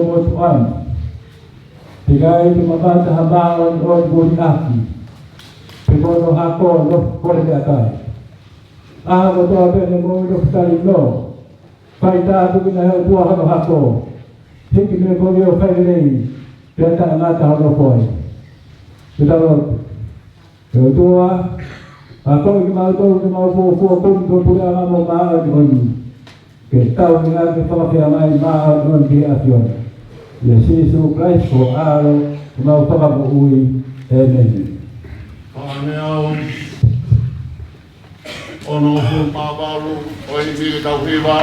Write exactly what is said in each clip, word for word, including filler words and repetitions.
ʻOtua ni. Teʻeki ai ke mamata ha māʻoniʻoni ʻo liʻaki, pe ko hono hako ʻo nofo pole meʻakai. ʻA e kotoa pē ʻene moʻui nofo talinoa, fai tāpuekina ʻe he ʻOtua hono hako, hiki mei he kovi ʻo e failelei, pea taʻengata hono foʻi. Ke tau lotu. ʻE ʻOtua, akoʻi kimautolu ke mau fuofua kumi ki ho puleʻanga mo e māʻoniʻoni, ke tau meʻa ke fakafeangai māʻoniʻoni ki he ʻAfiona. ʻIa Sīsū Kalaisi ko ho ʻAlo, ko homau Fakamoʻui. ʻĒmeni. Fakaneau onongofulu mā valu, ʻo e himi ke tau hiva,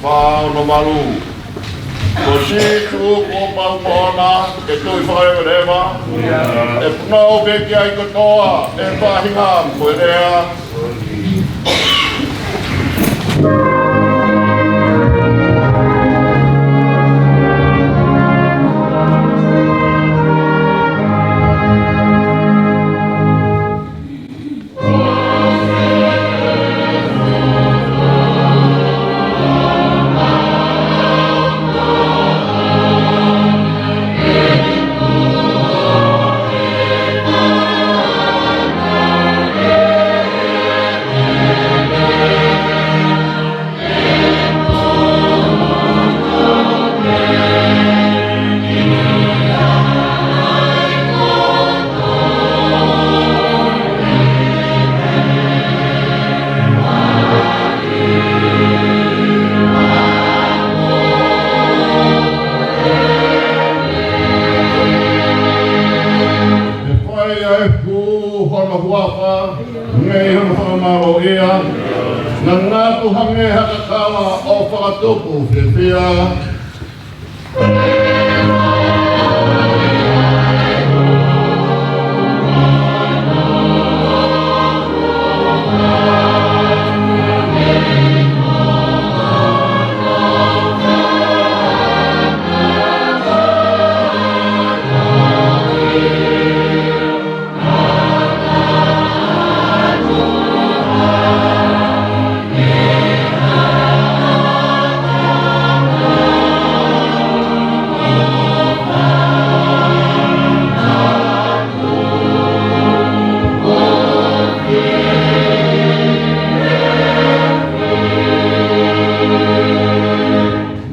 fā ono valu. Ko Sīsū kuo pau moʻona, ke tui fakalevaleva, ʻe punou pē ki ai kotoa ʻa e faʻahinga mo e lea. ʻE fai ʻa e hū hono huafa, mei hono fakamālōʻia, naʻa na tuʻu hangē ha kakala ʻo fakatupu fiefia.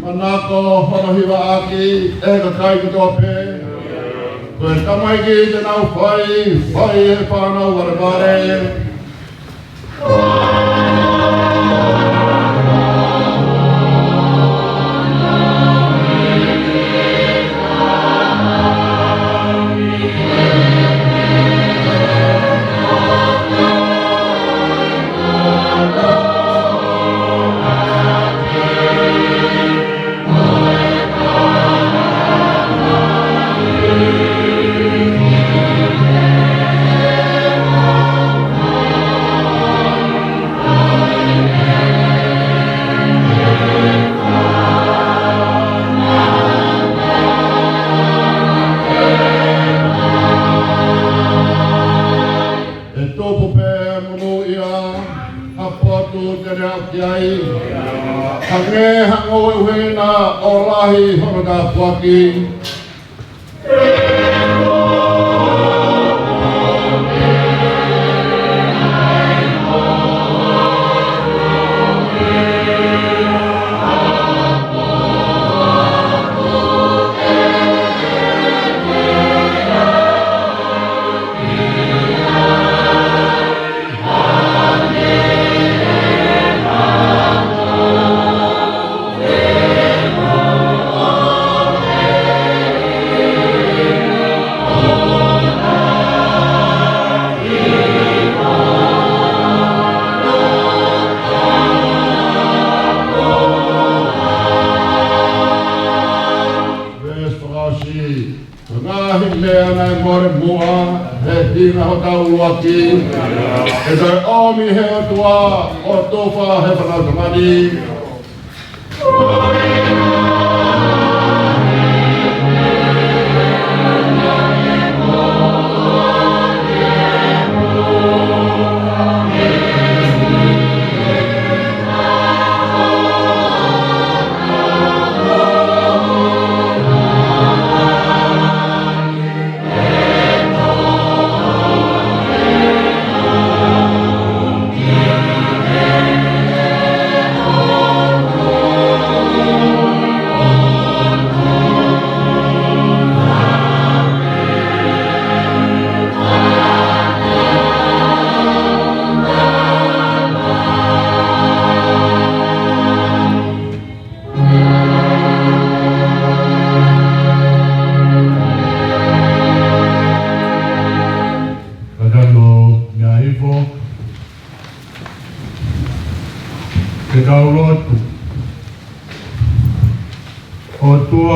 Manako hono hivaʻaki ʻe he kakai kotoa pē. Ko e tamaiki te nau fai, fai ʻe he fānau valevale. ʻE tupu pē monūʻia ha potu te ne aʻu ki ai, hangē ha ngoue ʻuhingá ʻo lahi hono tāpuaki. Veesi fakaʻosi. Ko e ngaahi meʻa naʻe mole muʻa he hinga hotau ʻuluaki, ʻe toe ʻomi ʻe he ʻOtua ʻo tufa he fānau tangata ni.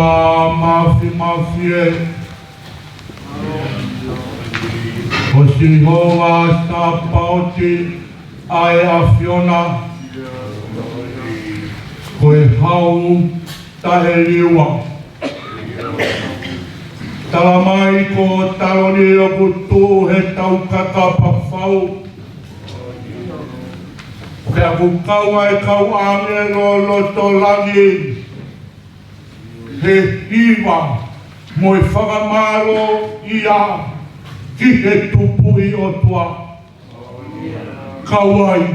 Mafimafi ē, ko Sihova Sapaoti ʻa e ʻAfiona, ko e Hau Taʻeliua. Talamai ko Taloni ʻoku tuʻu he taukakapa fau, pea ʻoku kau ʻa e kau ʻāngelo loto langi he hiva mo e fakamālō ia ki he Tupuʻi ʻOtua, kau ai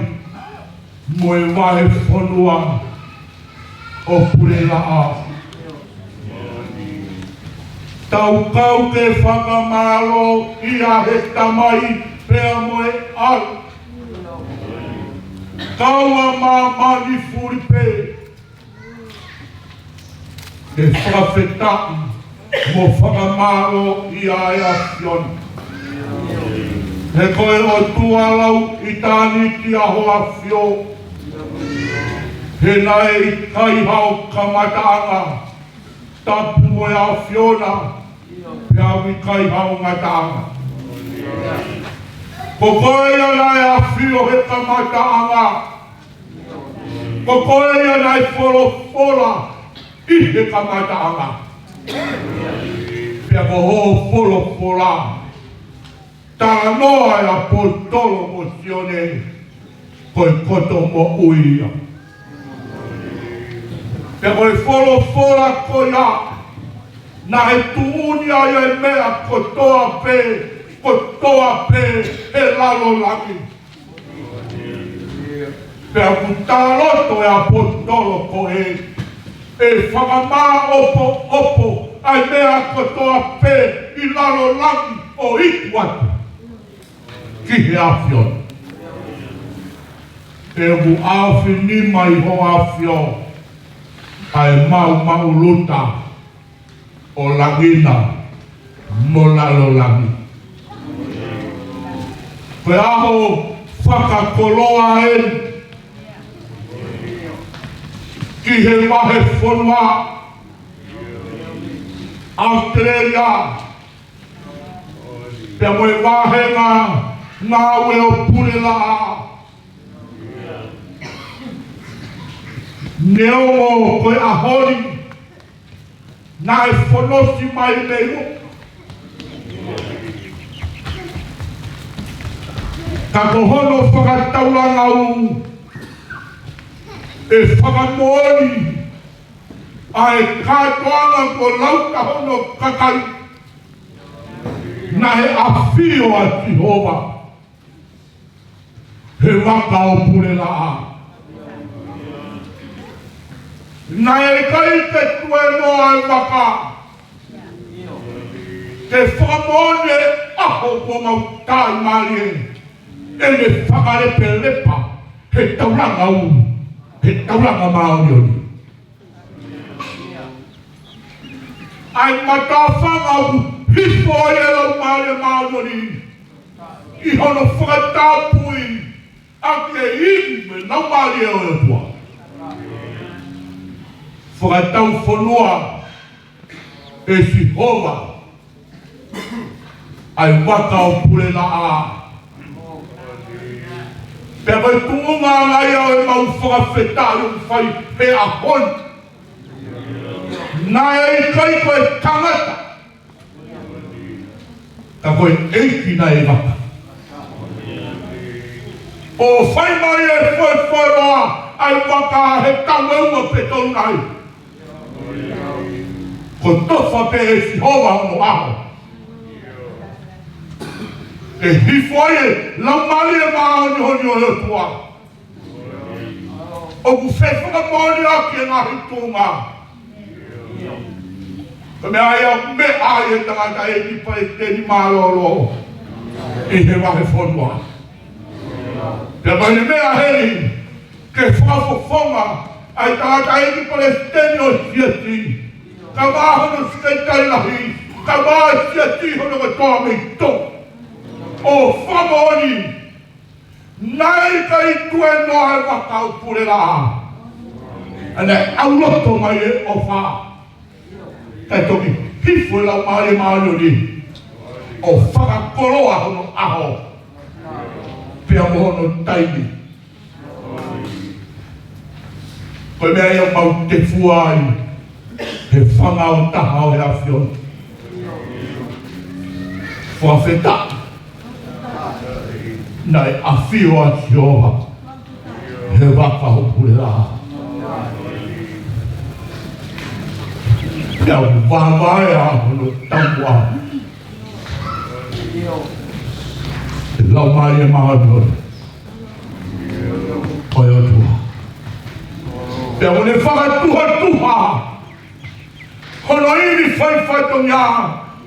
mo e vahefonua ʻo Pulelaʻa. Tau kau ke fakamālō ia he Tamai pea mo e ʻAlo, kau ʻa māmani fuli pē, ke fakafetaʻi mo fakamālō ia ʻa e ʻAfiona. He ko e ʻOtua lau ʻitāniti ʻa Hoʻo ʻAfio, he naʻe ʻikai haʻo kamataʻanga, tapu mo e ʻAfiona, pea ʻoku ʻikai haʻo ngataʻanga. Ko koe ia naʻe ʻafio he kamataʻanga, ko koe ia naʻe folofola ʻi he kamataʻanga. Pea ko hoʻo folofola, talanoa e ʻaposetolo ko Sione, ko e koto moʻui ia. Pea ko e folofola ko ia, naʻe tuʻunia ai e meʻa kotoa pē, kotoa pē he lalo langi. Pea ʻoku talaloto e ʻaposetolo ko ē, ʻe fakamāʻopoʻopo ʻa e meʻa kotoa pē ʻi lalo langi ʻo iku atu ki he ʻAfiona. He ʻoku ʻaofinima ʻi Hoʻo ʻAfio ʻa e maʻumaʻuluta ʻo langi na mo lalo langi. Ko e ʻaho fakakoloa eni ki he vahefonua ʻAositelēlia, pea mo e vāhenga ngāue ʻo Pulelaʻa. Neongo ko e ʻaho ni naʻe fonosi mai mei uka, ka ko hono fakataulanga ʻoku fakamoʻoni ʻa e kātoanga kuo lau kia hono kakai, naʻe ʻafio ʻa Sihova he vaka ʻo Pulelaʻa. Naʻe ʻikai ke tuēnoa e vaka ke fakamoʻoni e ʻaho kuo mau tāimālie ʻene fakalepalepa he taulanga ʻoku, he taulanga māʻoniʻoni. ʻA e matāfanga ʻoku hifo ai e Laumālie Māʻoniʻoni ʻi hono fakatapui ʻaki e ivi mo e Laumālie ʻo e ʻOtua. Fakatau fonua ʻe Sihova ʻa e vaka ʻo Pulelaʻa. Pea ko e tuʻunga ia ʻo ʻemau fakafetaʻi ʻoku fai he ʻaho ni. Naʻe ʻikai ko e tangata, ka ko e ʻEiki naʻe vaka. ʻO fai mai e foʻifoʻi loa ʻa e vaka he taʻu ʻe ua pe tolu nai. Ko e tofa pē ʻe Sihova hono ʻaho. ʻE hifo ai e Laumālie Māʻoniʻoni ʻo e ʻOtua ʻoku fefakamoʻoni ʻaki e ngaahi tuʻunga. Ko e meʻa ia ʻoku meʻa ai e tangataʻeiki palesiteni mālōlō ʻi he vahefonua. Pea ko e meʻa heni ke fakafofonga ʻa e tangataʻeiki palesiteni ʻo e siasi, kae ʻumaʻā hono sekelitali lahi, kae ʻumaʻā e siasi hono kotoa mei tuʻa, ʻo fakamoʻoni naʻe ʻikai tuēnoa e vaka ʻo Pulelaʻa. ʻA ia naʻe ʻauloto mai e ʻofa. Kae toki hifo e Laumālie Māʻoniʻoni ʻo fakakoloa hono ʻaho pea mo hono taimi. Ko e meʻa ia ʻoku mau tefua ai he fanga ʻo taha ʻo e ʻAfiona. Fakafetaʻi naʻe ʻafio ʻa Sihova he vaka ʻo Pulelā. Pea ʻoku vavae ʻa hono taumuʻa. Laumālie Māʻoniʻoni ʻo e ʻOtua. Pea ʻoku ne fakatuhatuha hono ivi faifatongia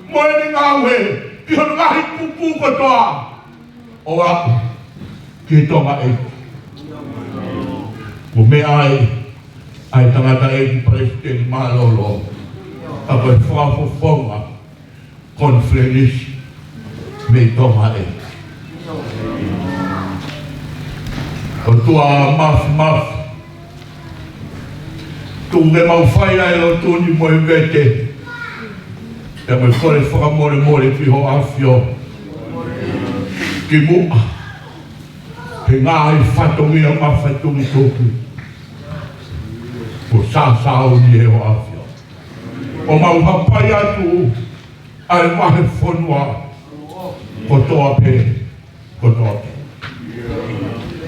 mo ʻene ngāue ki hono ngaahi kupu kotoa ʻo aʻu ki Tonga ʻEiki. Ko e meʻa ai ʻa e tangataʻeiki palesiteni mālōlō, ka ko e fakafofonga konifelenisi mei Tonga ʻEiki. ʻOtua Mafimafi, tuku ke mau fai ʻa e lotu ni mo e vete, pea mo e kole fakamolemole ki Hoʻo ʻAfio, kimuʻa he ngaahi fatongia mafatukituki kuo sāsāuni ʻe Hoʻo ʻAfio. ʻOku mau hapai atu ʻa e vahefonua kotoa pē, kotoa pē.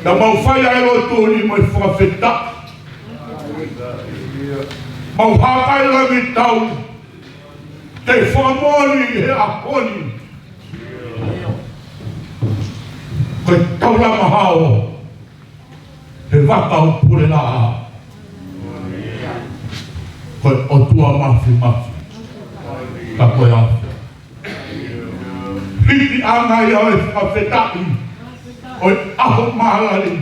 Pea mau fai ʻa e lotu ni mo e fakafetaʻi. Mau hākailangitau ke fakamoʻoni he ʻaho ni ko e taulama hao he vaka ʻo Pulelā, ko e ʻOtua Mafimafi, ka ko e ʻAfio. Hiki ʻanga ia ʻo e fakafetaʻi ʻo e ʻaho mālali,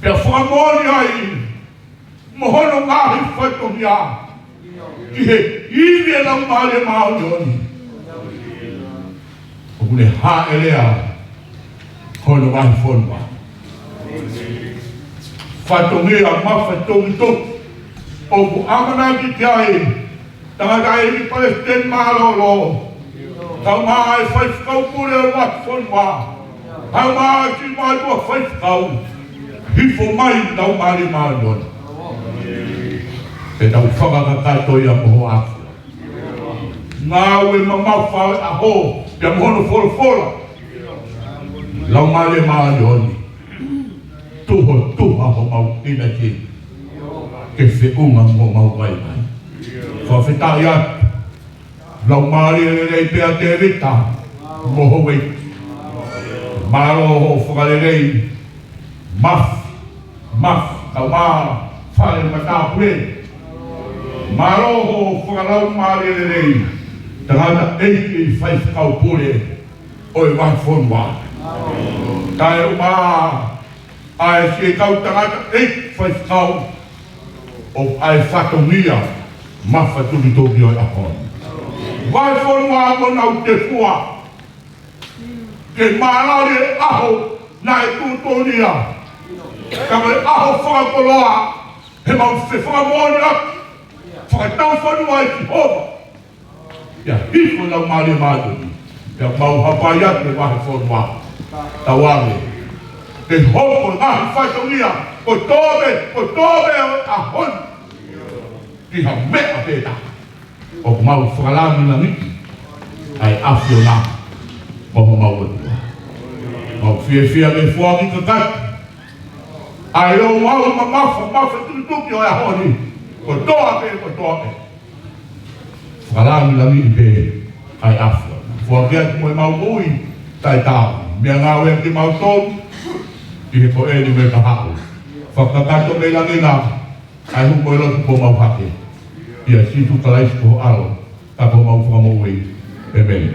pea fakamoʻoni ai mo hono ngaahi fatongia ki he ivi ʻa e Laumālie Māʻoniʻoni. ʻOku ne hāʻelea hono vahefonua. Fatongia mafatukituki ʻoku ʻamanaki ki ai tangataʻeiki palesiteni mālōlō, kae ʻumaʻā e faifekau pule ʻo e vahefonua, kae ʻumaʻā e kiʻi mātuʻa faifekau, hifo mai Laumālie Māʻoniʻoni. Ke tau fakakakato ia mo Hoʻo ʻAfio. Ngāue mamafa ʻo e ʻaho pea mo hono folofola. Laumālie Māʻoniʻoni, tuhotuha homau ʻinasi ke feʻunga mo homau vaivai. Fakafetaʻi atu. Laumālie lelei pē ʻa Tēvita mo Houʻeiki. Mālō hoʻo fakalelei Mafi, Mafi, kae ʻumaʻā e fale matāpule. Mālō hoʻo fakalaumālie lelei tangataʻeiki faifekau pule ʻo e vahefonua. Kae ʻumaʻā ʻa e siʻi kau tangataʻeiki faifekau ʻoku ʻi ai e fatongia mafatukituki ʻo e ʻaho ni. Vahefonua, ʻoku mau tefua ke mālali e ʻaho naʻe tuʻutuʻuni ia, ka ko e ʻaho fakakoloa heʻemau fefakamoʻoni ʻaki, fakataufonua ʻe Sihova. Pea hifo e Laumālie Māʻoniʻoni, pea mau hapai atu e vahefonua. Tauange ke hoko e ngaahi fatongia kotoa pē, kotoa pē ʻo e ʻaho ni ki ha meʻa pē taha. ʻOku mau fakalangilangiʻi ʻa e ʻAfiona ko homau ʻOtua. Mau fiefia ke foaki kakato ʻa e ouau mamafa, mafatukituki ʻo e ʻaho ni kotoa pē, kotoa pē. Fakalangilangiʻi pē ʻa e ʻAfiona. Foaki atu mo ʻemau moʻui taʻetaau, meʻangāue ʻa kimautolu ʻi he ko eni mo e kahaʻu. Fakakakato mei langi na ʻa e hū mo e lotu kuo mau hake. ʻIa Sīsū Kalaisi ko ho ʻAlo, ka ko homau Fakamoʻui. ʻĒmeni.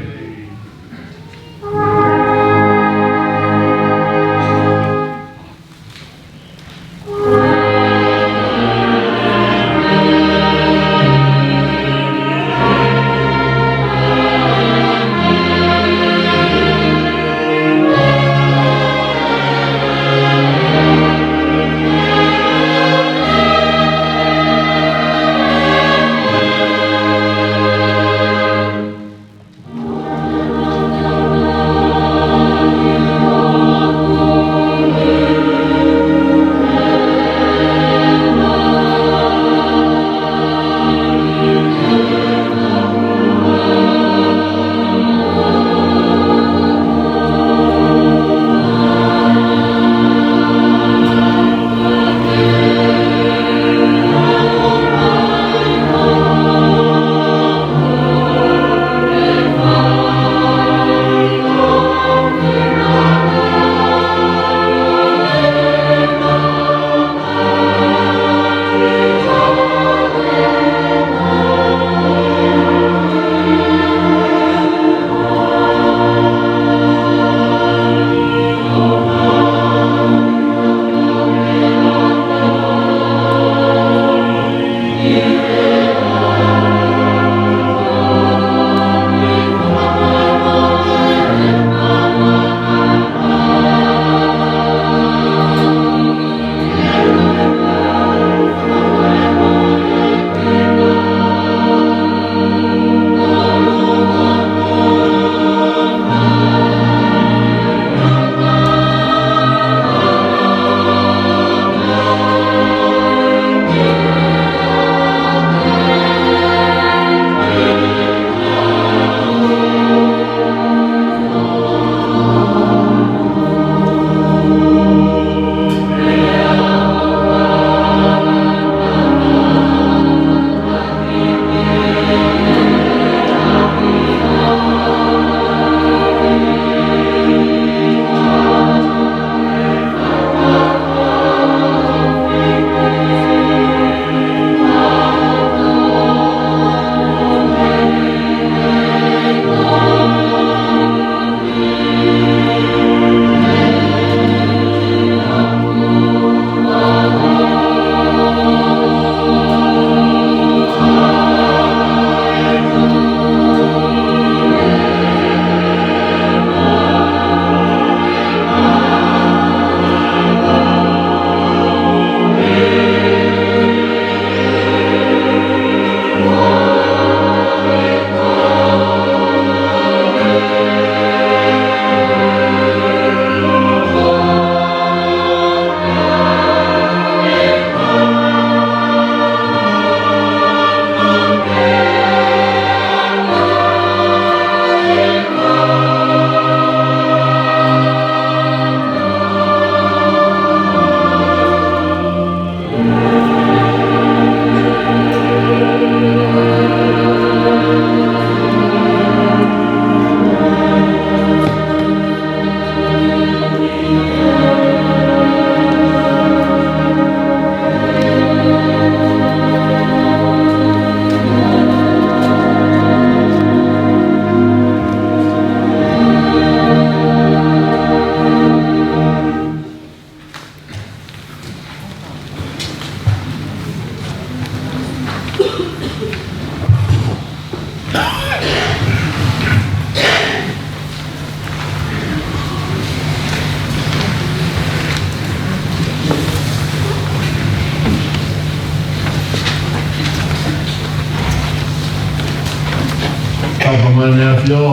Tapu mo e ʻEne ʻAfio.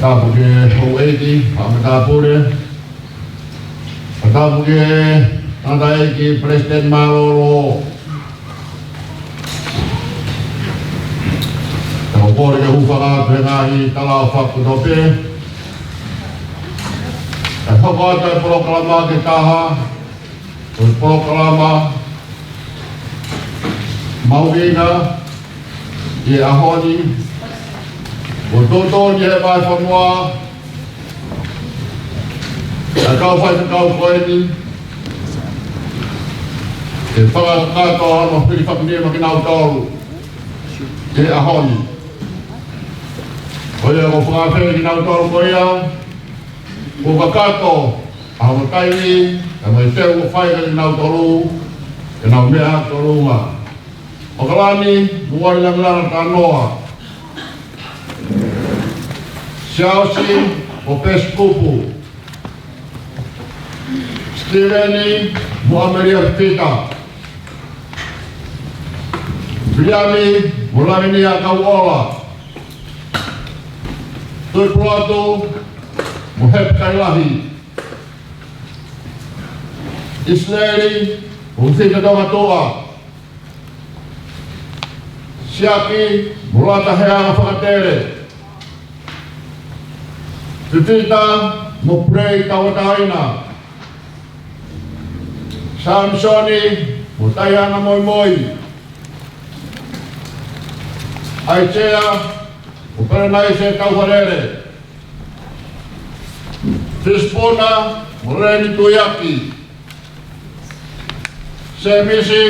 Tapu ki he houʻeiki, fakamatapule. Tapu ki he tangataʻeiki palesiteni mālōlō. Tau kole ke hūfanga atu he ngaahi tala ʻofa kotoa pē. ʻE hoko atu e polokalama ki he taha, ko e polokalama mahuʻinga ʻi he ʻaho ni, ʻoku totonu ki he vahefonua, ʻa e kau faifekau ko eni, ke fakakakato hono fili fakinima kinautolu ki he ʻaho ni. Ko ia ʻoku fakaafeʻi kinautolu ko ia, kuo kakato ʻa hono taimi, ʻa e meʻa ʻoku fai kia kinautolu, ke nau meʻa ʻi tolunga. ʻOkalani mo Vailangilanga Tanoa. Siaosi mo Pesikupu. Sitiveni mo ʻAmelia Fifita. Viliami mo Lavinia Kauʻola. Tuʻipulotu mo Hepi Kailahi. ʻIsileli mo Fifita Tongatuʻa. Siaki mo Lata Heanga Fakatele. Fifita mo Pulei Tauʻatāina. Samisoni mo Taiana Moimoi. ʻAisea mo Pelenaise Tauhalele. Fisipuna mo Leni Tuiaki. Semisi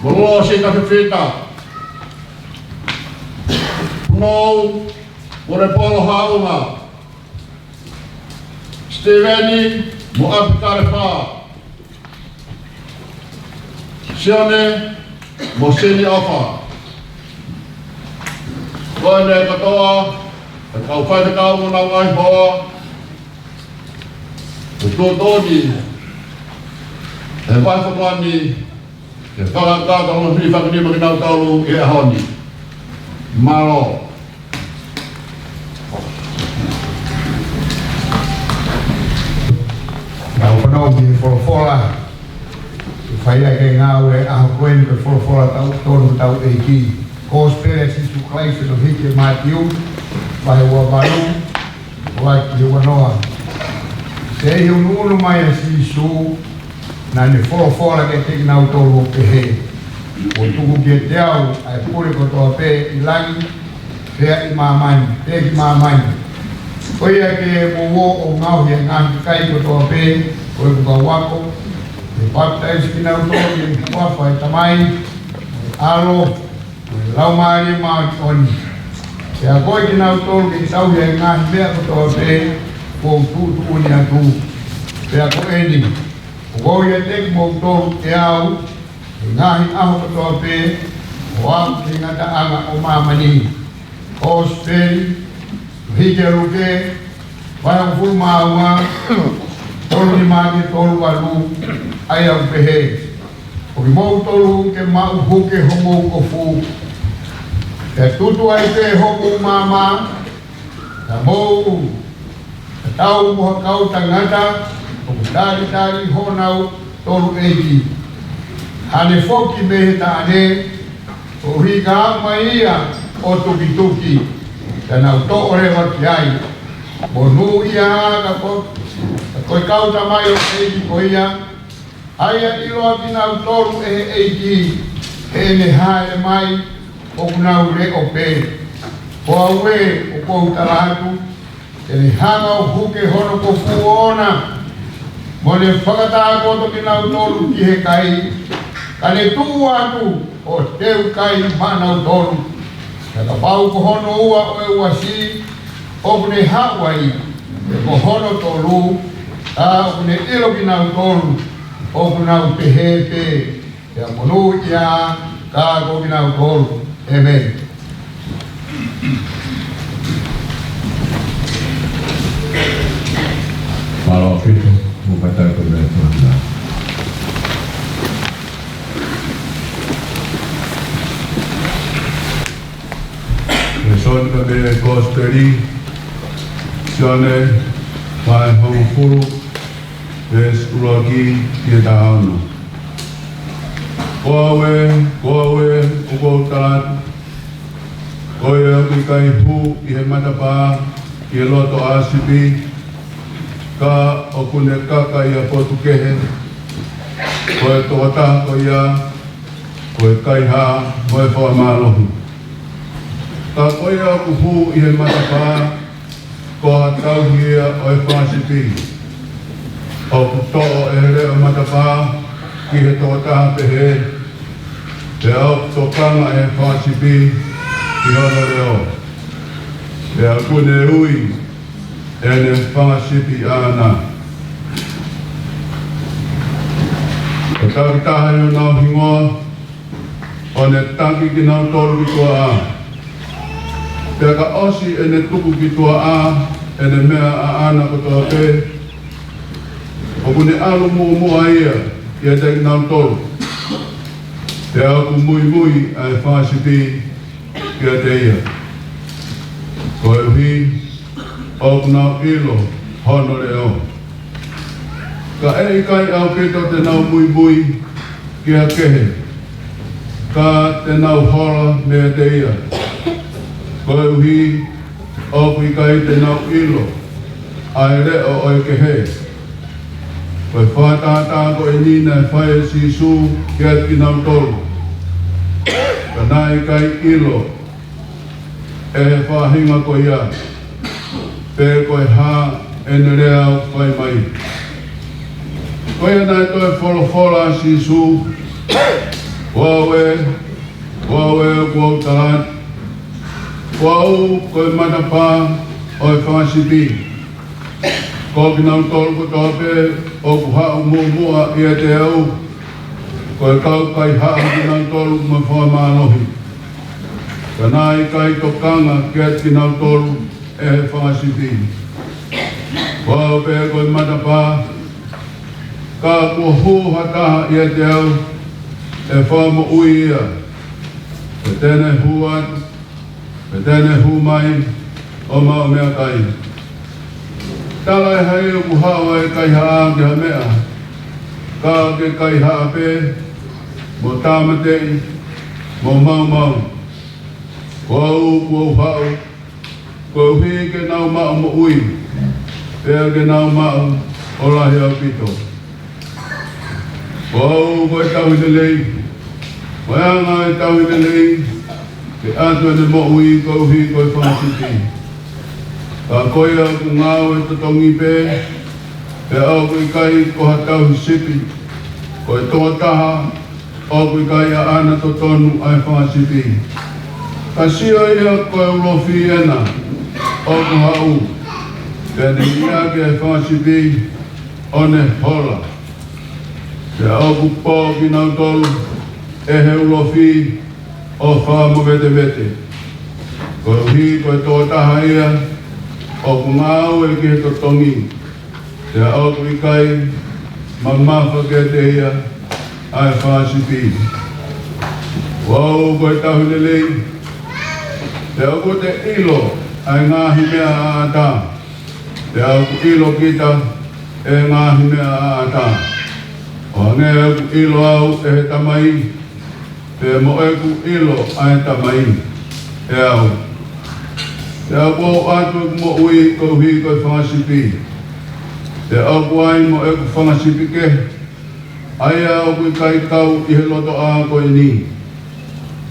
mo Losita Fifita. Punou mo Lepolo Haʻunga. Sitiveni mo ʻApikale Fā. Sione mo Sini ʻOfa. Ko eni kotoa ʻa e kau faifekau mo honau ngaahi hoa, ʻoku totonu ki he vahefonua ni, ke fakakakato hono fili fakinima kinautolu ʻi he ʻaho ni. Mālō. Tau fanongo ki he folofola. Ke fai ʻaki e ngāue ʻaho ko eni, ko e folofola tau tonu tau ʻEiki. Kosipeli ʻa Sīsū Kalaisi ʻi he tohi ko Mātiu, vahe ua valu, ua ki he ua noa. Pea ʻi he ʻunuʻunu mai ʻa Sīsū, naʻa ne folofola kiate kinautolu ʻo pehē, Kuo tuku kiate au ʻa e pule kotoa pē ʻi langi, pea ʻi māmani, pea ki māmani. Ko ia ke mou ō ʻo ngaohi ʻa e ngaahi kakai kotoa pē ko ʻeku kau ako, ke papitaiso kinautolu ʻi he huafa ʻo e Tamai, mo e ʻAlo, mo e Laumālie Māʻoniʻoni. Pea ko kinautolu ke tauhi ʻa e ngaahi meʻa kotoa pē kuo u tuʻutuʻuni atu. Pea ko eni, ʻoku ou ʻiate kimoutolu ʻe au, ʻi he ngaahi ʻaho kotoa pē, ʻo aʻu ki he ngataʻanga ʻo māmani. Kosipeli, tohi ko Luke, vahe hongofulu mā ua, tolu nima ki he tolu valu, ʻa ia ʻoku pehē, Ko kimoutolu ke maʻu huke homou kofu, pea tutu ai pē homou maama, ka mou tatau mo ha kau tangata ʻoku talitali honau tolu ʻeiki. Haʻane foki mei he taʻane, koeʻuhi ka aʻu mai ia ʻo tukituki, ka nau toʻo leva ki ai. Monūʻia ā ka ko, ka ko e kau tamaioʻeiki ko ia, ʻa ia ʻe ʻiloa kinautolu ʻe he ʻEiki heʻene hāʻele mai ʻoku nau leʻo pē. Ko au ē, ʻoku ou tala atu, te ne hanga ʻo huke hono kofu ʻoʻona, mo ne fakatākoto kinautolu ki he kai, ka ne tuʻu atu ʻo teu kai maʻanautolu. Pea kapau ko hono ua ʻo e uasi ʻoku ne haʻu ai, pe ko hono tolu, ka ʻoku ne ʻilo kinautolu ʻoku nau pehē pē, pea monūʻia ā ka ko kinautolu. ʻĒmeni. Mālō ʻaupito, mou kātaki ʻo meʻa atu. Sione, ko e Kosipeli, Sione, vahe hongofulu, veesi ʻuluaki ki he taha ono. Ko au ē, ko au ē, ʻoku ou tala atu, ko ia ʻoku ʻikai hū ʻi he matapā ki he lotoʻā sipi, ka ʻoku ne kaka ʻi ha potu kehe, ko e tokotaha ko ia, ko e kaihaʻa mo e fakamālohi. Ka ko ia ʻoku hū ʻi he matapā, ko ha tauhi ia ʻo e fanga sipi. ʻOku toʻo ʻe he leʻo matapā ki he tokotaha pehē, pea ʻoku tokanga ʻe he fanga sipi ki hono leʻo. Pea ʻoku ne ui ʻene fanga sipi ʻaʻana. ʻO taki taha ʻi honau hingoa, ʻo ne taki kinautolu ki tuaʻā. Pea ka ʻosi ʻene tuku ki tuaʻā ʻene meʻa ʻaʻana kotoa pē, ʻoku ne ʻalu muʻomuʻa ia ʻiate kinautolu. Pea ʻoku muimui ʻa e fanga sipi kiate ia, koeʻuhi ʻoku nau ʻilo hono leʻo. Ka ʻe ʻikai ʻaupito te nau muimui ki ha kehe, ka te nau hola meiate ia, koeʻuhi ʻoku ʻikai te nau ʻilo ʻa e leʻo ʻo e kehe. Ko e fakatātā ko eni naʻe fai ʻe Sīsū kiate kinautolu, ka naʻe ʻikai ʻilo ʻe he faʻahinga ko ia pe ko e hā ʻene lea ʻoku fai mai. Ko ia naʻe toe folofola ʻa Sīsū, ko au ē, ko au ē, ʻoku ou tala atu, ko au ko e matapā ʻo e fanga sipi. Ko kinautolu kotoa pē ʻoku haʻu muʻomuʻa ʻiate au, ko e kau kaihaʻa kinautolu mo e fakamālohi. Ka naʻe ʻikai tokanga kiate kinautolu ʻe he fanga sipi. Ko au pē ko e matapā, ka kuo hū ha taha ʻiate au, ʻe fakamoʻui ia. Pea te ne hū atu, pea te ne hū mai ʻo maʻu meʻakai. Talaʻehai ʻoku haʻu ʻa e kaihaʻa ki ha meʻa, ka ke kaihaʻa pē, mo tāmateʻi, mo maumau. Ko au kuo u haʻu, koeʻuhi ke nau maʻu moʻui, pea ke nau maʻu ʻo lahi ʻaupito. Ko au ko e tauhi lelei, ko e anga ʻo e tauhi lelei, ke ʻatu ʻene moʻui koeʻuhi ko e fanga sipi. Ka ko ia ʻoku ngāue totongi pē, pea ʻoku ʻikai ko ha tauhi sipi, ko e tokotaha ʻoku ʻikai ʻaʻana totonu ʻa e fanga sipi. Ka sio ia ko e ulofi ena ʻoku haʻu, pea ne liʻaki ʻa e fanga sipi ʻo ne hola. Pea ʻoku pō kinautolu ʻe he ulofi ʻo fakamovetevete. Koeʻuhi ko e tokotaha ia ʻoku ngāue ki he totongi, pea ʻoku ʻikai mamafa kiate ia ʻa e fanga sipi. Ko au ko e tauhi lelei, pea ʻoku te ʻilo ʻa e ngaahi meʻa ʻaʻata, pea ʻoku ʻilo kita ʻe he ngaahi meʻa ʻaʻata, ʻo hangē ʻoku ʻilo au ʻe he Tamai, pea mo ʻeku ʻilo ʻa e Tamai ʻe au. Pea ʻoku ou ʻatu ʻeku moʻui koeʻuhi ko e fanga sipi. Pea ʻoku ai mo ʻeku fanga sipi kehe, ʻa ia ʻoku ʻikai kau ʻi he lotoʻā ko eni.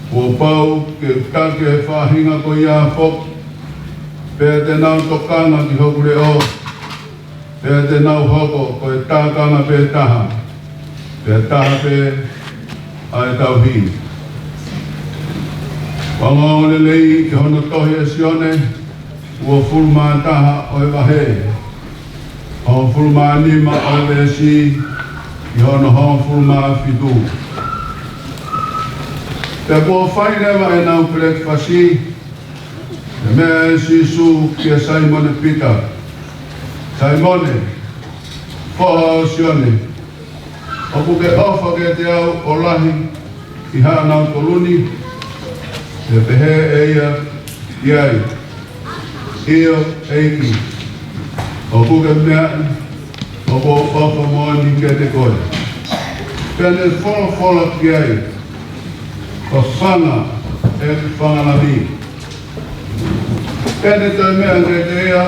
Kuo pau ke u taki ʻa e faʻahinga ko ia foki, pea te nau tokanga ki hoku leʻo, pea te nau hoko ko e tākanga pē taha, pea taha pē ʻa e tauhi. Ongoongolelei ki hono tohi ʻe Sione, uofulu mā taha ʻo e vahe, hongofulu mā nima ʻo e veesi, ki hono hongofulu mā fitu. Pea kuo fai leva ʻenau pelekifasi, pea meʻa ʻe Sīsū kia Saimone Pita, Saimone, foha ʻo Sione, ʻoku ke ʻofa kiate au ʻo lahi ʻi haʻanautolu ni? Pea pehē ʻe ia, ki ai. ʻIo, ʻEiki, ʻoku ke meaʻi, ʻoku ou ʻofa moʻoni kiate koe. Pea ne folofola ki ai, Fafanga ʻeku fanga lami. Pea ne toe meʻa kiate ia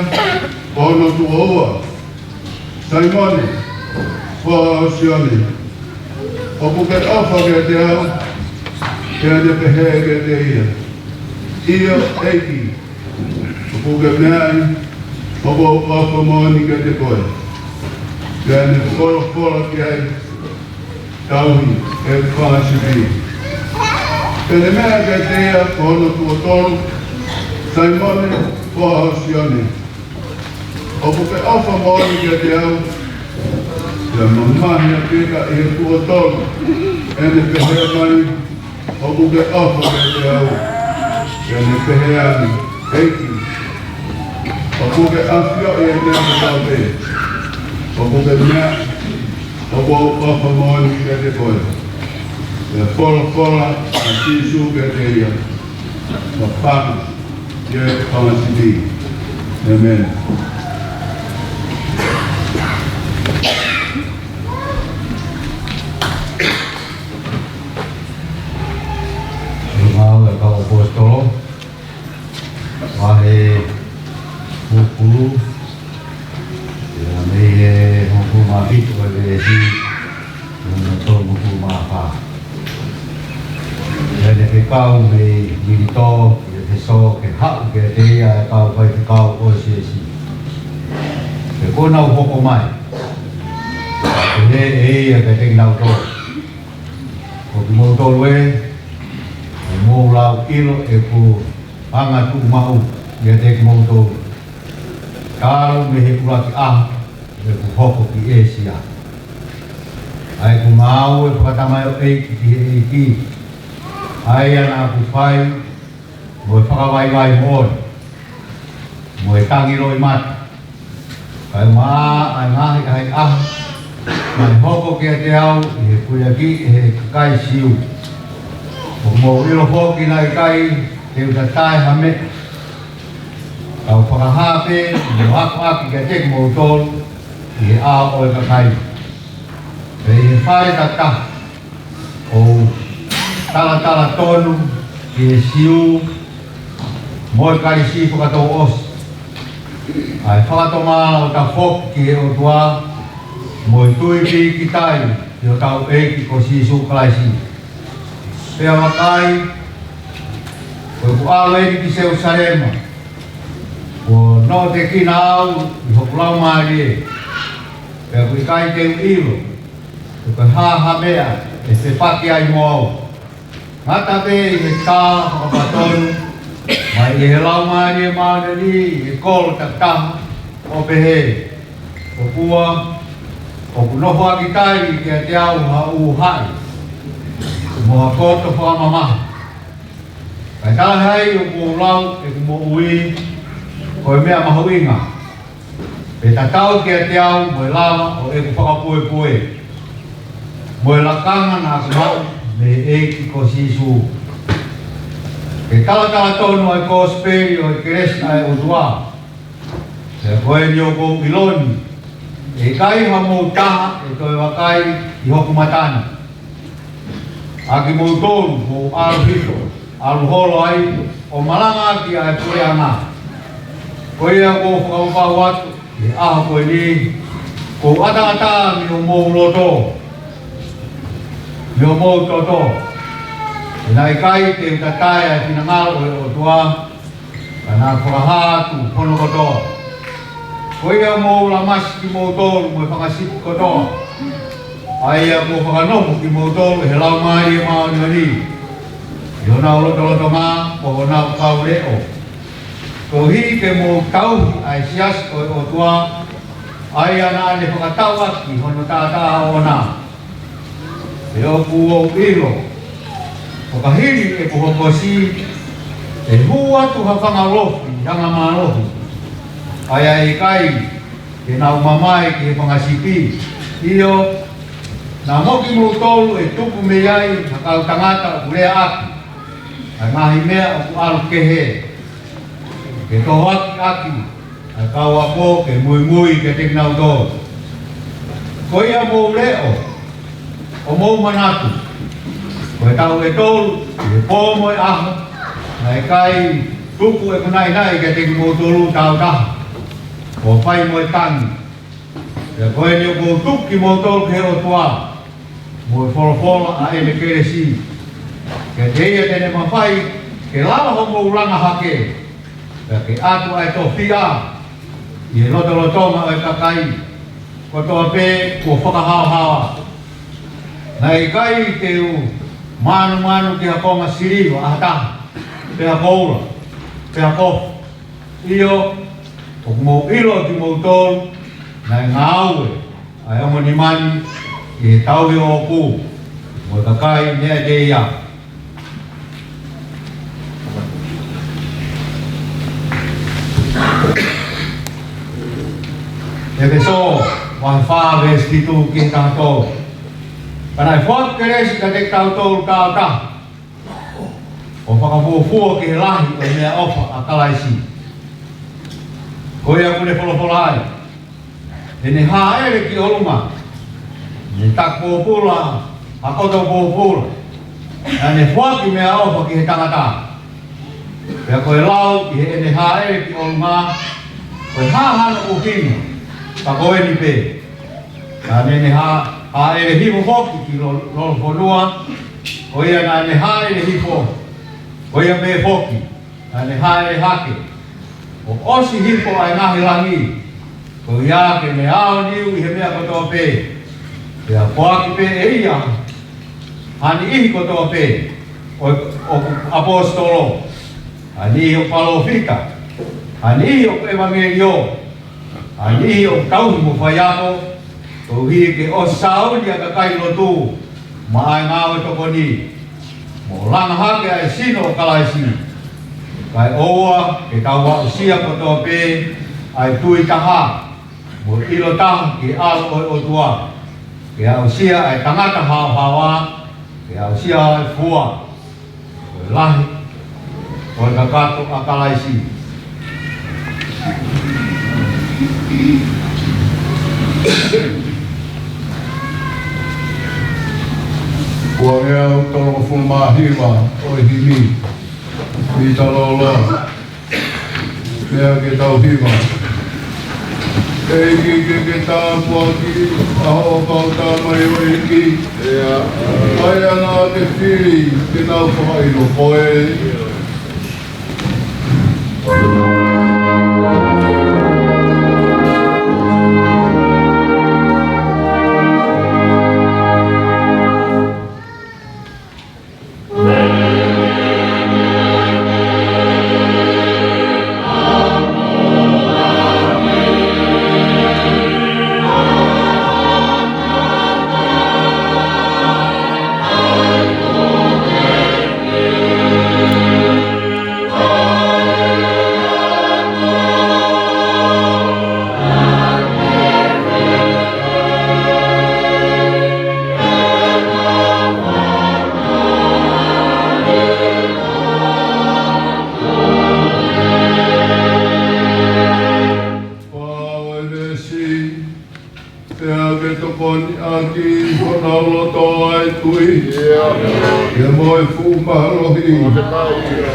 ko hono tuʻo ua, Saimone, foha ʻo Sione, ʻoku ke ʻofa kiate au? Pea ne pehē kiate ia, ʻIo, ʻEiki, ʻoku ke meaʻi, ʻoku ou ʻofa moʻoni kiate koe. Pea ne folofola ki ai, Tauhi ʻeku fanga sipi. Pea ne meʻa kiate ia ko hono tuʻo tolu, Saimone, foha ʻo Sione, ʻoku ke ʻofa moʻoni kiate au? Pea mamahi ʻa Pita ʻi he tuʻo tolu, ʻene pehē mai, ʻOku ke ʻofa kiate au? Pea ne pehē ange, ʻEiki, ʻoku ke ʻafioʻi e meʻa kotoa pē. ʻOku ke meaʻi, ʻoku ou ʻofa moʻoni kiate koe. Pea folofola ʻa Sīsū kiate ia, Fafanga ʻeku fanga sipi. ʻĒmeni. Ngāue ʻa e Kau ʻAposetolo, vahe hongofulu, pea mei he hongofulu mā fitu ʻo e veesi, ki hono tolungofulu mā fā. Pea ne fekau mei Mileto ki ʻEfesō ke haʻu kiate ia ʻa e kau faifekau ʻo e siasi, he kuo nau hoko mai, pea pehē ʻe ia kiate kinautolu, Ko kimoutolu ē, ʻoku mou lau ʻilo ʻeku hanga tuʻumaʻu ʻiate kimoutolu, talu mei he ʻuluaki ʻaho ʻeku hoko ki ʻĒsia, ʻa ʻeku ngāue fakatamaioʻeiki ki he ʻEiki, ʻa ia naʻa ku fai mo e fakavaivai moʻoni, mo e tangi loʻimata, kae maʻa ʻa e ngaahi ʻahiʻahi naʻe hoko kiate au ʻi he puiaki ʻe he kakai Siu. ʻOku mou ʻilo foki naʻe ʻikai te u tatae ha meʻa, ka u fakahā pē mo akoʻaki kiate kimoutolu ʻi he ʻao ʻo e kakai. Pea ʻi he fale takitaha, ʻoku ou talatala tonu ki he Siu mo e Kalisi fakatouʻosi, ʻa e fakatomala ʻo tafoki ki he ʻOtua, mo e tui pīkitai ki hotau ʻEiki ko Sīsū Kalaisi. Pea vakai, ko ʻeku ʻalu eni ki Selūsalema, kuo noʻotekina au ʻi hoku laumālie, pea ʻoku ʻikai te u ʻilo pe ko e hā ha meʻa ʻe fepaki ai mo au. Ngata pē ʻi he tā fakapatonu mai ʻe he Laumālie Māʻoniʻoni ʻi he kolo takitaha, ʻo pehē, ʻOku ua, ʻoku nofoʻaki tali kiate au ha ʻū haʻi mo ha koto fakamamahi. Kae talaʻehai ʻoku ou lau ʻeku moʻui ko e meʻa mahuʻinga, pea tatau kiate au mo e lava ʻo ʻeku fakapuepue, mo e lakanga naʻa ku maʻu mei he ʻEiki ko Sīsū, ke talatala tonu ʻa e kosipeli ʻo e kelesi ʻa e ʻOtua. Pea ko eni ʻoku ou ʻilo ni, ʻe ʻikai hamou taha ʻe toe vakai ʻi hoku mata ni, ʻa kimoutolu kuo u ʻalu hifo, ʻalu holo ai ʻo malanga ʻaki ʻa e puleʻanga. Ko ia ʻoku ou fakapapau atu ʻi he ʻaho ko eni, kuo u ʻataʻatā mei hoʻomou loto, mei hoʻomou toto, he naʻe ʻikai te u tatae ʻa e finangalo ʻo e ʻOtua, ka naʻa ku fakahā atu hono kotoa. Ko ia ʻoku mou lamasi kimoutolu mo e fanga sipi kotoa, ʻa ia kuo fakanofo kimoutolu ʻe he Laumālie Māʻoniʻoni ʻi honau lotolotonga mo honau kau leʻo, koeʻuhi ke mou tauhi ʻa e siasi ʻo e ʻOtua, ʻa ia naʻa ne fakatau ʻaki hono taʻataʻa ʻoʻona. He ʻoku ou ʻilo, ʻo ka hili ʻeku hokosi, ʻe hū atu ha fanga lofi angamālohi, ʻa ia ʻe ʻikai ke nau mamae ki he fanga sipi. ʻIo, naʻa mo kimoutolu ʻe tupu mei ai ha kau tangata ʻoku lea ʻaki ʻa e ngaahi meʻa ʻoku ʻalu kehe. ke tohoakiʻaki ʻa e kau ako ke muimui kiate kinautolu. Ko ia mou leʻo, ʻo mou manatu, ko e taʻu ʻe tolu ʻi he pō mo e ʻaho, naʻe ʻikai tuku ʻeku naʻinaʻi kiate kimoutolu tāutaha, ʻo fai mo e tangi. Pea ko eni ʻoku ou tuku kimoutolu ki he ʻOtua, mo e folofola ʻa ʻene kelesi, kiate ia te ne mafai ke lava hoʻomou langa hake, pea ke ʻatu ʻa e tofiʻa ʻi he lotolotonga ʻo e kakai kotoa pē kuo fakahaohaoa. Naʻe ʻikai te u mānumanu ki ha konga siliva ʻa ha taha, pe ha koula, pe ha kofu. ʻIo, ʻoku mou ʻilo ʻa kimoutolu naʻe ngāue ʻa e ongo nimá ni ʻi he tauhi ʻoʻoku mo e kakai meiate ia. ʻEfesō vahe fā veesi fitu ki he taha tolu. Ka naʻe foaki kelesi kiate kitautolu tāutaha, ʻo fakafuofua ki he lahi ʻo e meʻaʻofa ʻa Kalaisi. Ko ia ʻoku ne folofola ai, ʻe ne hāʻele ki ʻolunga, ʻe ne taki pōpula ʻa e koto pōpula, ʻa ʻene foaki meʻaʻofa ki he tangata. Pea ko e lau ʻi heʻene hāʻele ki ʻolunga, ko e hā hano ʻuhinga, ka ko eni pē. Ka naʻa ne hā-, hāʻele hifo foki ki lo-, lolofonua, ko ia naʻa ne hāʻele hifo, ko ia pē foki naʻa ne hāʻele hake, ʻo ʻosi hifo ʻa e ngaahi langi, ko ia ke ne aoniu ʻi he meʻa kotoa pē. Pea foaki pē ʻe ia ha niʻihi kotoa pē, ʻo, ʻoku ʻaposetolo, ha niʻihi ʻoku palōfita, ha niʻihi ʻoku ʻevangeliō, ha niʻihi ʻoku tauhi mo faiako, koeʻuhi ke ʻosi sāuni ʻa e kakai lotu maʻa e ngāue tokoni, mo langa hake ʻa e sino ʻo Kalaisi. Kae ʻoua ke tau aʻusia kotoa pē ʻa e tui taha, mo e ʻilo taha ki he ʻAlo ʻo e ʻOtua, ke aʻusia ʻa e tangata haohaoa, ke aʻusia ʻa e fua, ko e lahi ʻo e kakato ʻa Kalaisi. Ua ngeau tolongofulu mā hiva ʻo e himi. Mita lolo. Pea ke tau hiva. ʻEiki ke ke tāpuakiʻi ʻa hoʻo kau tamaioʻeiki, ʻa ia naʻa ke fili ke nau fakaʻilo koe. Pea ʻo e veesi, pea ke tokoniʻaki honau loto ʻa e tui, ʻio, mo e fuʻu mālohi,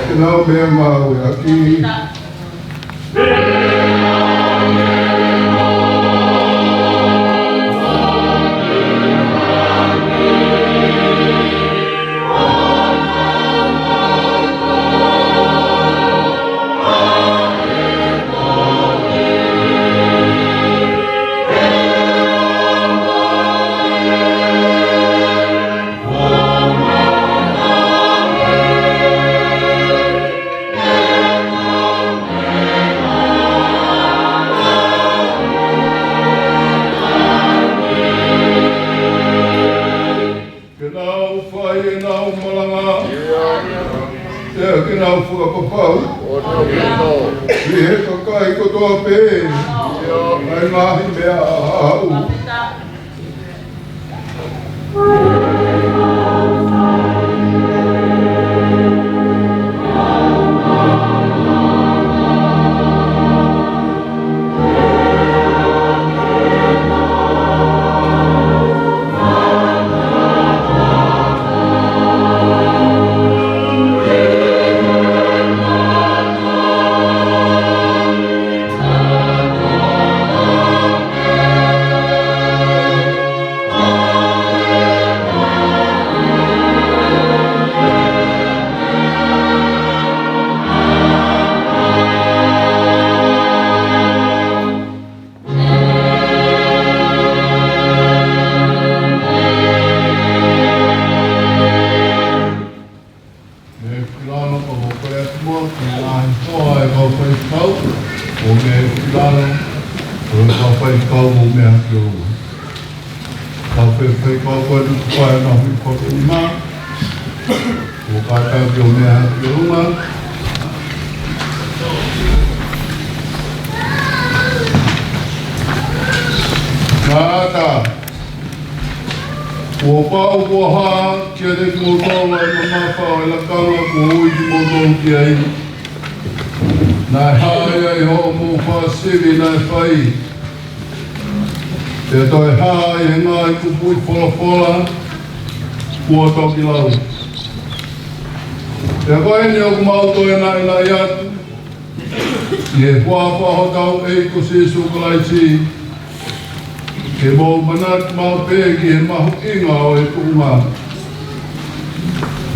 ke nau meʻangāueʻaki. Ke nau fai ʻenau malanga, pea ke nau fakapapau ʻi he kakai kotoa pē ʻa e ngaahi meʻa ʻaʻau. Mei Filano, ka ko e atu mo ki he ngaahi hoa ʻo e kau faifekau, ʻo mei Filano, ʻo e kau faifekau mo mei Haʻapiʻolunga. Kau faifekau ko eni kuo fai ʻenau hui fakahā, ʻo kātaki ʻo mei Haʻapiʻolunga. Ngata. Kuo pau kuo hā kiate kimoutolu ʻa e mamafa ʻo e lakanga kuo ui kimoutolu ki ai. Naʻe hā ia ʻi hoʻomou fāsivi naʻe fai. Pea toe hā ʻi he ngaahi kupuʻi folofola kuo toki lau. Pea ko eni ʻoku mau toe naʻinaʻi atu, ʻi he huafa hotau ʻEiki ko Sīsū Kalaisi, ke mou manatu maʻu pē ki he mahuʻinga ʻo e tuʻunga,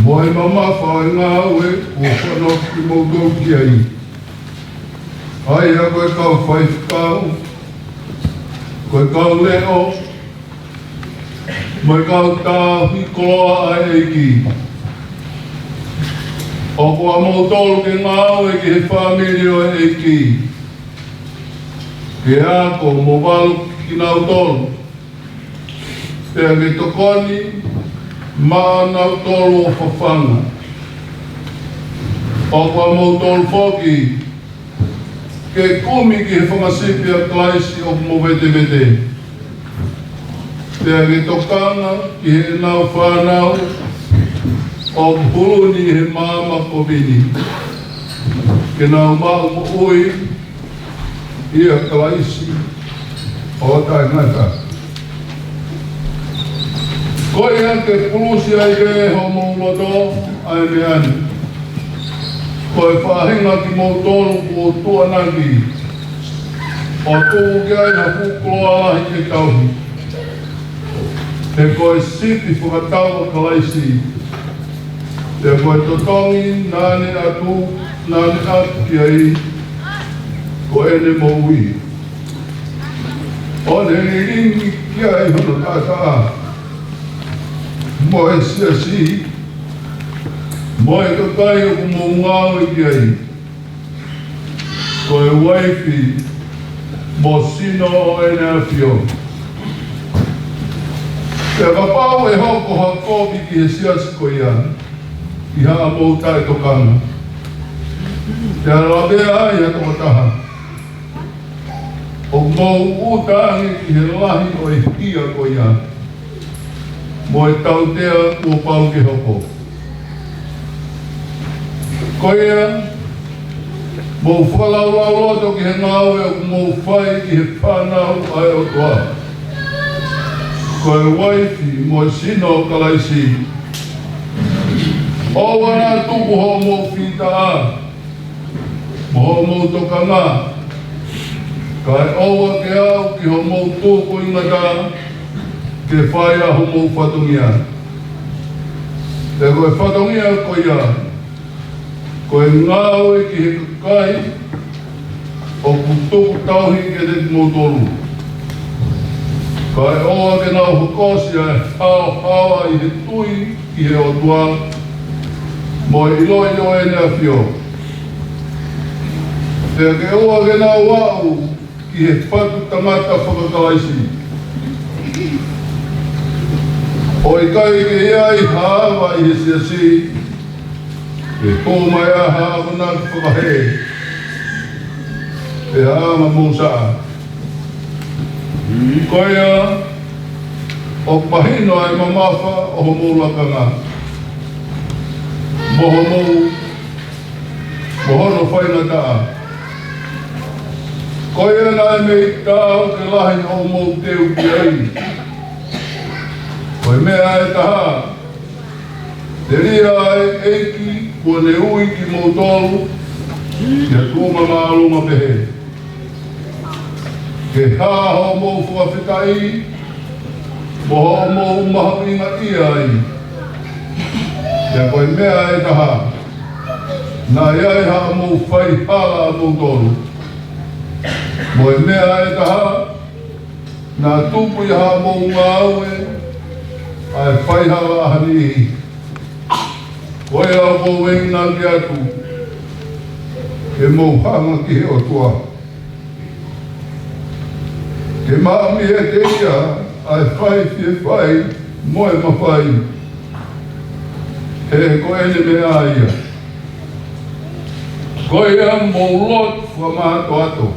mo e mamafa ʻo e ngāue kuo fanongo kimoutolu ki ai. ʻA ia ko e kau faifekau, ko e kau leʻo, mo e kau tauhi koloa ʻa e ʻEiki. ʻOku ʻamoutolu ke ngāue ki he fāmili ʻo e ʻEiki, ke ako mo valu kinautolu, pea ke tokoni maʻanautolu ʻo fafanga. ʻOku ʻamoutolu foki ke kumi ki he fanga sipi ʻa Kalaisi ʻoku movetevete, pea ke tokanga ki heʻenau fānau ʻoku hulu ni he maama kovi ni, ke nau maʻu moʻui ʻia Kalaisi ʻo taʻengata. Ko ia ke pulusi ai pē homou loto ʻa e meʻa ni. Ko e faʻahinga kimoutolu kuo tuʻuaki, ʻo tuku ki ai ha fuʻu koloa lahi ke tauhi. He ko e sipi fakatau ʻa Kalaisi, pea ko e totongi naʻa ne ʻatu, naʻa ne ʻatu ki ai, ko ʻene moʻui, ʻo ne lilingi ki ai hono taʻataʻa, mo e siasi, mo e kakai ʻoku mou ngāue ki ai, ko e uaifi mo sino ʻo ʻEne ʻAfio. Pea kapau ʻe hoko ha kovi ki he siasi ko ia ʻi haʻamou taʻetokanga, pea lavea ai ha tokotaha, ʻoku mou ʻuta ange ki he lahi ʻo e hia ko ia, mo e tautea kuo pau ke hoko. Ko ia, mou fakalaulauloto ki he ngāue ʻoku mou fai ʻi he fānau ʻa e ʻOtua, ko e uaifi mo e sino ʻo Kalaisi. ʻOua naʻa tuku hoʻomou fita mo hoʻomou tokanga, kae ʻoua ke aʻu ki hoʻomou tūkuingata ke fai ʻa homou fatongia. He ko e fatongia ko ia, ko e ngāue ki he kakai ʻoku tuku tauhi kiate kimoutolu, kae ʻoua ke nau hokosia ʻa e haohaoa ʻi he tui ki he ʻOtua mo e ʻiloʻi ʻo ʻEne ʻAfio. Pea ke ʻoua ke nau aʻu ki he fatu tangata faka-Kalaisi, ʻo ʻikai ke ʻi ai ha ava ʻi he siasi, ke hū mai ai ha akonaki fakahē, pe ha anga mousaʻa. Ko ia, ʻoku mahino ʻa e mamafa ʻo homou lakanga, mo homou, mo hono faingataʻa. Ko ia naʻe mei taau ke lahi hoʻomou teu ki ai. Ko e meʻa ʻe taha, telia ʻa e ʻEiki kuo ne ui kimoutolu ki ha tuʻunga māʻolunga pehē, ke hā hoʻomou fakafetaʻi mo hoʻomou mahuʻingaʻia ai. Pea ko e meʻa ʻe taha, naʻe ʻi ai haʻamou faihala ʻamoutolu. Mo e meʻa ʻe taha, naʻa tupu ʻi haʻamou ngāue ʻa e faihala ʻa ha niʻihi. Ko ia ʻoku ou enginaki atu ke mou hanga ki he ʻOtua, ke maʻu meiate ia ʻa e fai fiefia mo e mafai. He ko ʻene meʻa ia. Ko ia mou lotu fakamātoato,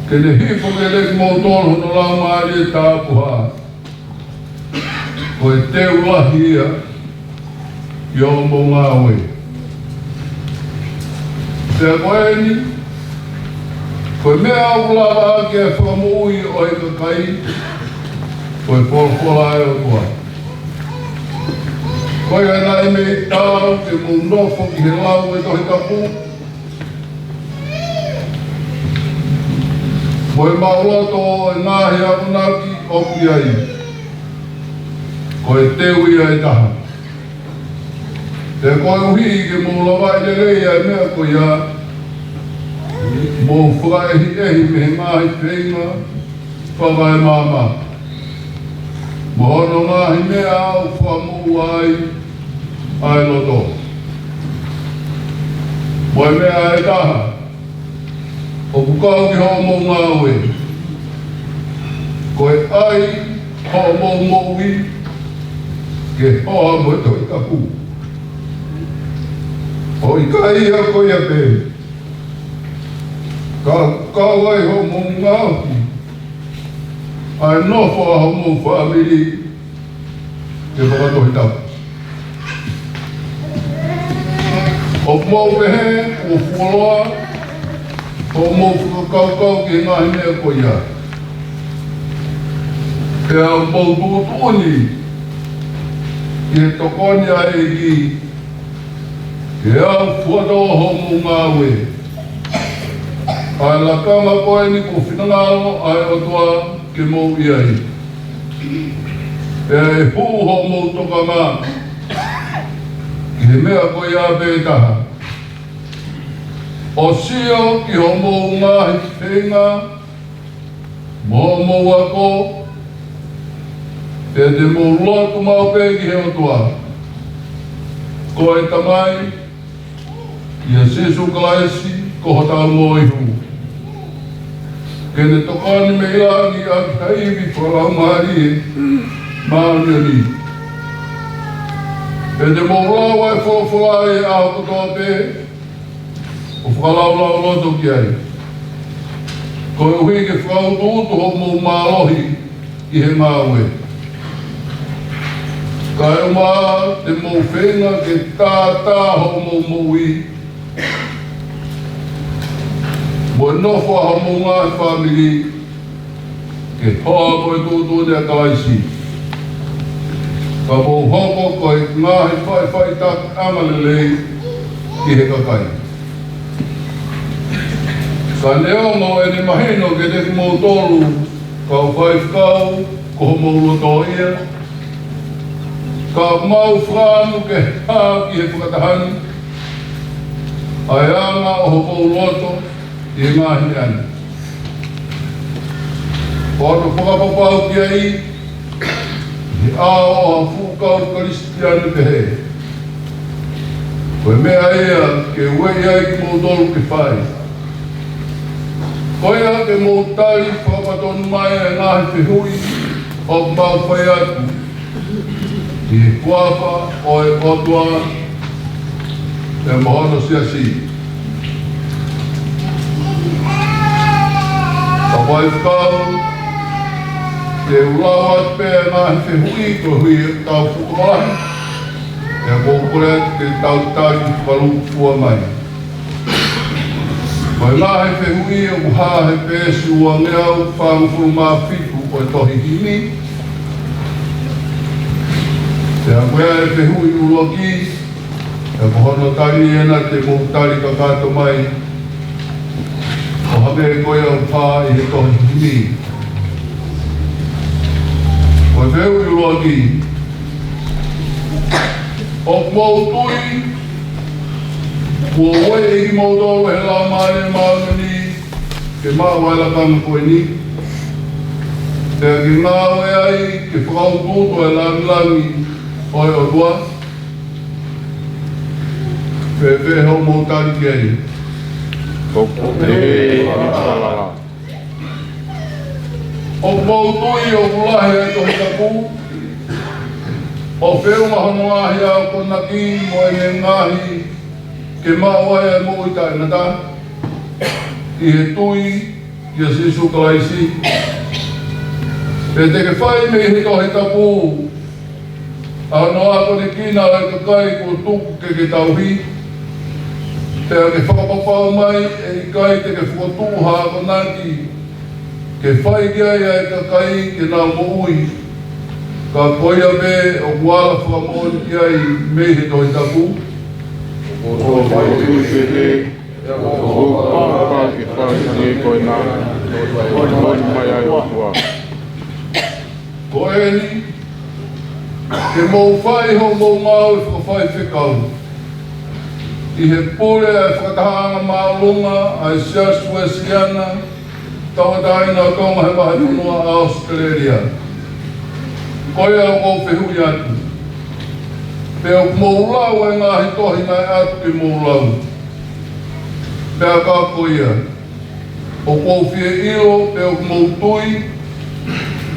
ke ne hifo kiate kimoutolu hono Laumālie Tapuhā, ko e teu lahi ia ʻi hoʻomou ngāue. Pea ko eni, ko e meʻa ʻoku lava ʻaki ʻa e fakamoʻui ʻo e kakai, ko e folofola ʻa e ʻOtua. Ko ia naʻe mei taau ke mou nofo ki he lau ʻo e Tohi Tapu, mo e maʻuloto ʻo e ngaahi akonaki ʻoku ʻi ai, ko e teu ia ʻe taha. Pea koeʻuhi ke mou lavaʻi lelei ʻa e meʻa ko ia, mou fakaʻehiʻehi mei he ngaahi feinga fakaemāmani, mo hono ngaahi meʻa ʻoku fakamoʻua ai ʻa e loto. Mo e meʻa ʻe taha ʻoku kau ki hoʻomou ngāue, ko e ʻai hoʻomou moʻui ke hohaʻa mo e Tohi Tapu. ʻOku ʻikai ia ko ia pē, ka ʻoku kau ai hoʻomou ngaohi ʻa e nofo ʻa hoʻomou fāmili ke fakatohitapu. ʻOku mou pehē kuo fuoloa hoʻomou fakakaukau ki he ngaahi meʻa ko ia. Pea ʻoku mou tuʻutuʻuni ki he tokoni ʻa e ʻEiki ke aʻu fuatō hoʻomou ngāue ʻa e lakanga ko eni kuo finangalo ʻa e ʻOtua ke mou ʻi ai. Pea ʻe hū hoʻomou tokanga ki he meʻa ko ia pē taha, ʻo sio ki hoʻomou ngaahi feinga mo hoʻomou ako, pea te mou lotu maʻu pē ki he ʻOtua, ko e Tamai, ʻia Sīsū Kalaisi ko hotau Moʻui, ke ne tokoni mei langi ʻaki ha ivi fakalaumālie māʻoniʻoni. Pea te mou lau ʻa e folofola ʻi he ʻaho kotoa pē, ʻo fakalaulauloto ki ai, koeʻuhi ke fakautuutu hoʻomou mālohi ʻi he ngāue. Kaeʻumaʻā te mou feinga ke tātā hoʻomou moʻui mo e nofo ʻa hoʻomou ngaahi fāmili ke hohaʻa mo e tuʻutuʻuni ʻa Kalaisi, ka mou hoko ko e ngaahi faʻifaʻitakiʻanga lelei ki he kakai. Ka neongo ʻene mahino kiate kimoutolu kau faifekau ko homou loto ia, ka ʻoku mau fakaʻamu ke hā ki he fakataha ni ʻa e anga ʻo homou loto ʻi he ngaahi meʻa ni, ʻo hono fakapapau ki ai ʻi he ʻao ʻo ha fuʻu kau Kalisitiane pehē. Ko e meʻa ia ke ueʻi ai kimoutolu ke fai. Ko ia ke mou tali fakapatonu mai ʻa e ngaahi fehuʻi ʻoku mau fai atu ʻi he huafa ʻo e ʻOtua pea mo hono siasi. Ka ʻoku ou fakaʻamu ke u lau atu pē ʻa e ngaahi fehuʻi koeʻuhi ke tau fakamatala, pea ʻoku ou kole atu ke tau tali fakalūkufua mai. Ko e ngaahi fehuʻi ʻoku hā he peesi uangeau fāngofulu mā fitu ʻo e tohi himi. Pea ko e fehuʻi ʻuluaki, pea ko hono tali ena te mou tali kakato mai, ʻo hangē ko ia ʻoku hā ʻi he tohi himi. Ko e fehuʻi ʻuluaki, ʻoku mou tui kuo ueʻi kimoutolu ʻe he Laumālie Māʻoniʻoni ke maʻu ʻa e lakanga ko eni, pea ke ngāue ai ke fakautuutu ʻa e lāngilangi ʻo e ʻOtua? Fēfē hoʻomou tali ki ai? ʻOku pehē ʻi he falala. ʻOku mou tui ʻoku lahi ʻa e Tohi Tapu, ʻo feʻunga hono ngaahi akonaki mo ʻene ngaahi ke maʻu ai ʻa e moʻui taʻengata, ʻi he tui ʻia Sīsū Kalaisi. Pea te ke fai mei he Tohi Tapu ʻa hono akonekina ʻa e kakai kuo tuku ke ke tauhi. Pea ke fakapapau mai ʻe ʻikai te ke fokotuʻu ha akonaki ke fai ki ai ʻa e kakai ke nau moʻui, ka ko ia pē ʻoku ala fakamoʻoni ki ai mei he Tohi Tapu. ʻOku ou tui pehē, ʻoku ou fakapapau ke fai hangē ko ena, ʻo tokoni mai ai ʻOtua. Ko eni, ke mou fai hoʻomou ngāue fakafaifekau ʻi he pule ʻa e Fakatahaʻanga Māʻolunga ʻa e Siasi Uēsiliana Tauʻatāina ʻo Tonga he Vahefonua ʻAositelēlia. Ko ia ʻoku ou fehuʻi atu, pe ʻoku mou lau ʻa e ngaahi tohi naʻe ʻatu ke mou lau? Pea ka ko ia, ʻoku ou fie ʻilo pe ʻoku mou tui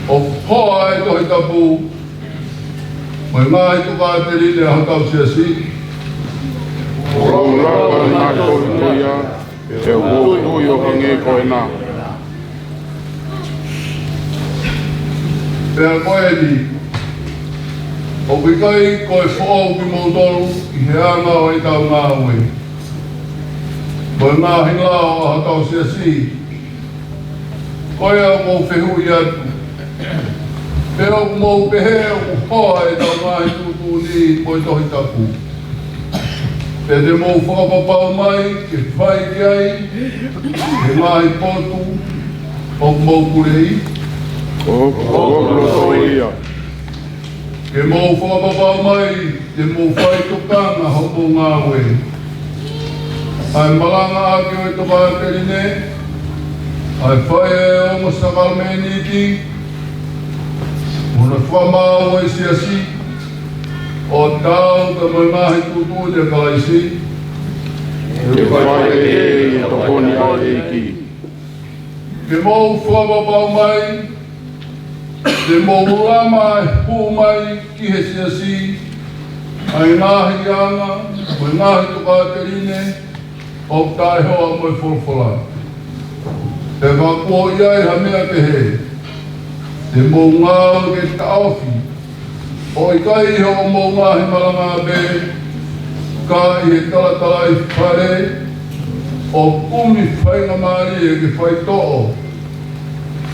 ʻoku hoa ʻa e Tohi Tapu mo e ngaahi tokāteline ʻa hotau Siasi? ʻOku ou lau ʻa e ngaahi tohi ko ia, pea ʻoku ou tui ʻo hangē ko ena. Pea ko eni, ʻoku ʻikai ko e foʻou kimoutolu ʻi he anga ʻo ʻetau ngāue mo e ngaahi lao ʻa hotau Siasi. Ko ia ʻoku ou fehuʻi atu, pe ʻoku mou pehē ʻoku hoa ʻetau ngaahi tuʻutuʻuni mo e Tohi Tapu? Pea te mou fakapapau mai ke fai ki ai ʻi he ngaahi potu ʻoku mou puleʻi? ʻOku ou loto ia. Ke mou fakapapau mai te mou fai tokanga hoʻomou ngāue, ʻa e malangaʻaki ʻo e tokāteline, ʻa e fai ʻa e ongo sākalamēniti, mo hono fakamaau ʻa e Siasi, ʻo taau pea mo e ngaahi tuʻutuʻuni ʻa Kalaisi. Te u fai pehē ʻi he tokoni ʻa e ʻEiki. Ke mou fakapapau mai te mou lama ʻa e hū mai ki he Siasi ʻa e ngaahi anga mo e ngaahi tokāteline ʻoku taʻehoa mo e folofola. Pea ka kuo ʻi ai ha meʻa pehē, te mou ngāue ke taʻofi, ʻo ʻikai ʻi hoʻomou ngaahi malanga pē, ka ʻi he talatalaifale, ʻo kumi faingamālie ke faitoʻo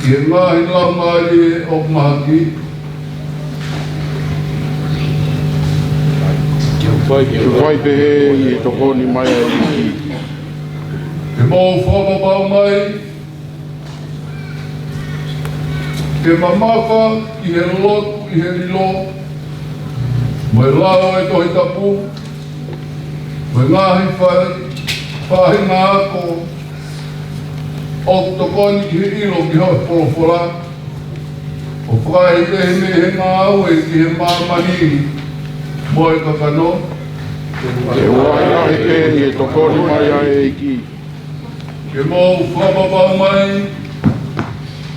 ʻi he ngaahi laumālie ʻoku mahaki. Te u fai pehē ʻi he tokoni mai ʻa e ʻEiki. Ke mou fakapapau mai ke mamafa ʻi he lotu ʻi he lilo, mo e lau ʻa e Tohi Tapu, mo e ngaahi fa-, faʻahinga ako ʻoku tokoni ki he ʻilo ki hoʻo folofola, ʻo fakaʻehiʻehi mei he ngāue ki he māmani mo e kakano. Te u ʻahiʻahi pē ʻi he tokoni mai ʻa e ʻEiki. Ke mou fakapapau mai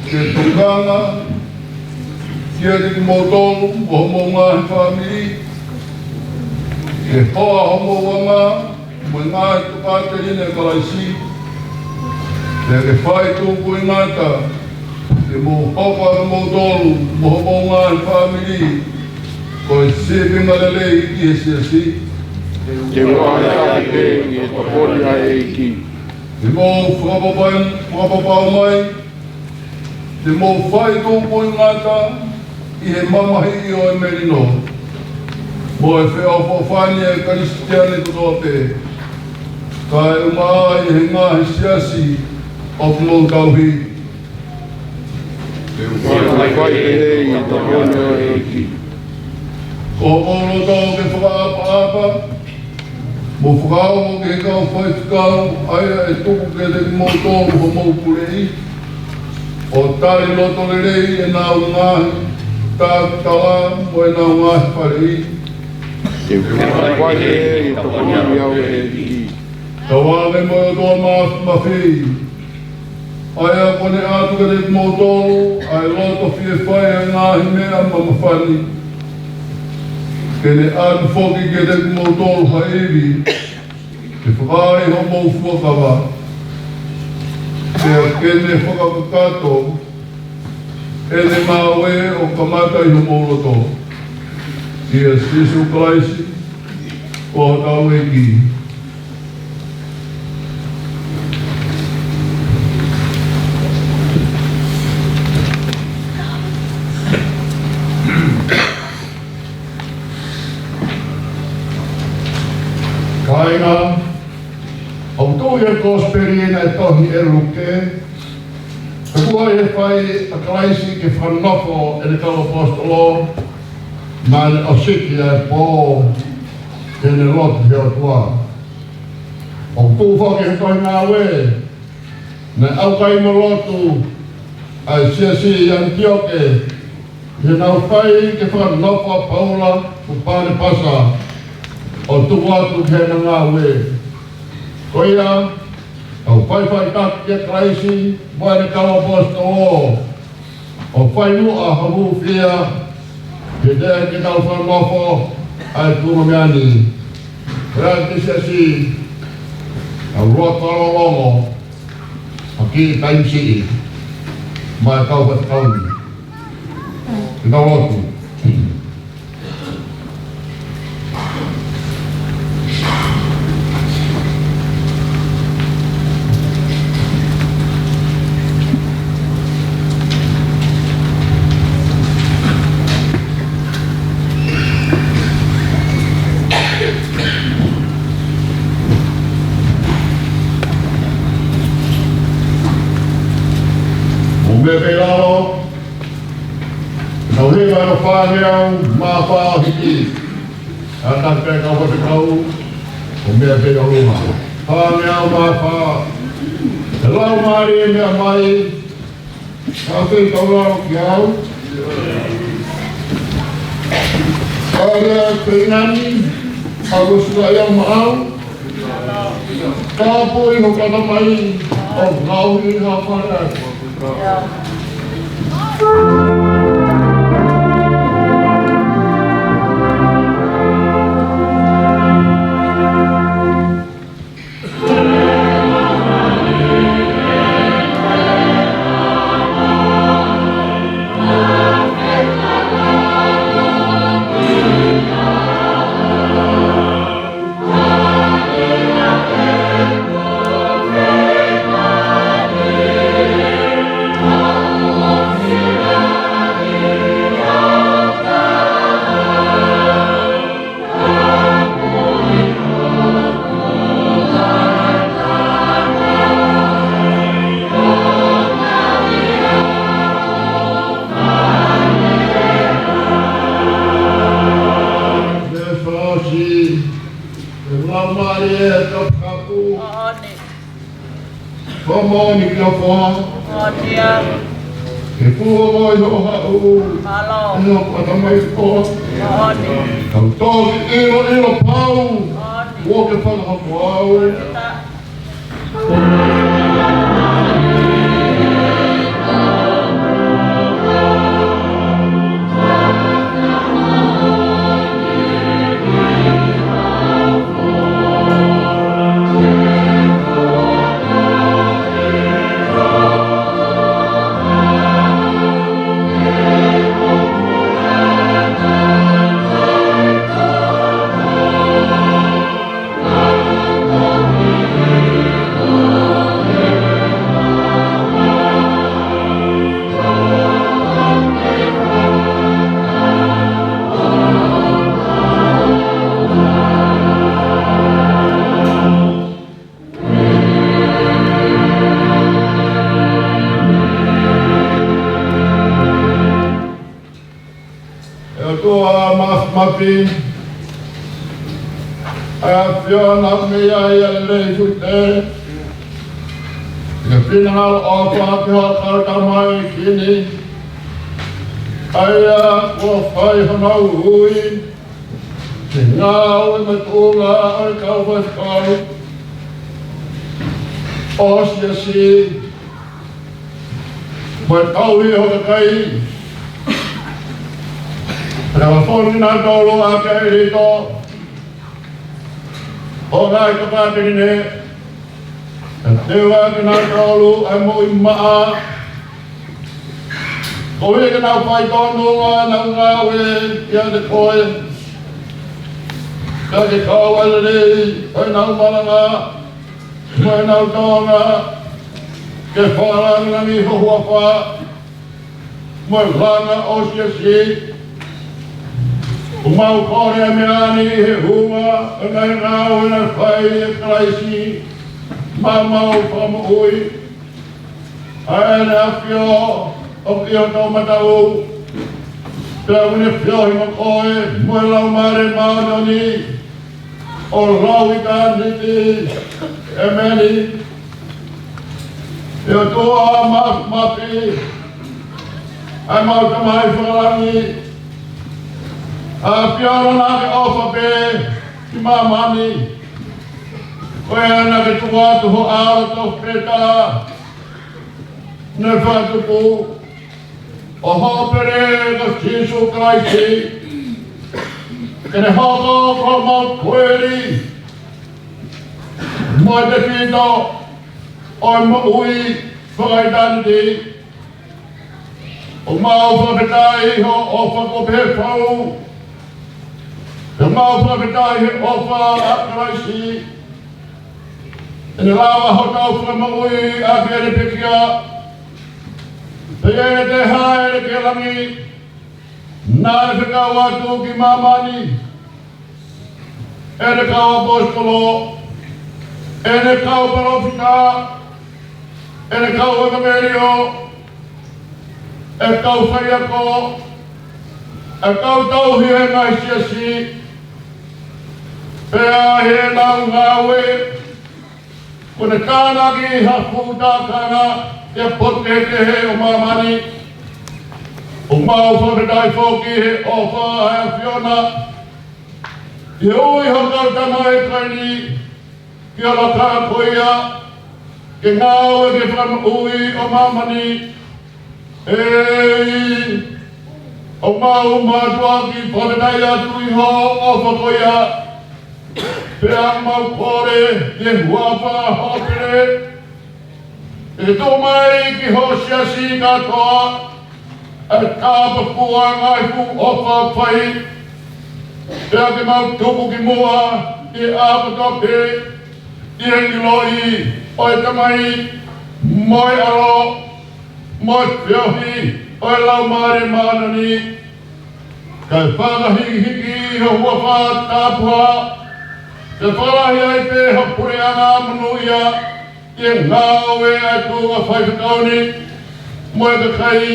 ke tokanga kiate kimoutolu mo homou ngaahi fāmili, ke hoa hoʻomou anga mo e ngaahi tokāteline ʻa Kalaisi. Pea ke fai tuʻutuʻuni ngata ke mou hoko ʻa kimoutolu mo homou ngaahi fāmili ko e sīpinga lelei ki he Siasi. Te u ʻahiʻahi pē ʻi he tokoni ʻa e ʻEiki. Ke mou fakapapau, fakapapau mai te mou fai tuʻutuʻuni ngata ʻi he mamahiʻi ʻo e melino mo e feʻofoʻofani ʻa e Kalisitiane kotoa pē, kae ʻumaʻā ʻi he ngaahi siasi ʻoku mou tauhi. Te u fai pehē ʻi he tokoni ʻa e ʻEiki. Ko hoʻomou loto ke fakaʻapaʻapa mo fakaongo ki he kau faifekau, ʻa ia ʻe tuku kiate kimoutolu hoʻomou puleʻi, ʻo tali loto lelei ʻenau ngaahi talatala mo ʻenau ngaahi faleʻi. Ke u fai ʻe he tokoni au ʻe he ʻEiki. Tauange mo e ʻOtua Māfimafi, ʻa ia kuo ne ʻatu kiate kimoutolu ʻa e loto fie fai ʻa e ngaahi meʻa mamafa ni, ke ne ʻatu foki kiate kimoutolu ha ivi ke fakaai hoʻomou fuakava, pea ke ne fakakakato ʻene ngāue ʻo kamata ʻi homou loto. ʻIa Sīsū Kalaisi, ko hotau ʻEiki. Kāinga, ʻoku tuʻu ʻi he Kosipeli naʻe tohi ʻe Luke, ko e fai ʻa Kalaisi ke fakanofo ʻene kau ʻaposetolo, naʻa ne ʻosiki ʻa e pō ke ne lotu ki he ʻOtua. ʻOku tuʻu foki he tohi Ngāue, naʻe ʻaukai mo lotu ʻa e siasi ʻi ʻAnitioke, ʻi heʻenau fai ke fakanofo ʻa Paula mo Panepasa ʻo tuku atu ki heʻena ngāue. Ko ia, tau faʻifaʻitaki kia Kalaisi mo ʻene kau ʻaposetolo, ʻo fai muʻa ha hūfia, ke teʻeki ke tau fakanofo ʻa e tuʻunga meʻa ni. Pea ki he siasi, tau lotu fakalongolongo ha kiʻi taimi siʻi maʻa e kau faifekau ni. Ke tau lotu. Mou meʻa pē ʻi lalo, tau hinga ʻa e fāngeau mā fā hiki. ʻA e taki pē kau faifekau, mou meʻa pē ʻi ʻolunga. Fāngeau mā fā. ʻE Laumālie, meʻa mai, ka fei kau lalo ki au. Ka lea pē nani, ka ko sula ia maʻau. Ka pui ho kata mai, ʻo ngau i ha fale. Fakamoʻoni ki ho hoa. Moʻoni ia. Ke fuofua ʻi hoʻo haʻu. Mālō. ʻI hoku ʻatamai koa. Moʻoni. Kau toki ʻiloʻilo pau. Moʻoni. Kuo ke fakahoko au. Moʻoni. ʻE ʻOtua Māfimafi, ʻa e ʻAfiona mei ai ʻa e lelei, fute ʻi he finangalo ʻofa ki hoʻo kau tamaiki ni, ʻa ia kuo fai honau ui, Ke ngāue mo e tuʻunga ʻo e kau faifekau, ʻo e siasi, mo e tauhi ʻo e kakai. Pea fonu kinautolu ʻaki ʻa e ʻEiki ʻo e ngaahi tokāteline, pea teu ʻaki kinautolu ʻa e moʻui maʻa, koeʻuhi ke nau faitotonu ʻenau ngāue ʻiate koe, pea ke kau ʻa e lelei ʻo ʻenau malanga mo ʻenau tōʻonga ke fakalangilangiʻi ho huafa mo e langa ʻo e siasi. ʻOku mau kole ʻa e meʻa ni ʻi he ʻuhinga ʻo e ngaahi ngāue naʻe fai ʻe Kalaisi maʻa homau Fakamoʻui, ʻa ʻEne ʻAfio ʻoku ʻi ho toʻomataʻu, pea ʻoku ne feohi mo koe mo e Laumālie Māʻoniʻoni ʻo lauʻitāniti. ʻEmeni. ʻE ʻOtua Māfimafi, ʻa ʻemau Tamai Fakalangi, ʻa e ʻAfiona naʻa ke ʻofa pē ki māmani, ko ia naʻa ke tuku atu ho ʻAlo tofu pē taha naʻe fakatupu, ʻa hoʻo Pele ko Sīsū Kalaisi, ke ne hoko ko homau koeli mo e tefito ʻo e moʻui fakaʻitāniti. ʻOku mau fakafetaʻi hoʻo ʻofa kuo pehē fau. ʻOku mau fakafetaʻi he ʻofa ʻa Kalaisi, ʻi heʻene lava hotau fakamoʻui ʻaki ʻene pekia, pea ʻi heʻene toe haʻele ki langi, naʻe fekau atu ki māmani ʻene kau ʻaposetolo, ʻene kau palōfita, ʻene kau ʻevangeliō, ʻa e kau faiako, ʻa e kau tauhi ʻo e ngaahi siasi, pea ʻi heʻenau ngāue kuo ne tānaki ha fuʻu tākanga ʻi ha potu kehekehe ʻo māmani. ʻOku mau fakafetaʻi foki he ʻofa ʻa e ʻAfiona, ʻi he ui hoʻo kau tamaioʻeiki ko eni ki he lakanga ko ia ke ngāue ki he fakamoʻui ʻo māmani. ʻEiki, ʻoku mau mātuʻaki fakafetaʻi atu ʻi hoʻo ʻofa ko ia, pea mau kole ʻi he huafa hoʻo Pele, ke ke tuku mai ki ho siasi kātoa ʻa e tāpuaki ʻa e ngaahi fuʻu ʻofa ʻoku fai, pea ke mau tupu ki muʻa ʻi he ʻaho kotoa pē ʻi he ʻiloʻi ʻo e Tamai, mo e ʻAlo, mo e feohi ʻo e Laumālie Māʻoniʻoni, kae fakahikihiki ho huafa tapuhā, ke fakalahi ai pē ho puleʻanga monūʻia ʻi he ngāue ʻa e tuʻunga faifekau ni mo e kakai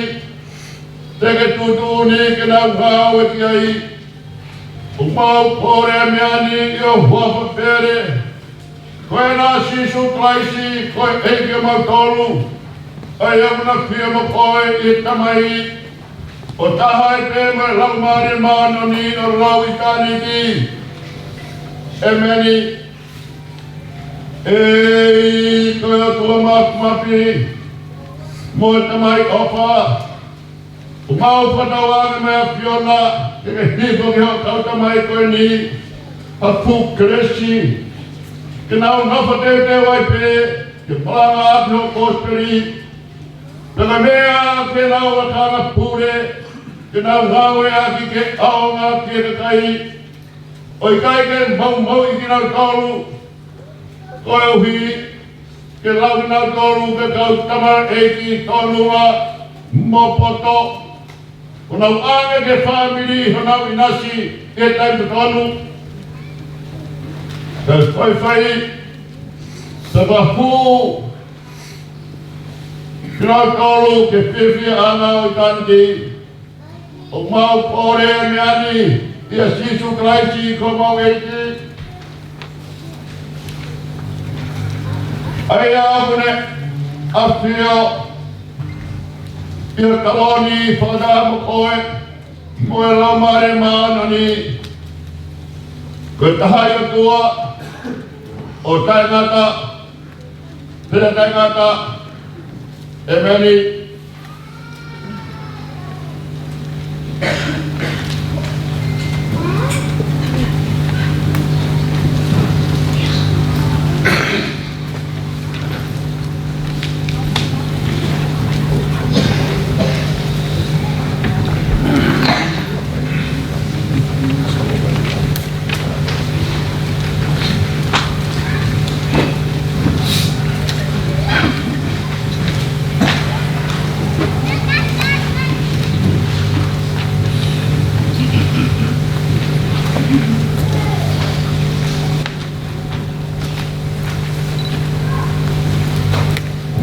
te ke tuʻutuʻuni ke nau ngāue ki ai. ʻOku mau kole ʻa e meʻa ni ʻi ho huafa pele, ko ena ʻa Sīsū Kalaisi, ko e ʻEiki ʻo mautolu, ʻa ia ʻoku na fie mo koe ʻi he Tamai, ʻo taha ai pē mo e Laumālie Māʻoniʻoni ʻo lauʻitāniti. ʻEmeni. ʻEiki, ko e ʻOtua Māfimafi mo e Tamai ʻofa, ʻoku mau fakatauange mo e ʻAfiona ke ke hifo ki hoʻo kau tamaioʻeiki ko eni ha fuʻu kelesi, ke nau nofo teuteu ai pē ke malanga ʻaki hoʻo kosipeli, pea ko e meʻa ke nau lakanga pule ke nau ngāue ʻaki ke ʻaonga ki he kakai, ʻo ʻikai ke maumauʻi kinautolu, koeʻuhi ke lau kinautolu ko e kau tamaioʻeiki tōnunga mo poto, ʻo nau ʻoange ki he fāmili honau ʻinasi ʻi he taimi totonu. Kae faifai, pea fakahū kinautolu ki he fiefiaʻanga ʻo ʻitāniti. ʻOku mau kole ʻa e meʻa ni ʻia Sīsū Kalaisi ko homau ʻEiki, ʻa ia ʻoku ne ʻafio ʻi he taloni fakataha mo koe mo e Laumālie Māʻoniʻoni, Ko e taha ʻa e ʻOtua, ʻo taʻengata, pea taʻengata. ʻEmeni.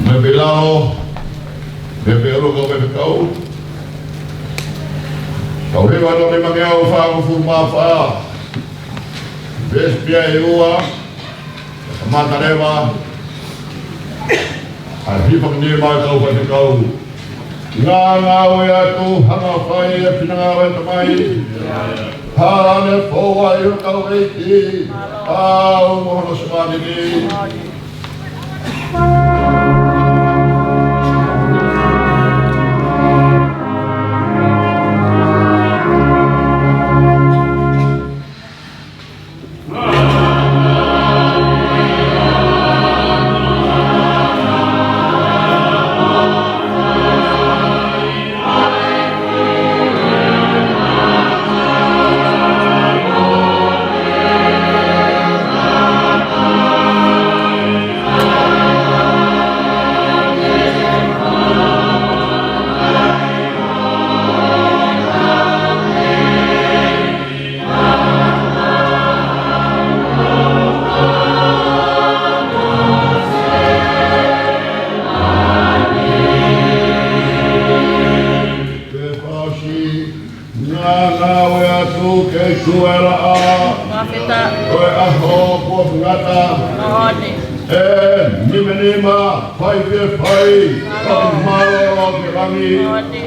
Mei he lao, mei he ʻuluaki kau faifekau. Kau hiva hono nimangeau fāngofulu mā fā. Veesi pē ʻe ua, kamata leva ʻa e hifo ki he nima ʻo e kau faifekau. Ngāngāue atu, hanga fai e finangalo ʻo e Tamai. Hala ne foua ʻi he kau ʻEiki, ʻa e ʻOtua mo hono Siasi ni. Ke fasi, ngāngāue atu ke tuʻu ʻa e laʻā. Fakafetaʻi. Ko e ʻaho kuo fungata. Moʻoni. ʻE nimanima, fai pē fai. Mālō. Fakamālō ki he langi. Moʻoni.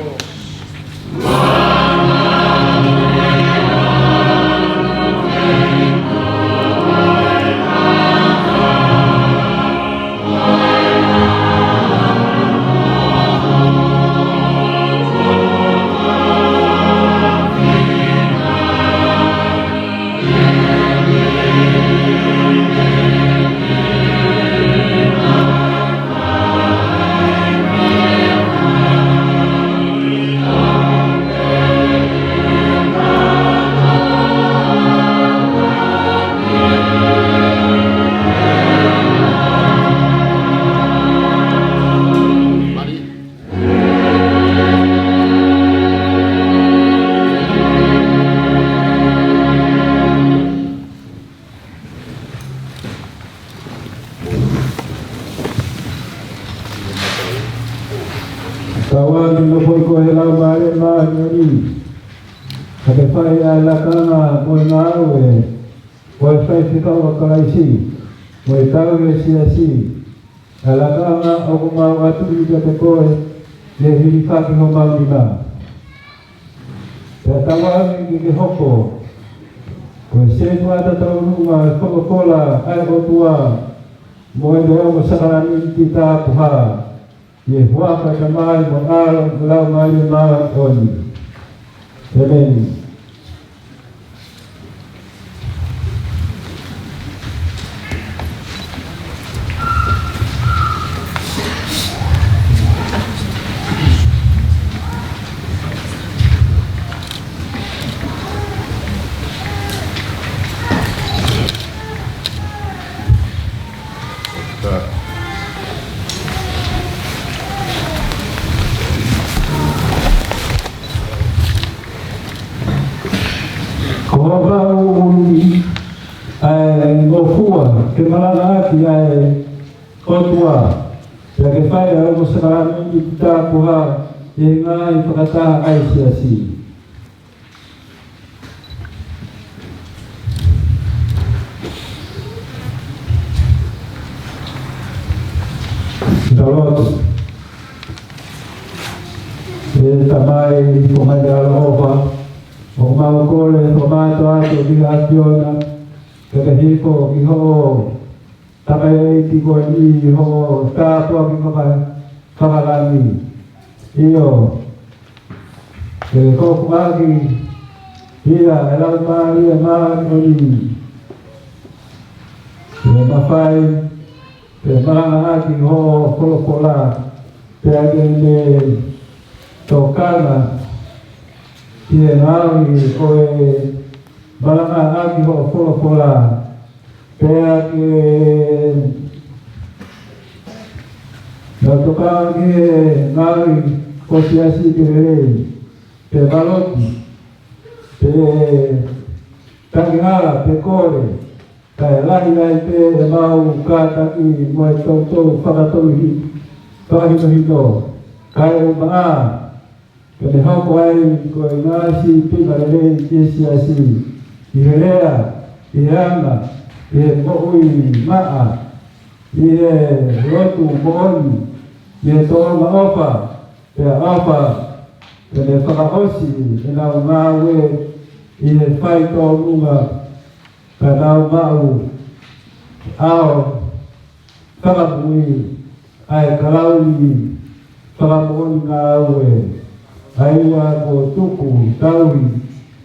Tauange ke nofo ʻi he Laumālie Māʻoniʻoni, ka ke fai ʻa e lakanga mo e ngāue ʻo e faifekau ʻa Kalaisi, mo e tauhi ʻa e siasi, ʻa e lakanga ʻoku mau ʻatu kiate koe, ke hilifaki homau nima. Pea tauange ke ke hoko ko e setuata tauʻolunga ʻo e folofola ʻa e ʻOtua, mo e ongo sākalamēniti tapuhā, ʻi he huafa ʻo e Tamai mo e ʻAlo mo e Laumālie Māʻoniʻoni. ʻEmeni. Ko hoʻo ʻulu ʻa e ngofua ke malangaʻaki ʻa e ʻOtua, pea ke fai ʻa e ongo sākalamēniti tapuhā ʻi he ngaahi fakataha ʻa e siasi. Tau lotu. ʻE Tamai, ko homau ʻaloʻofa, ʻoku mau kole, ko homau ʻOtua, ko e ʻAfiona, ke ke hifo ʻi hoʻo tamaioʻeiki ko eni, ʻi hoʻo tāpuaki faka-, fakalangi. ʻIo, ke ke hoko ʻaki ia ʻa e Laumālie Māʻoniʻoni, ke mafai ke malangaʻaki hoʻo folofola, pea ke ne tokanga ki he ngaahi ʻo e malangaʻaki hoʻo folofola, pea ke ne tokanga ki he ngaahi ʻo e siasi ke lelei, pe valoki, pe tangi hala, pe kole, kae lahi ai pē ʻemau kātaki mo e toutou fakatolu hi-, fakahinohino, kae ʻumaʻā ke ne hoko ai ko e ngaahi sīpinga lelei ki he siasi, ʻi he lea, ʻi he anga, ʻi he moʻui maʻa, ʻi he lotu moʻoni, ʻi he tōʻonga ʻofa, pea ʻofa, ke ne fakaʻosi ʻenau ngāue ʻi he faitōnunga, ka nau maʻu ʻa e fakamoʻui, ʻa e kalauni fakamoʻoni ngāue, ʻa ia kuo tuku tauhi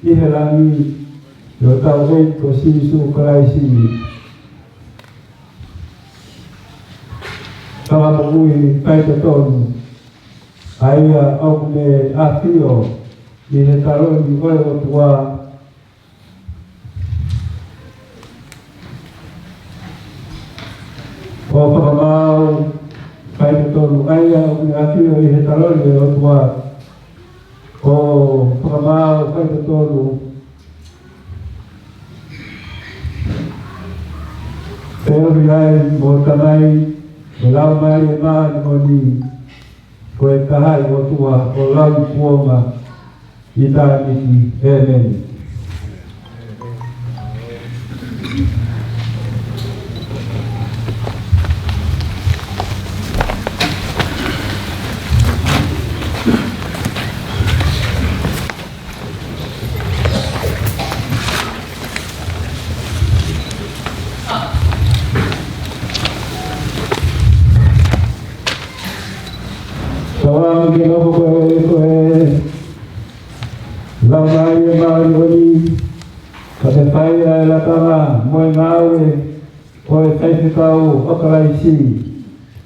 ʻi he langi, ʻi hotau ʻEiki ko Sīsū Kalaisi, Fakamoʻui faitotonu, ʻa ia ʻoku ne ʻafio ʻi he taloni ʻo e ʻOtua, ʻo fakamaau faitotonu. ʻA ia ʻoku ne ʻafio ʻi he taloni ʻo e ʻOtua, ʻo fakamaau faitotonu, feohi ai mo e Tamai, mo e Laumālie Māʻoniʻoni, ko e taha ʻOtua ʻo lauikuonga ʻi tāniti. ʻĒmeni. Tauange ke nofo koe, ko e Laumālie Māʻoniʻoni, ka te fai ʻa e lakanga mo e ngāue ʻo e faifekau ʻo Kalaisi,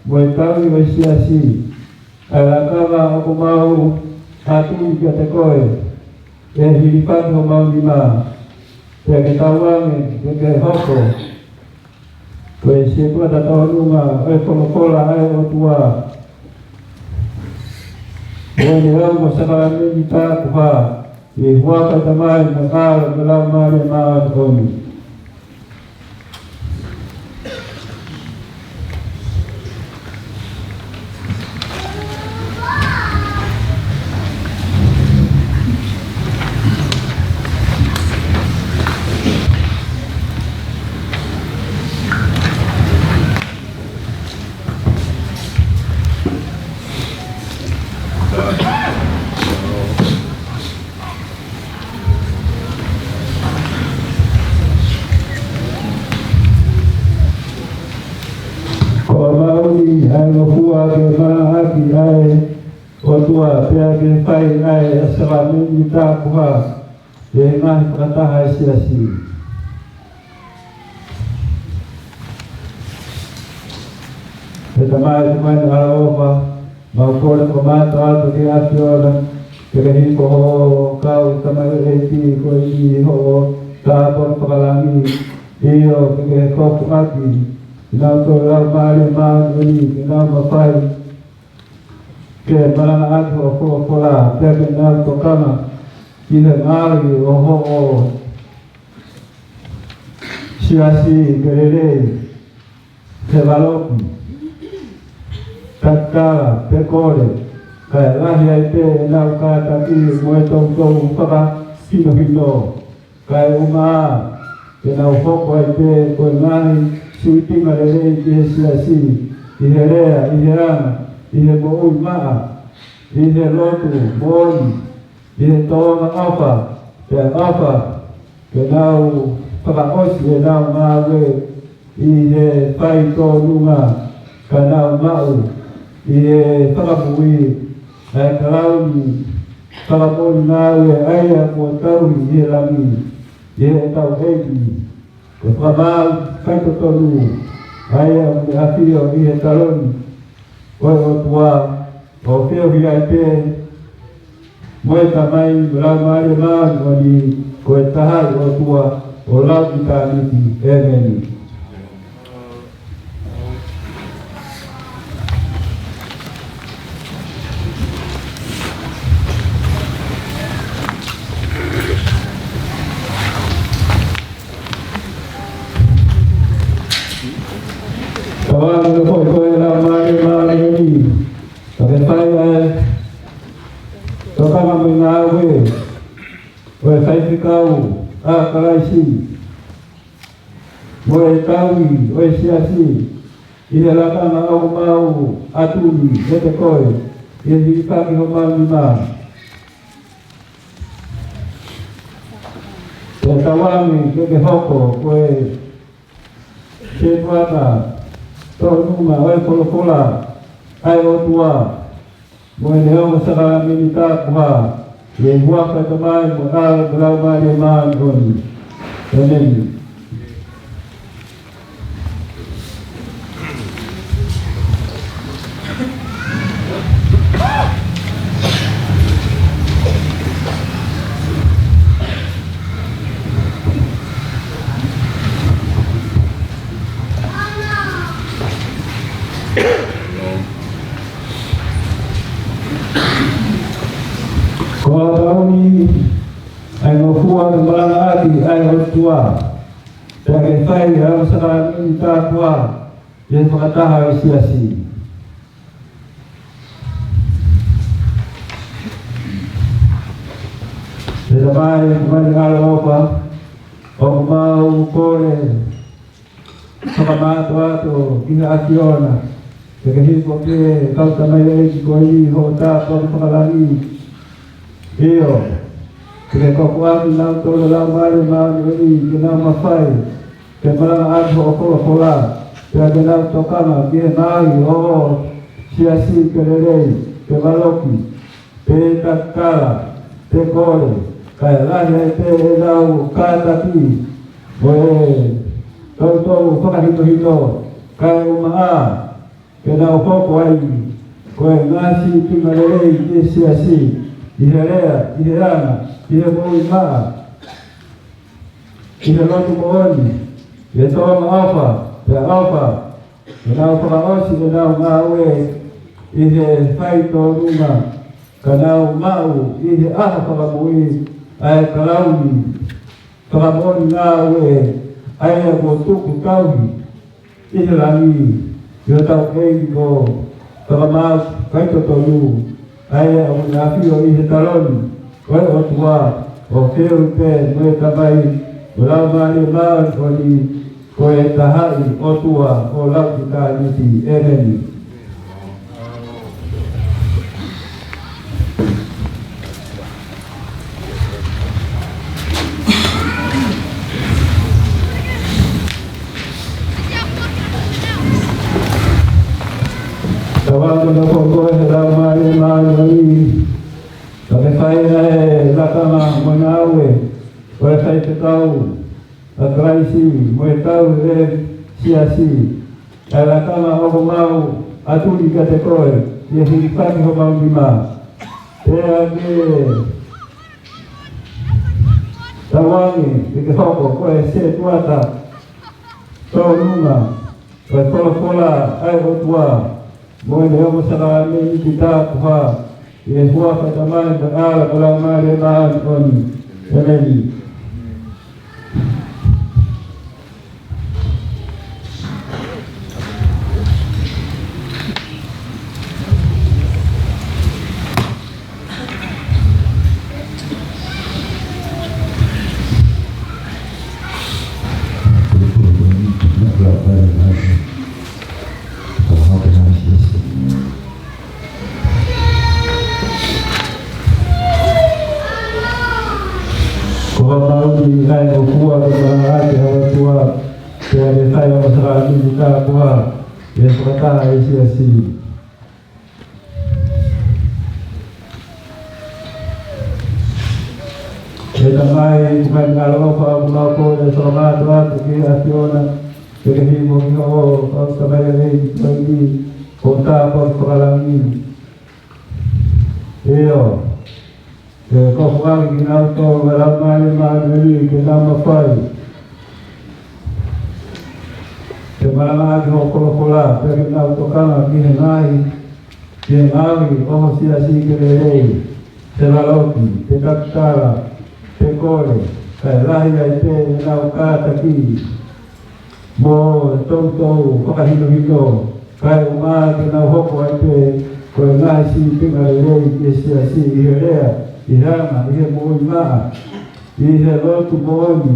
mo e tauhi ʻo e siasi, ʻa e lakanga ʻoku mau ʻatu kiate koe, ʻe hilifaki homau nima, pea ke tauange ke ke hoko ko e sētuata tauʻolunga ʻo e folofola ʻa e ʻOtua, ʻo ne lau mo sākalamēniti taʻu hā, ʻi he huafa ʻo e Tamai mo e ʻAlo mo e Laumālie Māʻoniʻoni. Ko e maʻu ʻa e ngofua ke malangaʻaki ʻa e ʻOtua, pea ke fai ʻa e sākalamēniti taʻu hā ʻi he ngaahi fakataha ʻa e siasi. ʻE Tamai, Tamai ʻaloʻofa, mau kole fakamātoato ki he ʻAfiona, ke ke hifo hoʻo kau tamaioʻeiki ko eni ʻi hoʻo tāpuaki fakalangi, ʻio ke ke kofuʻaki kinautolu ʻe he Laumālie Māʻoniʻoni, ke nau mafai ke malangaʻaki hoʻo folofola, pea ke nau tokanga ki he ngaahi ʻo hoʻo siasi ke lelei, ke valoki, tatala, pe kole, kae lahi ai pē ʻenau kātaki mo e toutou fakahinohino, kae ʻumaʻā ke nau hoko ai pē ko e ngaahi sīpinga lelei ki he siasi, ʻi he lea, ʻi he anga, ʻi he moʻui maʻa, ʻi he lotu moʻoni, ʻi he tōʻonga ʻofa, pea ʻofa ke nau fakaʻosi ʻenau ngāue ʻi he faitōnunga, ka nau maʻu ʻi he fakamoʻui ʻa e kalauni fakamoʻoni ngāue ʻa ia kuo tauhi ʻi he langi, ʻi heʻetau ʻEiki, ko e Fakamaau Faitotonu, ʻa ia ʻoku ne ʻafio ʻi he taloni ʻo e ʻOtua, ʻo feohi ai pē mo e Tamai mo e Laumālie Māʻoniʻoni, ko e taha ʻi ʻOtua ʻo lau ʻitāniti. ʻEmeni. Tauange foʻi ko e Laumālie Māʻoniʻoni, ka ke fai ʻa e tokanga mo e ngāue ʻo e faifekau ʻa Kalaisi, mo e tauhi ʻo e siasi, ʻi he lakanga ʻoku mau atuli kiate koe, ʻi he hilifaki homau nima. Pea tauange ke ke hoko ko e setuata tōnunga ʻo e folofola ʻa e ʻOtua, mo ʻene ongo sākalamēniti tapuhā, ʻi he huafa ʻo e Tamai mo e ʻAlo mo e Laumālie Māʻoniʻoni. ʻEmeni. Ko e tauhi ʻa e ngofua ke malangaʻaki ʻa e ʻOtua, pea ke fai ʻa e sākalamēniti tapuhā ʻi he fakataha ʻo e siasi. ʻE Tamai, ʻoku mau ʻaloʻofa, ʻoku mau kole fakamātoato ki he ʻAfiona, ke ke hifo ki he kau tamaioʻeiki ko eni ʻi hoʻo tāpuaki fakalangi. ʻIo, ke ke kokoʻaki kinautolu ʻe he Laumālie Māʻoniʻoni ke nau mafai ke malangaʻaki hoʻo folofola, pea ke nau tokanga ki he ngaahi ʻo e siasi ke lelei, ke valoki, pe takala, pe kole, kae lahi ai pē ʻenau kātaki, mo e toutou fakahinohino, kae ʻumaʻā ke nau hoko ai ko e ngaahi sīpinga lelei ki he siasi, ʻi he lea, ʻi he anga, ʻi he moʻui maʻa, ʻi he lotu moʻoni, ʻi he tōʻonga ʻofa, pea ʻofa, ke nau fakaʻosi ʻenau ngāue ʻi he faitōnunga, ka nau maʻu ʻi he ʻaho fakamoʻui ʻa e kalauni fakamoʻoni ngāue ʻa ia kuo tuku tauhi ʻi he langi, ʻi hotau ʻEiki ko e Fakamaau Faitotonu, ʻa ia ʻoku ne ʻafio ʻi he taloni ʻo e ʻOtua, ʻo feohi pē mo e Tamai mo e Laumālie Māʻoniʻoni, ko e taha ʻi ʻOtua ʻo lau ʻitāniti. ʻEmeni. Tauange foʻi ko e Laumālie Māʻoniʻoni, ka ke fai ʻa e lakanga mo e ngāue ʻo e faifekau ʻa Kalaisi mo e tauhi ʻo e siasi, ʻa e lakanga ʻoku mau atuli kiate koe, ʻi he hilifaki homau nima. Pea ke tauange ke ke hoko ko e setuata tōnunga ʻo e folofola ʻa e ʻOtua, mo ʻene ongo sākalamēniti tapuhā, ʻi he huafa ʻo e Tamai mo e ʻAlo mo e Laumālie Māʻoniʻoni. ʻEmeni. Kuo ʻi he fakataha ʻa e siasi. ʻE Tamai, ko e meʻa ʻaloʻofa ʻoku mau kole ʻo fakamātoato ki he ʻAfiona, ke ke himo ki hoʻo kau tamaioʻeiki ko eni, ko e tāpuaki fakalangi. ʻIo, ke ke foaki kinautolu ʻa e Laumālie Māʻoniʻoni ke nau mafai ke malangaʻaki hoʻo folofola, pea ke nau tokanga ki he ngaahi, ki he ngaahi ʻo ho siasi ke lelei, pe valoki, pe takitala, pe kole, kae lahi ai pē ʻenau kātaki mo e toutou fakahinohino, kae ʻumaʻā ke nau hoko ai pē ko e ngaahi sīpinga lelei ʻi he siasi, ʻi he lea, ʻi he anga, ʻi he moʻui maʻa, ʻi he lotu moʻoni,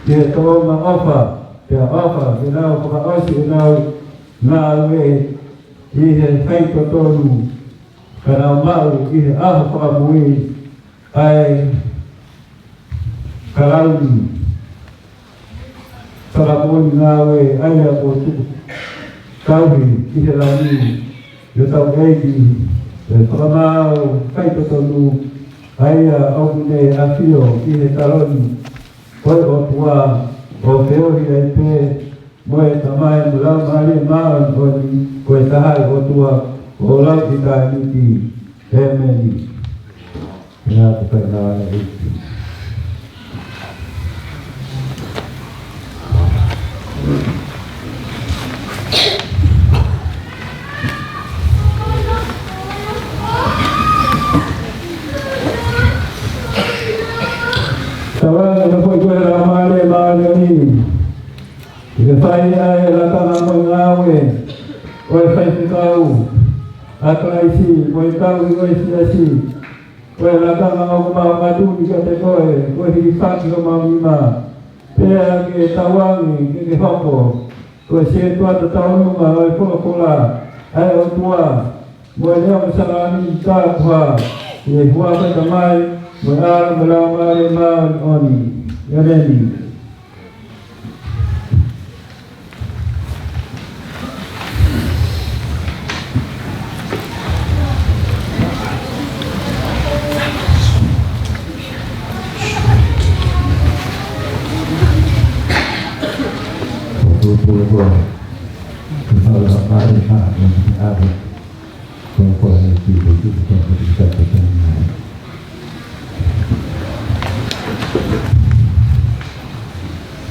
ʻi he tōʻonga ʻofa, pea ʻofa ke nau fakaʻosi ʻenau ngāue ʻi he faitotonu, ka nau maʻu ʻi he ʻaho fakamui ʻa e kalauni fakamoʻoni ngāue ʻa ia kuo tuku tauhi ʻi he langi, ʻa hotau ʻEiki, ʻa e fakamaau faitotonu, ʻa ia ʻoku ne ʻafio ʻi he taloni, ko e ʻOtua, ʻo feohi ai pē mo e Tamai mo e Laumālie Māʻoniʻoni, ko e taha ʻa e ʻOtua, ʻo lau ʻitāniti. ʻĒmeni. Pea ʻoku fai ʻa e ʻEiki. Tauange ʻa e foʻi ko e Laumālie Māʻoniʻoni. Ke fai ʻa e lakanga mo e ngāue ʻo e faifekau ʻa Kalaisi, mo e kau ʻi he siasi. Ko e lakanga ʻoku mau ʻatu kiate koe, ko e hilifaki homau nima. Pea ke tauange ke ke hoko ko e sētuata tauʻolunga ʻo e folofola ʻa e ʻOtua, mo e leʻo mo e sākalamēniti tapuhā, ʻi he huafa ʻo e Tamai, mo e ʻAlo, mo e Laumālie Māʻoniʻoni. ʻĒmeni.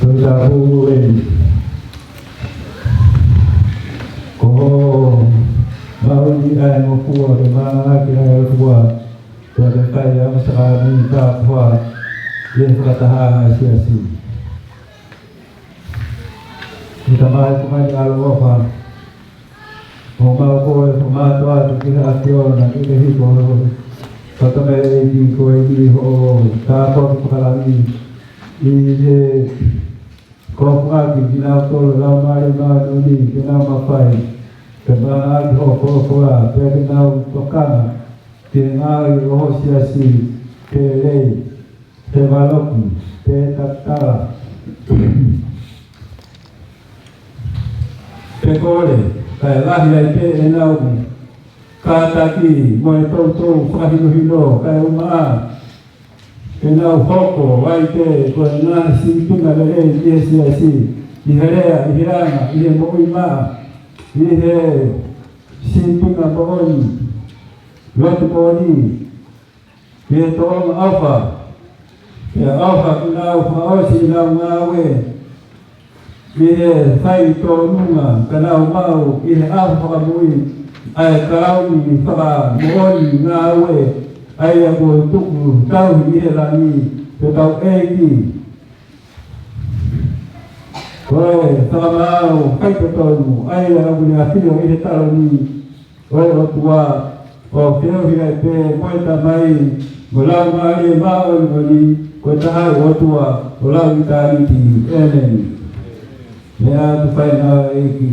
Tohi Tapu eni. Ko hoʻo maʻu ʻa e ngofua ke malangaʻaki ʻa e ʻOtua, pea ke fai ʻa e sākalamēniti tapuhā ʻi he fakataha ʻa e siasi. ʻE Tamai, ko e meʻa ʻaloʻofa ʻoku mau kole ʻo fakamātoato ki he ʻAfiona, ke ke hifo hoʻo kau tamaioʻeiki ko eni, hoʻo tāpuaki fakalangi, ʻi he foaki kinautolu ʻe he Laumālie Māʻoniʻoni ke nau mafai ke malangaʻaki hoʻo folofola, pea ke nau tokanga ki he ngāue ʻo ho siasi ke lelei, pe valoki, pe takitala, pe kole, kae lahi ai pē ʻenau kātaki mo e toutou fakahinohino, kae ʻumaʻā ke nau hoko ai pē ko e ngaahi sīpinga lelei ʻi he siasi, ʻi he lea, ʻi he anga, ʻi he moʻui maʻa, ʻi he sīpinga moʻoni, lotu moʻoni, ʻi he tōʻonga ʻofa, pea ʻofa ke nau fakaʻosi ʻenau ngāue ʻi he faitotonu, ka nau maʻu ʻi he ʻaho fakamui ʻa e kalauni fakamoʻoni ngāue ʻa ia kuo tuku tauhi ʻi he langi, ʻa hotau ʻEiki, ko e fakamaau faitotonu, ʻa ia ʻoku ne ʻafio ʻi he taloni ʻo e ʻOtua, ʻo feohi ai pē mo e Tamai mo e Laumālie Māʻoniʻoni, ko e taha ʻa e ʻOtua, ʻo lau ʻitāniti. ʻĒmeni. Meʻa atu, fai ʻa e ʻEiki.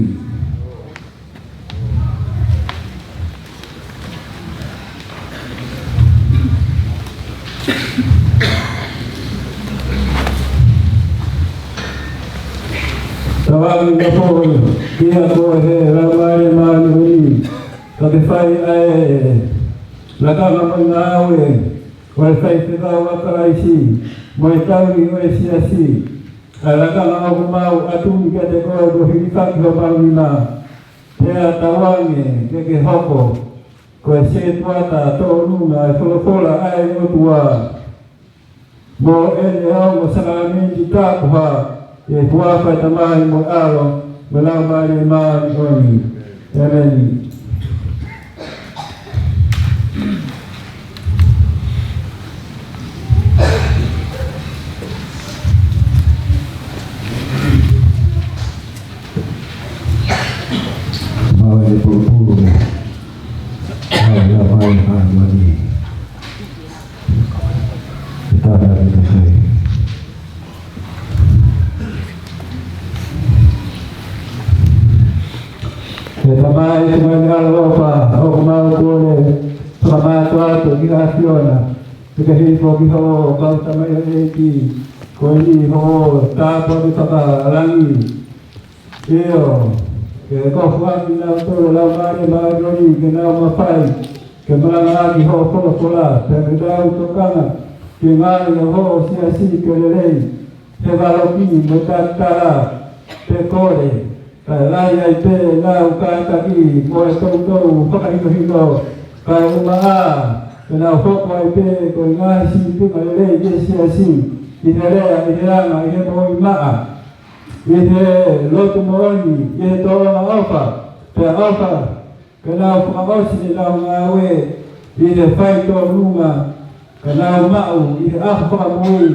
Tauange ʻa e foʻi Kia koe ʻe Laumālie Māʻoniʻoni, ka ke fai ʻa e lakanga mo e ngāue ʻo e faifekau ʻa Kalaisi, mo e tauhi ʻo e siasi, ʻa e lakanga ʻoku mau ʻatu ni kiate koe ko e hilifaki homau nima, pea tauange ke ke hoko ko e setuata tōnunga ʻa e folofola ʻa e ʻOtua, mo ʻene ongo sākalamēniti tapuhā, ʻi he huafa ʻo e Tamai mo e ʻAlo mo e Laumālie Māʻoniʻoni. ʻEmeni. Mau ʻi he pulupulu ʻa e Laumālie Māʻoniʻoni. Tau tāpuaki. ʻE Tamai, Tamai ʻaloʻofa, ʻoku mau kole fakamātoato ki he ʻAfiona, ʻi he hifo ki hoʻo kau tamaioʻeiki, ko eni hoʻo tāpuaki fakalangi. ʻIo, ke kofuʻaki kinautolu ʻe he Laumālie Māʻoniʻoni ke nau mafai ke malangaʻaki hoʻo folofola, pea ke nau tokanga ki he ngāue ʻo hoʻo siasi ke lelei, he valoki mo e tatala, pea kole, kae lahi ai pē ʻenau kātaki mo e toutou fakahinohino, kae ʻumaʻā ke nau hoko ai pē ko e ngaahi sīpinga lelei ki he siasi, ʻi he lea, ʻi he anga, ʻi he moʻui maʻa, ʻi he lotu moʻoni, ʻi he tōʻonga ʻofa, pea ʻofa ke nau fakaʻosi ʻenau ngāue ʻi he faitōnunga, ka nau maʻu ʻi he ʻaho fakamui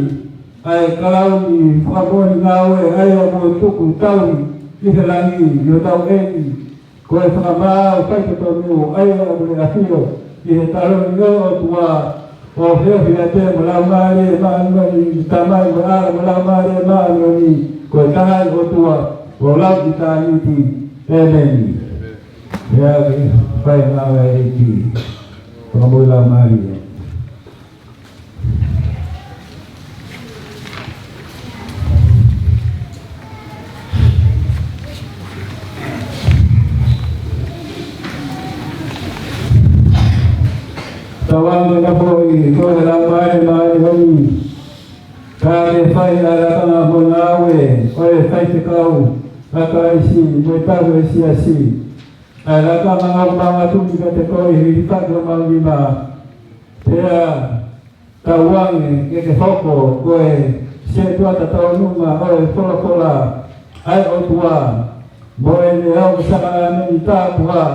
ʻa e kalauni fakamoʻoni ngāue ʻa ia kuo tuku tauhi ʻi he langi, ʻi hotau ʻEiki, ko e fakamaau faitotonu ʻa ia ʻoku ne ʻafio ʻi he taloni ʻo e ʻOtua, ʻo feohi ʻiate ia mo e Laumālie Māʻoniʻoni, Tamai mo e ʻAlo mo e Laumālie Māʻoniʻoni, ko e taha ʻi he ʻOtua ʻo lauʻitāniti. ʻEmeni. Ia ke fai ngāue ʻa e ʻEiki. Fakamoʻui Laumālie. Tauange na foʻi koe ʻe he Laumālie Māʻoniʻoni, ka ke fai ʻa e lakanga mo e ngāue ʻo e faifekau ʻa Kalaisi mo e tauhi ʻo e siasi, ʻa e lakanga ʻoku mau ʻatu ni kiate koe ʻi he hilifaki homau nima, pea tauange ke ke hoko ko e setuata tōnunga ʻo e folofola ʻa e ʻOtua, mo ʻene ongo sākalamēniti tapuhā,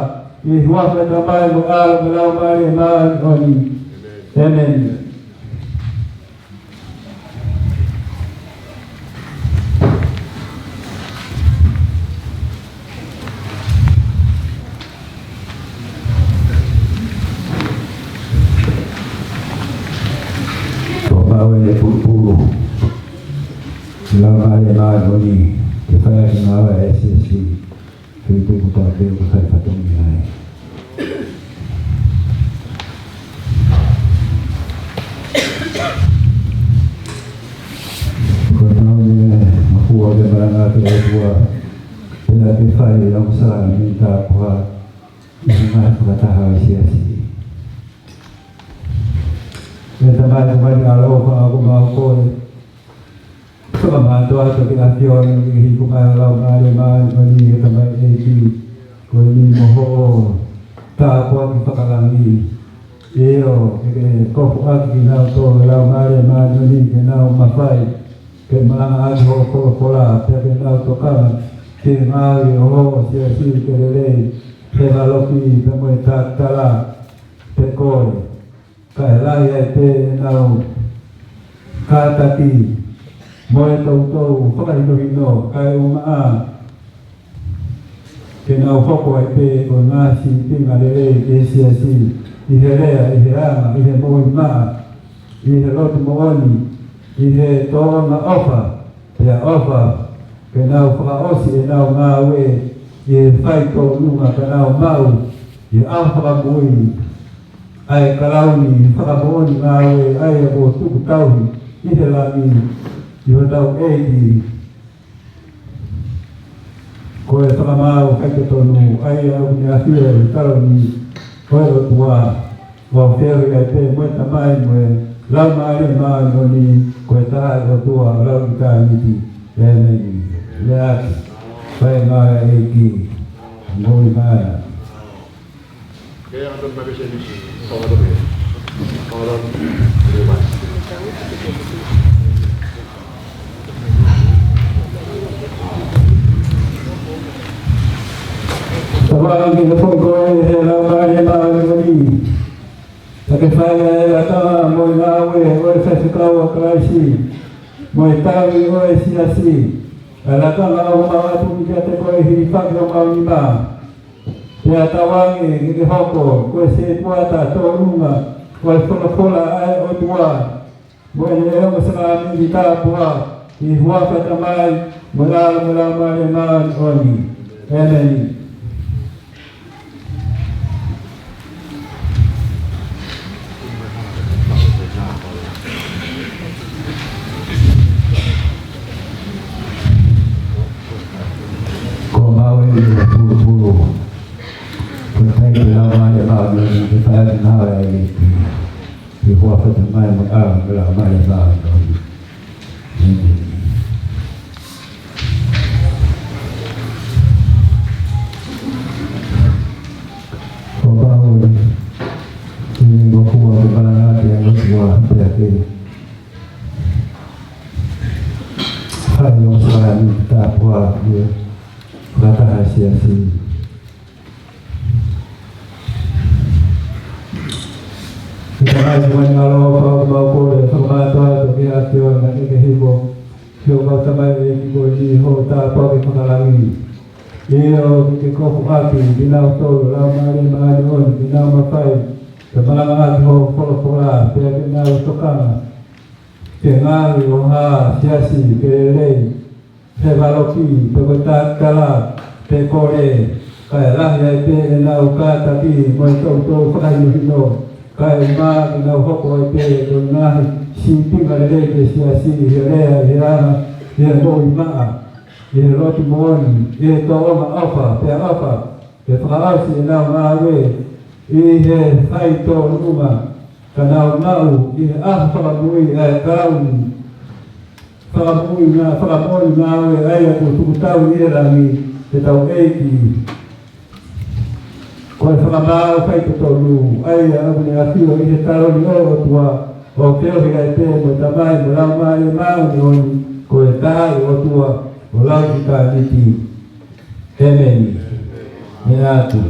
ʻi he huafa ʻo e Tamai mo e ʻAlo mo e Laumālie Māʻoniʻoni. ʻEmeni. Ko e maʻu ʻe he pulupulu ʻa e Laumālie Māʻoniʻoni ke fai ʻaki e ngāue ʻa e siasi. Ke tuku pea ke u fai fatongia ai. Ko e maʻu ʻe he mafua ke malangaʻaki e ʻOtua, pea ke fai ʻa e ongo sākalamēniti tapuhā ʻi he ngaahi fakataha ʻo e siasi. ʻE Tamai, Tamai ʻaloʻofa, ʻoku mau kole fakamātoato ki he ʻAfiona, ki he hifo mai ʻa e Laumālie Māʻoniʻoni, ʻe Tamai ʻEiki, ko eni mo hoʻo tāpuaki fakalangi. ʻIo, ke ke kofuʻaki kinautolu ʻe he Laumālie Māʻoniʻoni ke nau mafai ke malangaʻaki hoʻo folofola, pea ke nau tokanga ki he ngāue ʻo hoʻo siasi ke lelei, he valoki pea mo e tatala, pea kole, kae lahi ai pē ʻenau kātaki mo e toutou fakahinohino, kae ʻumaʻā ke nau hoko ai pē ko e ngaahi sīpinga lelei ki he siasi, ʻi he lea, ʻi he anga, ʻi he moʻui maʻa, ʻi he lotu moʻoni, ʻi he tōʻonga ʻofa, pea ʻofa ke nau fakaʻosi ʻenau ngāue ʻi he faitōnunga ka nau maʻu ʻi he ʻaho fakamui ʻa e kalauni fakamoʻoni ngāue ʻa ia kuo tuku tauhi ʻi he langi, ʻi hotau ʻEiki, Ko e fakamaau faitotonu, ʻa ia ʻoku ne ʻafio ʻi he taloni ʻo e ʻOtua, ʻo feohi ai pē mo e Tamai mo e Laumālie Māʻoniʻoni, ko e taha ʻOtua ʻo lau ʻitāniti. ʻĒmeni. Lea atu. Fai mai e ʻEiki. Moʻui mai. Tavang ki he foʻi kole he Laumālie Māʻoniʻoni. Ka ke fai ʻa e lakanga mo e ngāue ʻo e faifekau ʻa Kalaisi, mo e tauhi ʻo e siasi, ʻa e lakanga ʻoku mau ʻatu kiate koe ʻi he hilifaki ʻo homau nima. Pea tauange ke ke hoko ko e sētuata tōʻolunga ʻo e folofola ʻa e ʻOtua, mo ʻene ongo sākalamēniti tapuhā, ʻi he huafa ʻo e Tamai, mo e ʻAlo, mo e Laumālie Māʻoniʻoni. ʻĒmeni. Ko mau eni ʻa e pulupulu. Ko e taipe ʻa e Laumālie Māʻoniʻoni, ke fai atu ʻa e ngāue ʻa e ʻEiki. ʻI he huafa ʻo e Tamai mo e ʻAlo mo e Laumālie Māʻoniʻoni. ʻĒmeni. Ko Paula, ʻi he ngofua ke malanga ʻa e ʻOtua pea ke fai ʻo sāni tapuhā ʻi he fakataha siasi. Ke tamai, ke mai ngalo, pau mau kole, fakamātoato ki he ʻAfiona ke ke hifo ki hotau tamaioʻeiki ko eni hoʻo tāpuaki fakalangi. ʻIo, ke ke kofuʻaki kinautolu ʻe he Laumālie Māʻoniʻoni ke nau mafai ke malangaʻaki hoʻo folofola, pea ke nau tokanga ki he ngaahi ʻoha ʻa e siasi ke lelei, he valoki, pe ko e tatala, pe kole, kae lahi ai pē ʻenau kātaki mo e toutou fakahinohino, kae ʻumaʻā ke nau hoko ai pē ko e ngaahi sīpinga lelei ki he siasi, ʻi he lea, ʻi he anga, ʻi he moʻui maʻa, ʻi he lotu moʻoni, ʻi he tōʻonga ʻofa, pea ʻofa, ke fakaʻosi ʻenau ngāue ʻi he faitōnunga, ka nau maʻu ʻi he ʻaho fakamui ʻa e kau fakamoʻui ngā-, fakamoʻui ngāue ʻa ia kuo tukutau ʻi he langi, ʻe hotau ʻEiki. Ko e fakamaau faitotonu, ʻa ia ʻoku ne ʻafio ʻi he taloni ʻo e ʻOtua, ʻo feohi ai pē mo e Tamai mo e Laumālie Māʻoniʻoni, ko e taha ʻOtua, ʻo lau ʻitāniti. ʻĒmeni. Meʻa atu.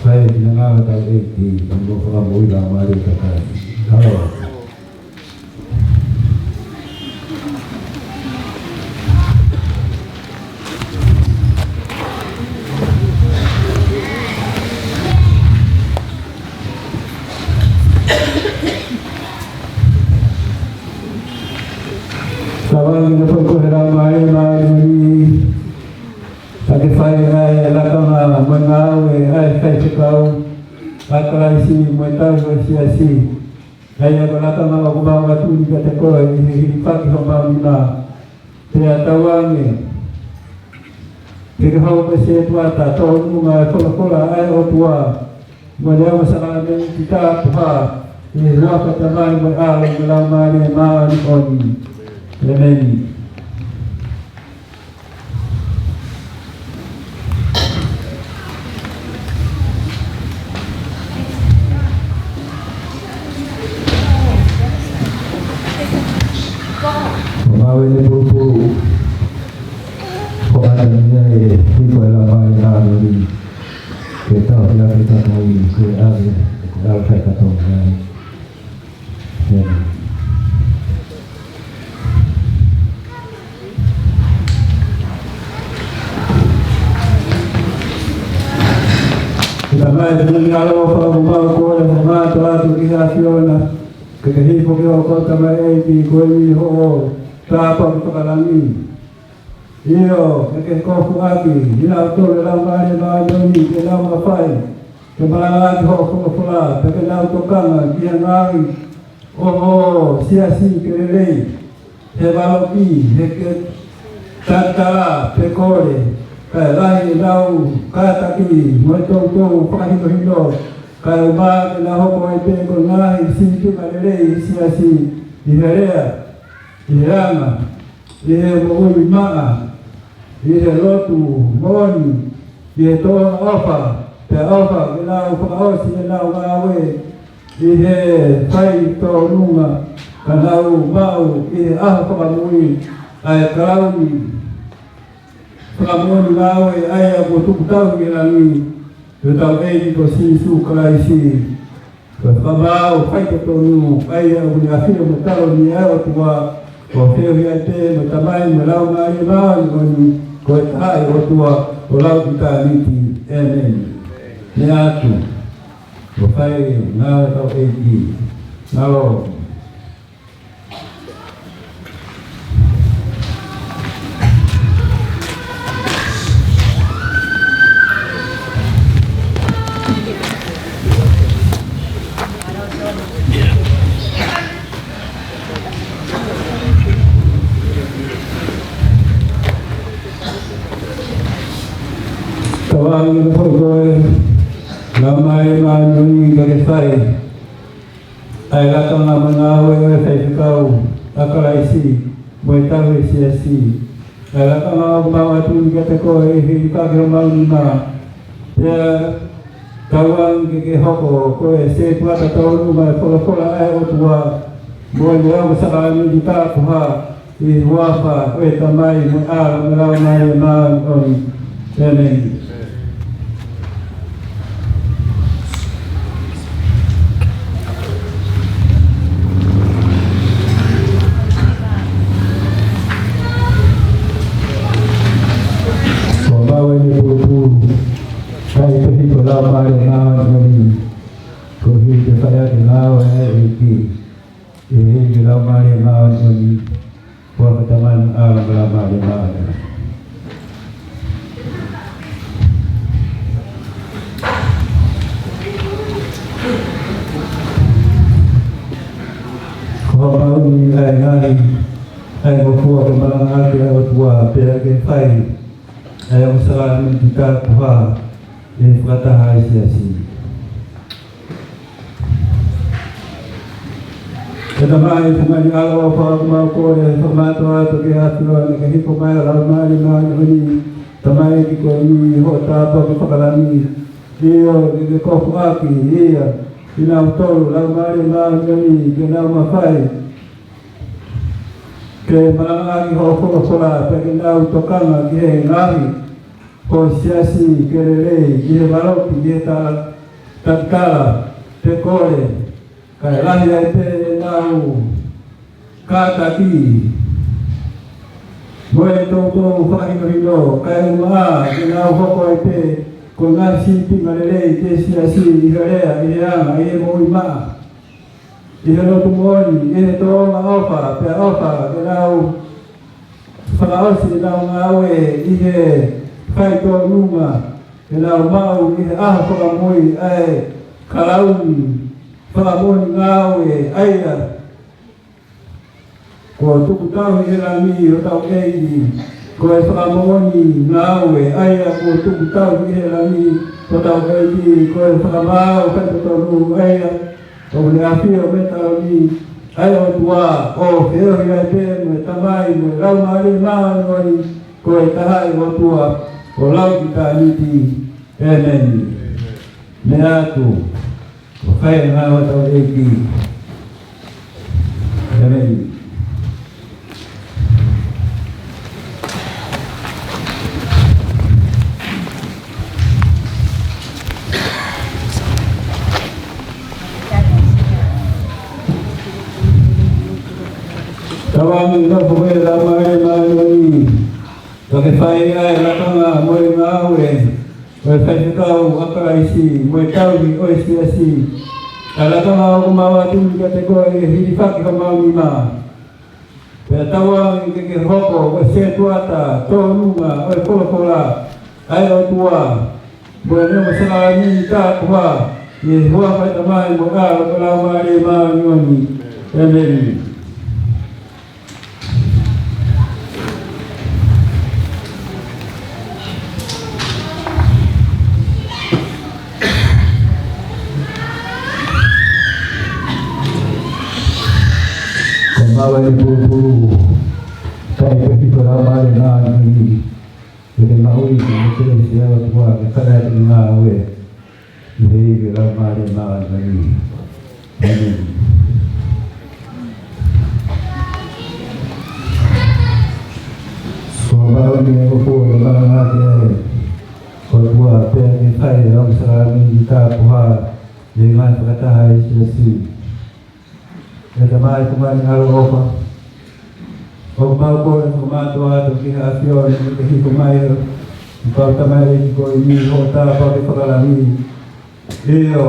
Fai e finangalo ʻo hotau ʻEiki, ʻi hono fakamoʻui Laumālie Takai. Halo. Tavang ki he foʻi kole he Laumālie Māʻoniʻoni. Ka ke fai ʻa e lakanga mo e ngāue ʻa e faifekau ʻa Kalaisi mo e tauhi ʻo e siasi. ʻA ia ko e lakanga ʻoku mau ʻatu kiate koe ʻi he hilifaki ʻo homau nima. Pea tauange ke ke hoko ko e sētuata tōʻolunga ʻo e folofola ʻa e ʻOtua, mo ʻene ongo sākalamēniti tapuhā, ʻi he huafa ʻo e Tamai mo e ʻAlo mo e Laumālie Māʻoniʻoni. ʻĒmeni. Ko mau eni pulupulu. Ko ʻata nia e hifo ʻa e Laumālie Māʻoniʻoni. Ke tau hia ke tau kai, ko e ʻave, ko e ʻave fai katoa mai. Tamai, te mani alo fa mo mau ko le mo ma to atu ki he ʻAfiona. Ke ke hifo ki hoʻo tamaioʻeiki ko eni hoʻo tāpuaki fakalangi. ʻIo, ke ke kofuʻaki kinautolu ʻe he Laumālie Māʻoniʻoni ke nau mafai ke malangaʻaki hoʻo folofola, pea ke nau tokanga ki he ngaahi ʻoho ʻo e siasi ke lelei, he valoki, he ke tatala pe kole, Kae lahi ʻenau kātaki mo e toutou fakahinohino, kae ʻumaʻā ke nau hoko ai pē ko e ngaahi sīpinga lelei ʻi he siasi, ʻi he lea, ʻi he anga, ʻi he moʻui maʻa, ʻi he lotu moʻoni, ʻi he tōʻonga ʻofa, pea ʻofa ke nau fakaʻosi ʻenau ngāue ʻi he faitōnunga, ka nau maʻu ʻi he ʻaho fakamui ʻa e kalauni fakamoʻoni ngāue ʻa ia kuo tuku tauhi ʻi langi, ʻi hotau ʻEiki ko Sīsū Kalaisi. Ko e fakamaau faitotonu ʻa ia ʻoku ne ʻafio mo tauhi ʻa e ʻOtua, ʻo feohi ai pē mo e Tamai mo e Laumālie Māʻoniʻoni, ko e taha ʻa e ʻOtua ʻo lauʻitāniti. ʻĒmeni. Meʻa atu. ʻO fai ngāue hotau ʻEiki. Mālō. Tauange pē ko e Laumālie Māʻoniʻoni ke ke fai ʻa e lakanga mo e ngāue ʻo e faifekau ʻa Kalaisi mo e tauhi ʻo e siasi. ʻA e lakanga ʻoku mau ʻoatu kiate koe ʻi he hilifaki homau nima. Pea tauange ke ke hoko ko e setuata tonu mai folofola ʻa e ʻOtua mo e ongo sākalamēniti tapuhā, ʻi he huafa ʻo e Tamai mo e ʻAlo mo e Laumālie Māʻoniʻoni. ʻĒmeni. Ko mau eni pulupulu, kai pehi ko Laumālie Māʻoniʻoni, ko hili ke fai ʻaki ngāue ʻa e ʻEiki. ʻI he ʻEiki Laumālie Māʻoniʻoni, huafa Tamai mo ʻAlo mo Laumālie Māʻoniʻoni. Ko hoʻo maʻu ʻa e ngaahi, ʻa e ngofua ke malangaʻaki ʻa e ʻOtua pea ke fai ʻa e ongo sākalamēniti tapuhā ʻi he fakataha ʻa e siasi. ʻE Tamai, fungani ʻaloʻofa, ʻoku mau kole fakamātoato ki he ʻAfiona ke hifo mai ʻa e Laumālie Māʻoniʻoni, Tamai, ki ko eni hoʻo tāpuaki fakalangi. ʻIo, ke ke kofuʻaki ia, kinautolu, Laumālie Māʻoniʻoni, ke nau mafai ke malangaʻaki hoʻo folofola, pea ke nau tokanga ki he ngaahi ʻo e siasi ke lelei, ʻi he valoki, ʻi he ta-, takitala, pe kole, kae lahi ai pē ʻenau kātaki mo e toutou fakahinohino, kae ʻumaʻā ke nau hoko ai pē ko e ngaahi sīpinga lelei ki he siasi, ʻi he lea, ʻi he anga, ʻi he moʻui maʻa, ʻi he lotu moʻoni, ʻi he tōʻonga ʻofa, pea ʻofa ke nau fakaʻosi ʻenau ngāue ʻi he faitōnunga, ke nau maʻu ʻi he ʻaho fakamui ʻa e kalauni fakamoʻoni ngāue ʻa ia kuo tuku tauhi ʻi langi, hotau ʻEiki. Ko e fakamoʻoni ngāue ʻa ia kuo tuku tauhi ʻi langi, hotau ʻEiki. Ko e fakamaau faitotonu ʻa ia ʻoku ne ʻafio mo tauhi ʻa e ʻOtua, ʻo feohi ai pē mo e Tamai mo e Laumālie Māʻoniʻoni, ko e taha ʻa e ʻOtua ʻo lauʻitāniti. ʻĒmeni. Meʻa atu. ʻO fai ʻa e ngāue hotau ʻEiki. ʻĒmeni. Tauange ke nofo mai ʻa e Laumālie Māʻoniʻoni, ka ke fai ʻa e lakanga mo e ngāue ʻo e faifekau ʻa Kalaisi mo e tauhi ʻo e siasi. ʻA e lakanga ʻoku mau ʻoatu kiate koe ʻi he hilifaki homau nima. Pea tauange ke ke hoko ko e setuata tōnunga ʻo e folofola ʻa e ʻOtua mo e ongo sākalamēniti tapuhā, ʻi he huafa ʻo e Tamai mo e ʻAlo mo e Laumālie Māʻoniʻoni. ʻĒmeni. ʻAve e pulupulu, ʻikai pē hifo Laumālie Māʻoniʻoni, ke te maʻu ʻi he kelesi ʻa e ʻOtua, ke fai ʻaki e ngāue ʻi he ivi ʻo e Laumālie Māʻoniʻoni. ʻĒmeni. Ko e maʻu ʻeni ʻe he ʻOtua, ko e maʻu ʻa e ʻOtua, pea ke fai e ʻaho sākalamēniti tapuhā ʻi he ngaahi fakataha ʻa e siasi. ʻE Tamai, ko e ngaahi ʻaloʻofa, ʻoku mau kole fakamātoato ki he ʻAfiona ke ke hifo mai ʻo, ʻo kau tamaioʻeiki ko eni ʻi hoʻo tāpuaki fakalangi. ʻIo,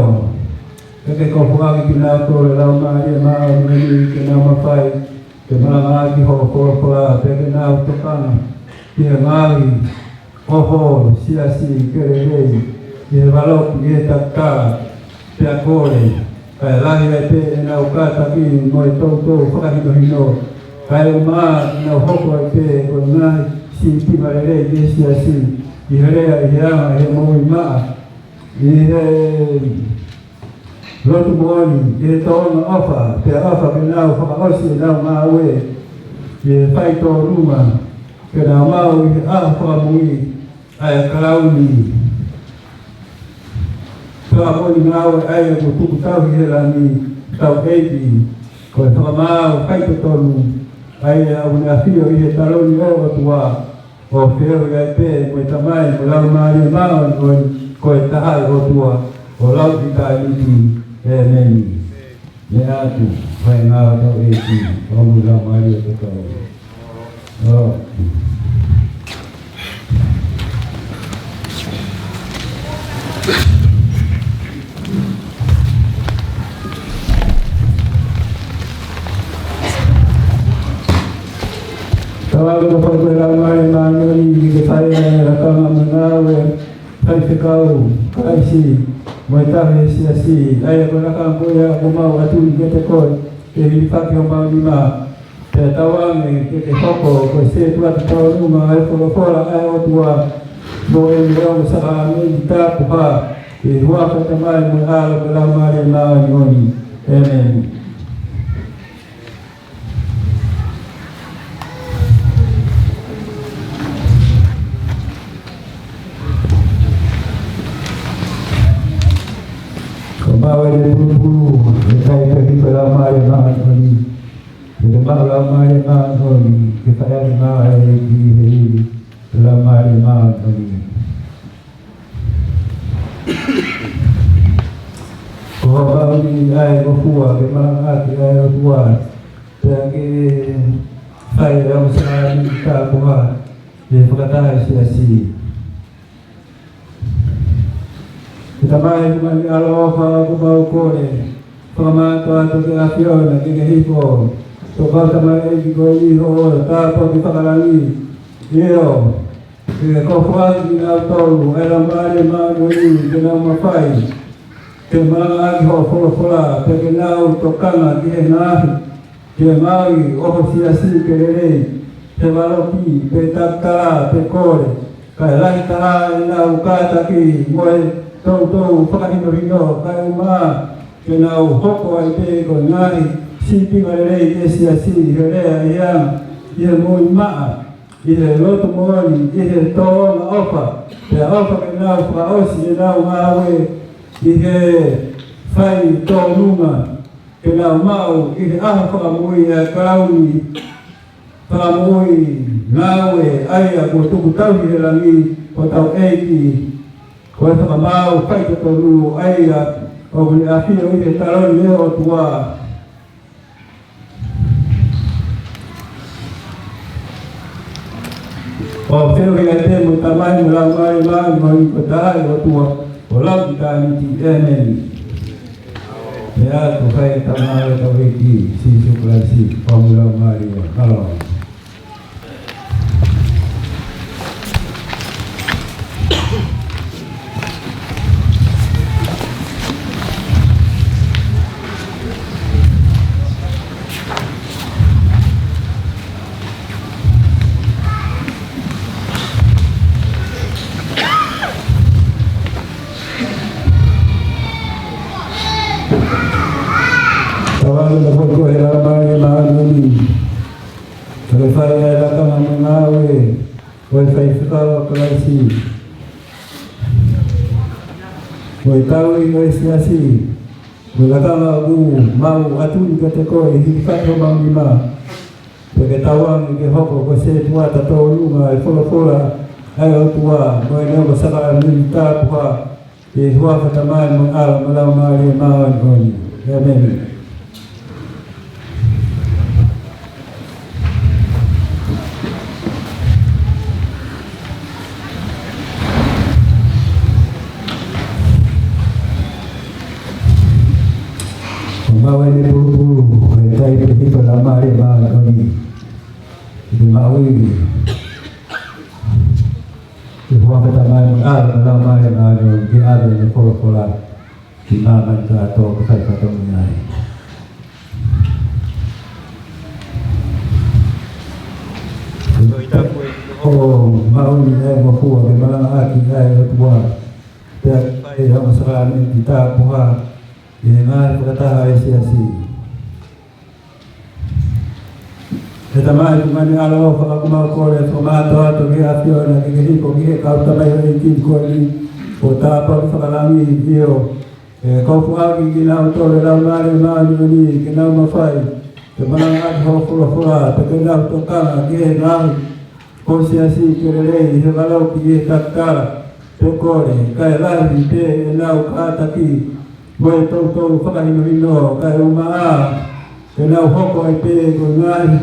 ke ke kofuʻaki kinautolu ʻe he Laumālie Māʻoniʻoni ke nau mafai ke malangaʻaki hoʻo folofola, pea ke nau tokanga ki he ngaahi ʻoho siasi ke lelei, ʻi he valoki, ʻi he takitala, pea kole, kae lahi ai pē ʻenau kātaki mo e toutou fakahinohino, kae ʻumaʻā ʻenau hoko ai pē ko e ngaahi sīpinga lelei ki he siasi, ʻi he lea, ʻi he anga, ʻi he moʻui maʻa, ʻi he lotu moʻoni, ʻi he tōʻonga ʻofa, pea ʻofa ke nau fakaʻosi ʻenau ngāue ʻi he faitōnunga, ke nau maʻu ʻi he ʻaho fakamui ʻa e kalauni. Pea ko e ngāue ʻa ia kuo tuku tauhi he langi, hotau ʻEiki, ko e fakamaau faitotonu, ʻa ia ʻoku ne ʻafio ʻi he taloni ʻo e ʻOtua, ʻo feohi ai pē mo e Tamai mo e Laumālie Māʻoniʻoni, ko e taha ʻa e ʻOtua, ʻo lauʻitāniti. ʻĒmeni. Meʻa atu, fai ngāue hotau ʻEiki, ʻo mo e Laumālie ʻo e ʻOtua. ʻO. Tau ʻalu ki he fai ko e Laumālie Māʻoniʻoni ke fai ʻa e lakanga mo e ngāue ʻa e faifekau Kalaisi mo e taha ʻo e siasi, ʻa ia ko e lakanga ko ia ʻoku mau ʻatu kiate koe, ke hilifaki homau nima, pea tauange ke ke hoko ko e sētuata tauʻolunga ʻa e folofola ʻa e ʻOtua, mo ʻene ʻaho sākalamēniti tapuhā, ʻi he huafa ʻo e Tamai mo e ʻAlo mo e Laumālie Māʻoniʻoni. ʻĒmeni. Ko e maʻu ʻeni e pulupulu, ʻikai pē hifo Laumālie Māʻoniʻoni, ke te maʻu Laumālie Māʻoniʻoni, ke fai ʻaki e ngāue ʻa e ʻEiki ʻi he ivi ʻo e Laumālie Māʻoniʻoni. Ko hoʻo maʻu ʻeni ʻa e ngofua ke malangaʻaki ʻa e ʻOtua, pea ke fai e ʻaho sākalamēniti tapuhā ʻi he fakataha ʻa e siasi. ʻE Tamai, ko e ngaahi ʻaloʻofa ʻoku mau kole fakamātoato ki he ʻAfiona ke ke hifo ʻo kau tamaioʻeiki ko eni ʻi hoʻo tāpuaki fakalangi. ʻIo, ke ke kofuʻaki kinautolu ʻe he Laumālie Māʻoniʻoni ke nau mafai ke malangaʻaki hoʻo folofola, pea ke nau tokanga ki he ngaahi, ki he ngaahi ʻoho siasi ke lelei, he valoki, pe takitala, pe kole, kae lahi taha ʻenau kātaki mo e toutou fakahinohino, kae ʻumaʻā ke nau hoko ai pē ko e ngaahi sīpinga lelei ki he siasi, ʻi he lea, ʻi he anga, ʻi he moʻui maʻa, ʻi he lotu moʻoni, ʻi he tōʻonga ʻofa, pea ʻofa ke nau fakaʻosi ʻenau ngāue ʻi he faitōnunga, ke nau maʻu ʻi he ʻaho fakamui ʻa e kalauni fakamoʻui ngāue ʻa ia kuo tuku tauhi he langi, ko hotau ʻEiki, ko e fakamaau faitotonu ʻa ia ʻoku ne ʻafio ʻi he taloni ʻo e ʻOtua, ʻo feohi ai pē mo e Tamai mo e Laumālie Māʻoniʻoni, ko e taha ʻa e ʻOtua ʻo lauʻitāniti. ʻĒmeni. Pea ko e fai ʻa e ngāue ʻa hotau ʻEiki Sīsū Kalaisi, pea mo e Laumālie Māʻoniʻoni. Tauange mo e foʻi ko e Laumālie Māʻoniʻoni ke fai ʻa e lakanga mo e ngāue ʻo e faifekau ʻa Kalaisi, mo e tauhi ʻo e siasi, mo e lakanga ʻoku mau ʻatu ni kiate koe ʻi he hikifaki homau nima, pea ke tauange ke hoko ko e sētuata tōnunga ʻo e folofola ʻa e ʻOtua mo e neongo sākalamēniti tapuhā, ʻi he huafa ʻo e Tamai mo e ʻAlo mo e Laumālie Māʻoniʻoni. ʻĒmeni. ʻOku mau ʻi he pulupulu, ʻi he taipe hifo ʻo e Laumālie Māʻoniʻoni. ʻI he maʻuiʻi ʻi he huafa ʻo e Tamai mo e ʻAlo mo e Laumālie Māʻoniʻoni, ke ʻave ʻene folofola ki māmani kātoa ke fai fatongia ai. Ko e tapu ʻo e ʻOtua, ʻoku mau ʻi he ngofua ke malangaʻaki ʻa e ʻOtua, pea fai ʻa e ongo sākalamēniti tapuhā ʻi he ngaahi fakataha ʻa e siasi. ʻE Tamai, ko e ngaahi ʻaloʻofa ʻoku mau kole fakamātoato ki he ʻAfiona ke ke hifo ki he kau tamaioʻeiki ko eni, ʻo tāpuakiʻi fakalangi, ʻio, ʻe kofuʻaki kinautolu ʻe he Laumālie Māʻoniʻoni ke nau mafai ke malangaʻaki hoʻo folofola, pea ke nau tokanga ki he ngaahi ko e siasi ke lelei ʻi he valoki ʻi he takitala pe kole, kae lahi pē ʻenau kātaki mo e toutou fakahinohino, kae ʻumaʻā ke nau hoko ai pē ko e ngaahi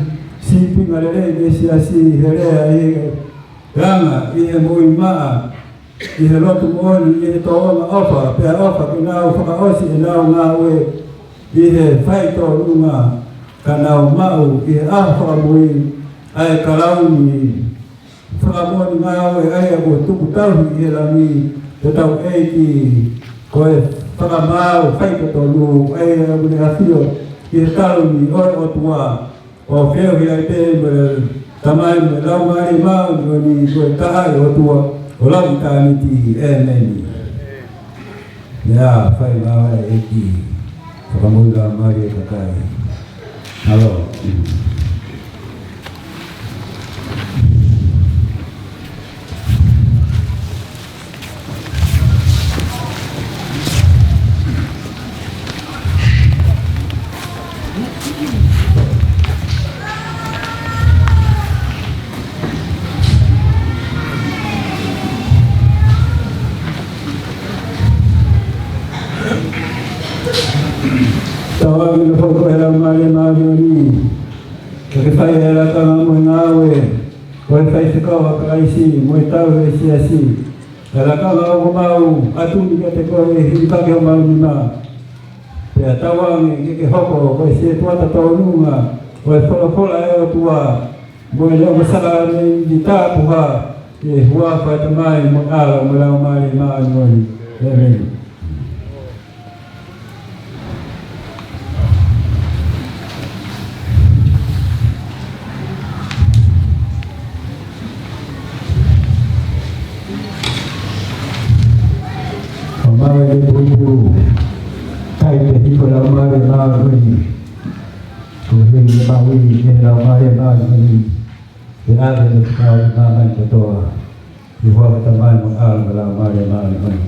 sīpinga lelei ki he siasi ʻi he lea, ʻi he anga, ʻi he moʻui maʻa, ʻi he lotu moʻoni, ʻi he tōʻonga ʻofa, pea ʻofa ke nau fakaʻosi ʻenau ngāue ʻi he fai tōnunga, ka nau maʻu ʻi he ʻaho fakamui ʻa e kalauni fakamoʻoni ngāue ʻa ia kuo tuku tauhi ʻi he langi, ʻe hotau ʻEiki, ko e fakamaau faitotonu, ʻa ia ʻoku ne ʻafio ʻi he talu ni ʻo e ʻOtua, ʻo feohi ai pē mo e Tamai mo e Laumālie Māʻoniʻoni, ko e taha ʻi he ʻOtua ʻo lauʻitāniti. ʻĒmeni. Ia, fai mai ʻa e ʻEiki. Fakamoʻui laumālie e kakai. Mālō. Tauange mo e foʻi ko e Laumālie Māʻoniʻoni ke ke fai ʻa e lakanga mo e ngāue ʻo e faifekau ʻa Kalaisi mo e tauhi ʻo e siasi. ʻA e lakanga ʻoku mau ʻatu ni kiate koe ʻi he hikifaki homau nima. Pea tauange ke ke hoko ko e sētuata tōnunga ʻo e folofola ʻa e ʻOtua mo e neongo sākalamēniti tapuhā, ʻi he huafa ʻo e Tamai mo e ʻAlo mo e Laumālie Māʻoniʻoni. ʻĒmeni. ʻOku mau ʻi he pulupulu, taipe hifo ʻo e Laumālie Māʻoniʻoni. Ko e hili ʻe maʻu ʻi he Laumālie Māʻoniʻoni, ʻe ʻave ʻene fekau ki māmani kotoa. ʻI he huafa ʻo e Tamai mo e ʻAlo mo e Laumālie Māʻoniʻoni.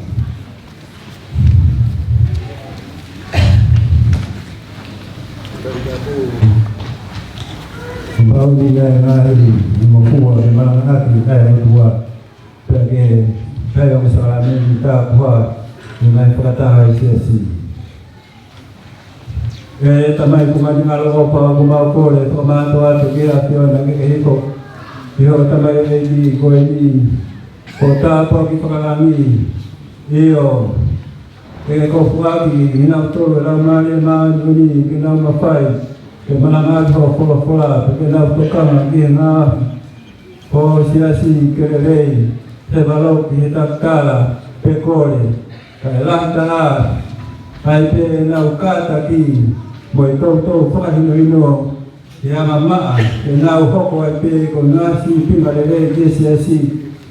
ʻOku mau ʻi he ngaahi ngofua ke malangaʻaki ʻa e ʻOtua, pea ke fai ʻa e ongo sākalamēniti tapuhā ʻi he ngaahi fakataha ʻa e siasi. ʻE Tamai, ko e ngaahi ʻaloʻofa ʻoku mau kole fakamātoato ki he ʻAfiona ke ke hifo ki hoʻo tamaioʻeiki ko eni, ʻo tāpuakiʻi fakalangi, ʻio, ke ke kofuʻaki kinautolu ʻe he Laumālie Māʻoniʻoni ke nau mafai ke malangaʻaki hoʻo folofola, pea ke nau tokanga ki he ngaahi ko e siasi ke lelei, he valoki, he takitala pe kole, kae lahi taha ai pē ʻenau kātaki mo e toutou fakahinohino, ʻi he anga maʻa ke nau hoko ai pē ko e ngaahi sīpinga lelei ki he siasi,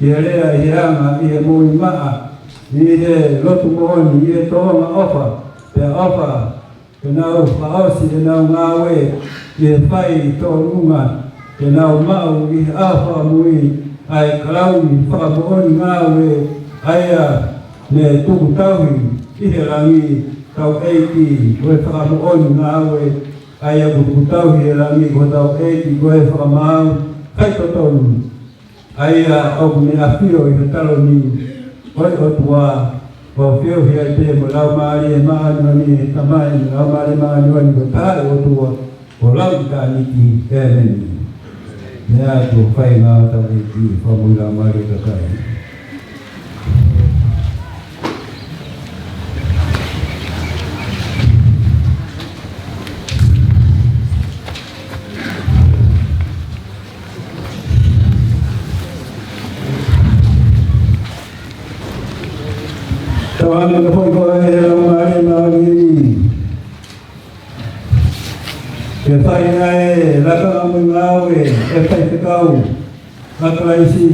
ʻi he lea, ʻi he anga, ʻi he moʻui maʻa, ʻi he lotu moʻoni, ʻi he tōʻonga ʻofa, pea ʻofa ke nau fakaʻosi ʻenau ngāue ʻi he fai tōnunga, ke nau maʻu ʻi he ʻaho fakamui ʻa e kalauni fakamoʻoni ngāue, ʻa ia ne tuku tauhi ʻi he langi, hotau ʻEiki ko e fakamoʻoni ngāue, ʻa ia kuo tuku tauhi ʻi he langi ko hotau ʻEiki ko e fakamaau faitotonu, ʻa ia ʻoku ne ʻafio ʻi he taloni ʻo e ʻOtua, ʻo feohi ai pē mo e Laumālie Māʻoniʻoni, ʻa e Tamai mo e Laumālie Māʻoniʻoni, ko e taha ʻOtua ʻo lau ʻitāniti. ʻĒmeni. Meʻa atu ʻa e fai ngāue ʻa hotau ʻEiki, fakamoʻui Laumālie Kakai. Tau ane ka foʻi ko e he Laumālie Māʻoniʻoni. Ke fai ʻa e lakanga mo e ngāue ʻa e faifekau ʻa Kalaisi,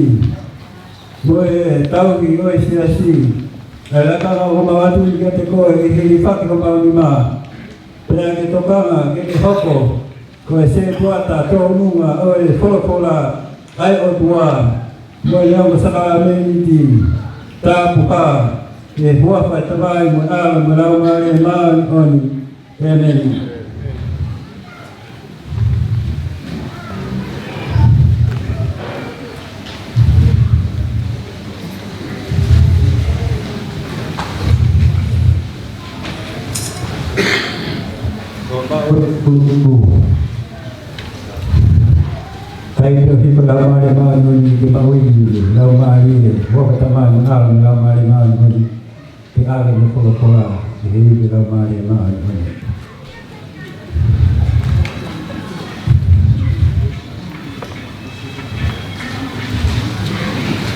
mo e tauhi ʻo e siasi, ʻa e lakanga ʻoku mau ʻatu kiate koe ʻi he hilifaki homau nima, pea ke tokanga ke ke hoko ko e setuata tōnunga ʻo e folofola ʻa e ʻOtua, mo e ongo sākalamēniti tapuhā, ʻi he huafa ʻo e Tamai mo e ʻAlo mo e Laumālie Māʻoniʻoni. ʻĒmeni. Ko e maʻu e kulupu. Kae pehē ko e Laumālie Māʻoniʻoni ke maʻu ʻi he Laumālie, huafa ʻo e Tamai mo e ʻAlo mo e Laumālie Māʻoniʻoni, ke ʻave ʻene folofola ʻi he ivi ʻo e Laumālie Māʻoniʻoni.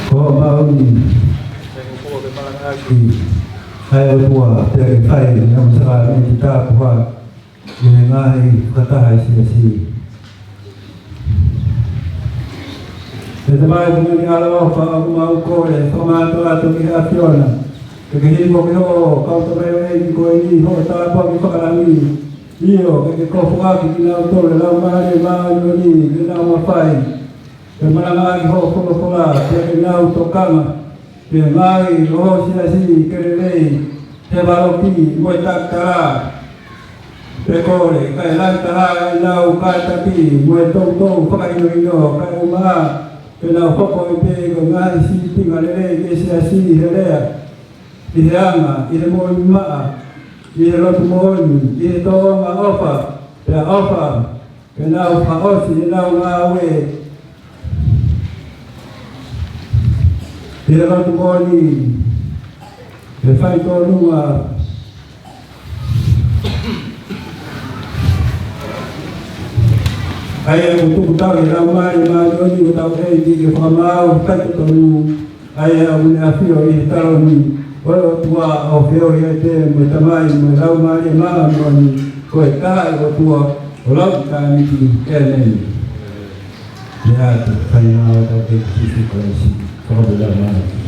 Ko e maʻu ni ʻa e ʻOtua, pea ke fai ʻa e ongo sākalamēniti tapuhā ʻi he ngaahi fakataha ʻa e siasi. ʻE Tamai, ko e ngaahi ʻaloʻofa ʻoku mau kole, fakamātoato ki he ʻAfiona, ke ke hiki ki hoʻo kau tamaioʻeiki ko eni, hoʻo tāpuaki fakalangi. ʻIo, ke ke kofuʻaki kinautolu ʻe he Laumālie Māʻoniʻoni, ke nau mafai ke malangaʻaki hoʻo folofola, pea ke nau tokanga ki he ngaahi ʻo e siasi, ke lelei he valoki mo e takitala, pea kole kae lahi taha ʻenau kātaki mo e toutou fakahinohino, kae ʻumaʻā ke nau hoko ai pē ko e ngaahi sīpinga lelei ki he siasi, ʻi he lea, ʻi he anga, ʻi he moʻoni maʻa, ʻi he lotu moʻoni, ʻi he tōʻonga ʻofa, pea ʻofa, ke nau fakaʻosi ʻenau ngāue ʻi he lotu moʻoni, ʻi he fai tōnunga, ʻa ia kuo tuku tauhi ʻe he Laumālie Māʻoniʻoni, ko hotau ʻEiki ko e fakamaau faitotonu, ʻa ia ʻoku ne ʻafio ʻi he taloni ʻo e ʻOtua, ʻo feohi ai pē mo e Tamai mo e Laumālie Māʻoniʻoni, ko e taha ʻOtua ʻo lau ʻitāniti. ʻĒmeni. Meʻa atu ʻa e fai ngāue ʻa hotau ʻEiki ko Sīsū Kalaisi, fakamoʻui Laumālie.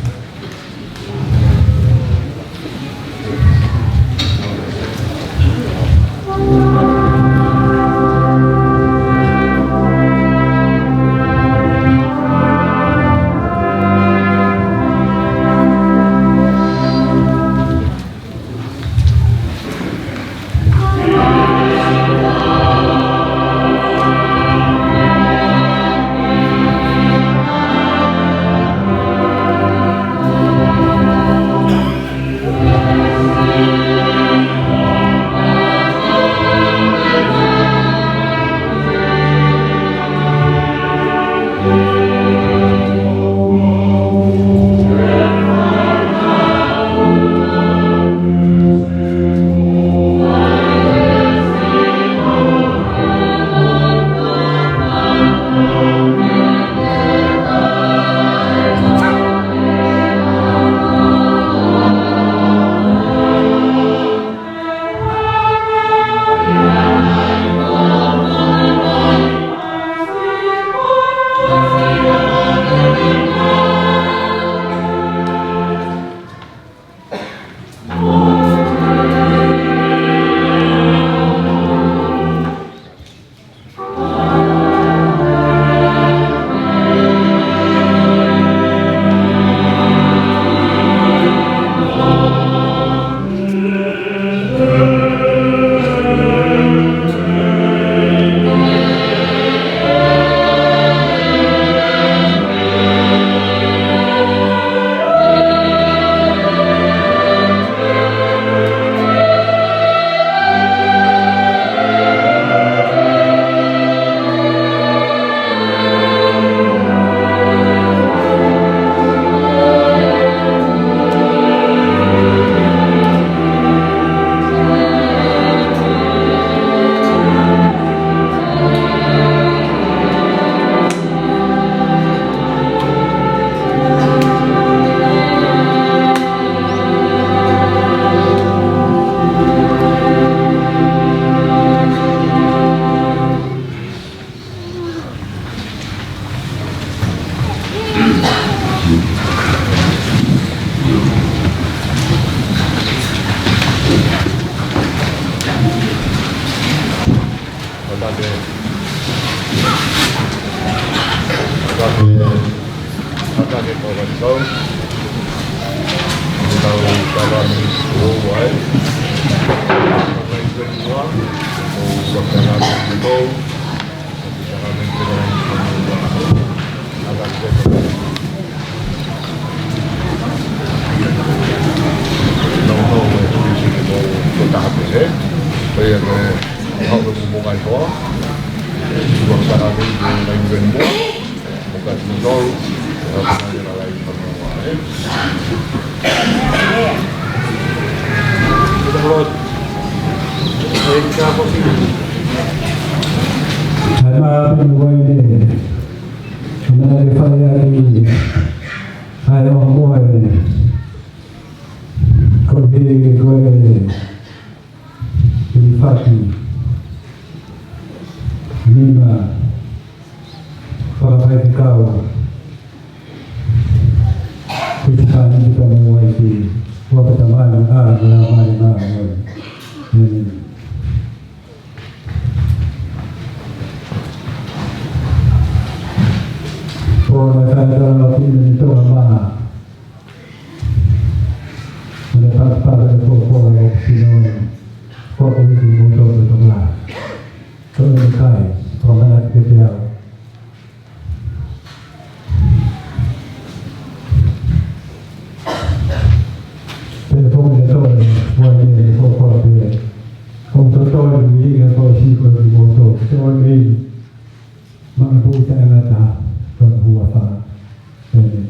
Ka ke, ka ke ko ka tau. Tau tala ni o wai. Ka ke ko ua. Ko ka tala ni o. Ka ke tala ni o. Ka ke no, no, ko e tui sike mo ko taha pē, ē? Ko ia ko e hau mo mo kai hoa. Ko ka tala ni o, mo kai mo no. Ko ka tala ni o, ē? Hai mā pē mo wai ne. Kamana ke fai aki. Hai o mo e. Ko e, ko e. Ko e faki. Nima. Fakafaifekau. Kusi pani kita mo wai ki. Wa pata mai mo a, mo a, mo a, mo a. Amen. Ko e fakatatau ki he meʻa ʻoku tō mai. Ko e fakapapau ko e fōfō ʻo e sino. Ko e kusi mo tō tō tō la. Ko e kai, ko e mana ki te au. Pea ko e tō e, ko e fōfō pē. Ko e tō tō e ui ke ko e si ko e moto. Ko e mei. Maka pū taʻengata, ko e huafa. Amen.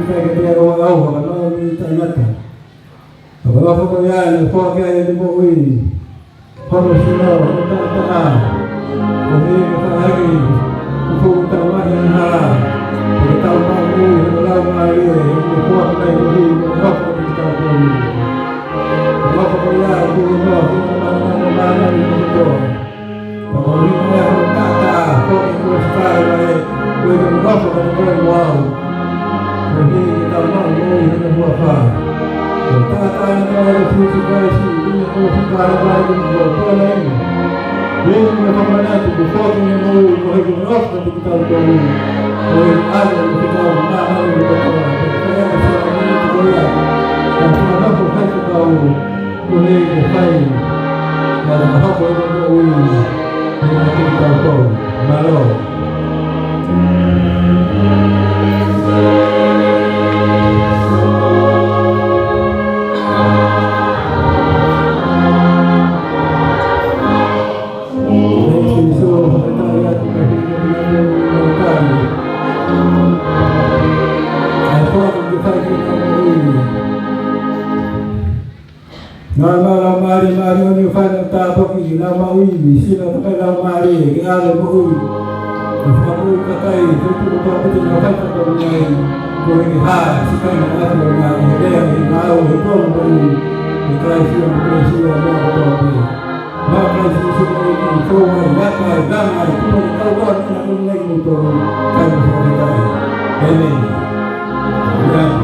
Kae ke te ʻoua ʻe ʻauha ka noa mei taʻengata. Ka ko e ʻofa ko ia naʻe foaki ai ʻene moʻui, hono sino, hono taʻataʻa, koeʻuhi ke fakahā ʻoku fuʻu tau mai ʻi he hala, ʻo ke tau maʻu moʻui ʻi hono laumālie, ʻi hono foaki mai koeʻuhi ko e ʻofa kiate kitautolu. Ko e ʻofa ko ia ʻoku ʻuhinga ki he māmani kotoa. Pea ko e ʻuhinga ia hono taʻataʻa, foaki ʻi he kolosi ʻo Kalevale, koeʻuhi ko e ʻofa kiate koe mo au. Koeʻuhi ke tau maʻu moʻui ʻi hono huafa. Ko e taʻataʻa naʻe tau ʻa Sīsū Kalaisi, ʻi he kolosi ʻo Kalevale, ko e tō naʻe inu. Inu mo fakamanatu, kuo foaki ʻene moʻui, koeʻuhi ko e ʻofa kiate kitautolu. Koeʻuhi ke ʻave ʻo fekau māmani kotoa. Ko e ʻofa ko ia, ko e ʻofa ko ia, ko e ʻofa ko ia, ko e ʻofa ko ia, ko e ʻofa ko ia, ko e ʻofa ko ia. Mālō. Naʻa nau laumālie māʻoniʻoni ʻo fai ʻenau tāpuaki, nau maʻu ivi, sino, takai laumālie, ke ʻave moʻui. Ke fakamoʻui kakai, ke tuku tō pete nau fai fakamoʻui ai. Koeʻuhi ke hā, sikai na atu ʻo ngā, ʻi he lea, ʻi he ngāue, ʻi he tuʻunga moʻui, ʻia Kalaisi, ʻia Kalaisi, ʻia Kalaisi, ʻia Kalaisi. Maʻa Kalaisi Sīsū ko e ʻEiki, fou ai, laka ai, langa ai, tupu ai, kau kau, ʻi he ngaahi ʻaho ni mo e tō, kae mo fakafetaʻi. ʻĒmeni. ʻĒmeni.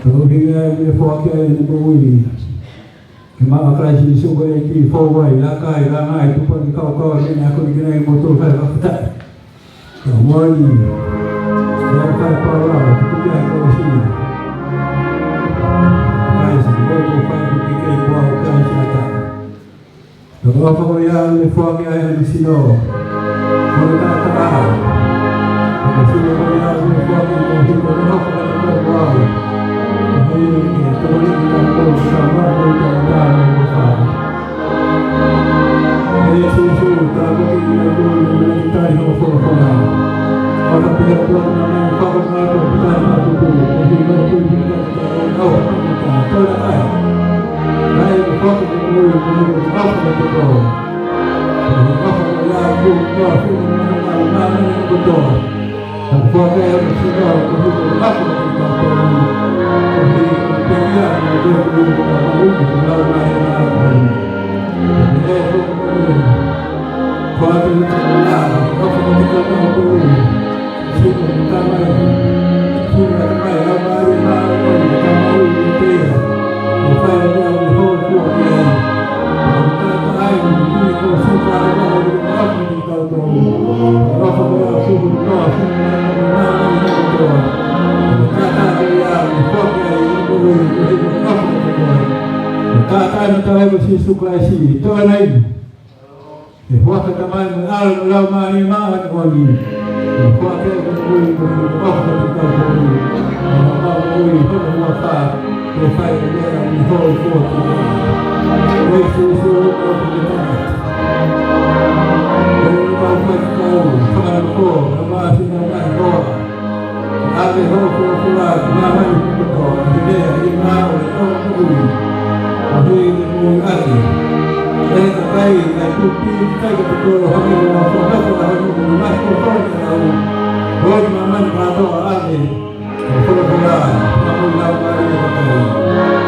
Ko e ʻuhinga ia ʻoku ne foaki ai ʻene moʻui. Ke maʻa Kalaisi Sīsū ko e ʻEiki, fou ai, laka ai, langa ai, tupu ai, kau kau ai, ʻi he ngaahi ʻaho ni mo e tō, kae fakafetaʻi. Ka moʻoni, ʻe fai pau lava, tuku ki ai kolosi. Kalaisi, ko e fai tuku ki ai kua o Kalaisi ata. Ka ko e ʻofa ko ia naʻe foaki ai ʻene sino. Ko e taʻataʻa. Ko e sino ko ia naʻe foaki ko e hiko no hoko ka te kua kua. Ko e hiki ke tō ni ki ka kua ki ka kua ki ka kua ki ka kua. ʻE Sīsū, tāpuakiʻi kinautolu ʻi he meʻa ni, tali hoʻo folofola. Fakapehē atu ʻa e ngaahi fakamālō, tali hoʻo tupu, koeʻuhi ko e tuʻi pita kita o au, kita, tō na kai. Kai ko foki ko koe, ko koe ko ʻofa mo e tō. Ko ʻofa ko ia, ko koe, ko koe, ko koe. Ka ko e foaki ʻa e sino, ko e hiko ʻaho ki ka tonu. Ko e hiko ʻa e pekia, ko e hiko ʻa e maʻu, ko e lau mai, Taʻataʻa naʻe tala ʻe Sīsū Kalaisi, tō ʻa e ʻEiki. ʻE huafa ʻa e Tamai mo e ʻAlo mo e Laumālie Māʻoniʻoni. ʻE huafa ʻa e ʻOtua mo e ʻOtua mo e ʻOtua mo e ʻOtua mo e ʻOtua. ʻE huafa ʻa e ʻOtua mo e ʻOtua. ʻE fai ʻa e meʻa ʻi he ʻaho ko eni. ʻE Sīsū, ʻoku ke tangata. ʻE kau faifekau, fakanofo, ʻa e māfina ʻa e ʻOtua. ʻAve hoʻo folofola ki māmani kotoa, ʻi he meʻa ʻi he ngāue ʻo e ʻOtua. ʻO hei te mou ʻi ʻapi. ʻE kakai, ʻa e tupi, kai ka te kolo, hake ko ʻa fakafa, hake ko ʻa fakafa, hake ko ʻa fakafa. ʻOi māmani kātoa ʻave. ʻO folofola, ʻa e Laumālie ʻo e ʻOtua.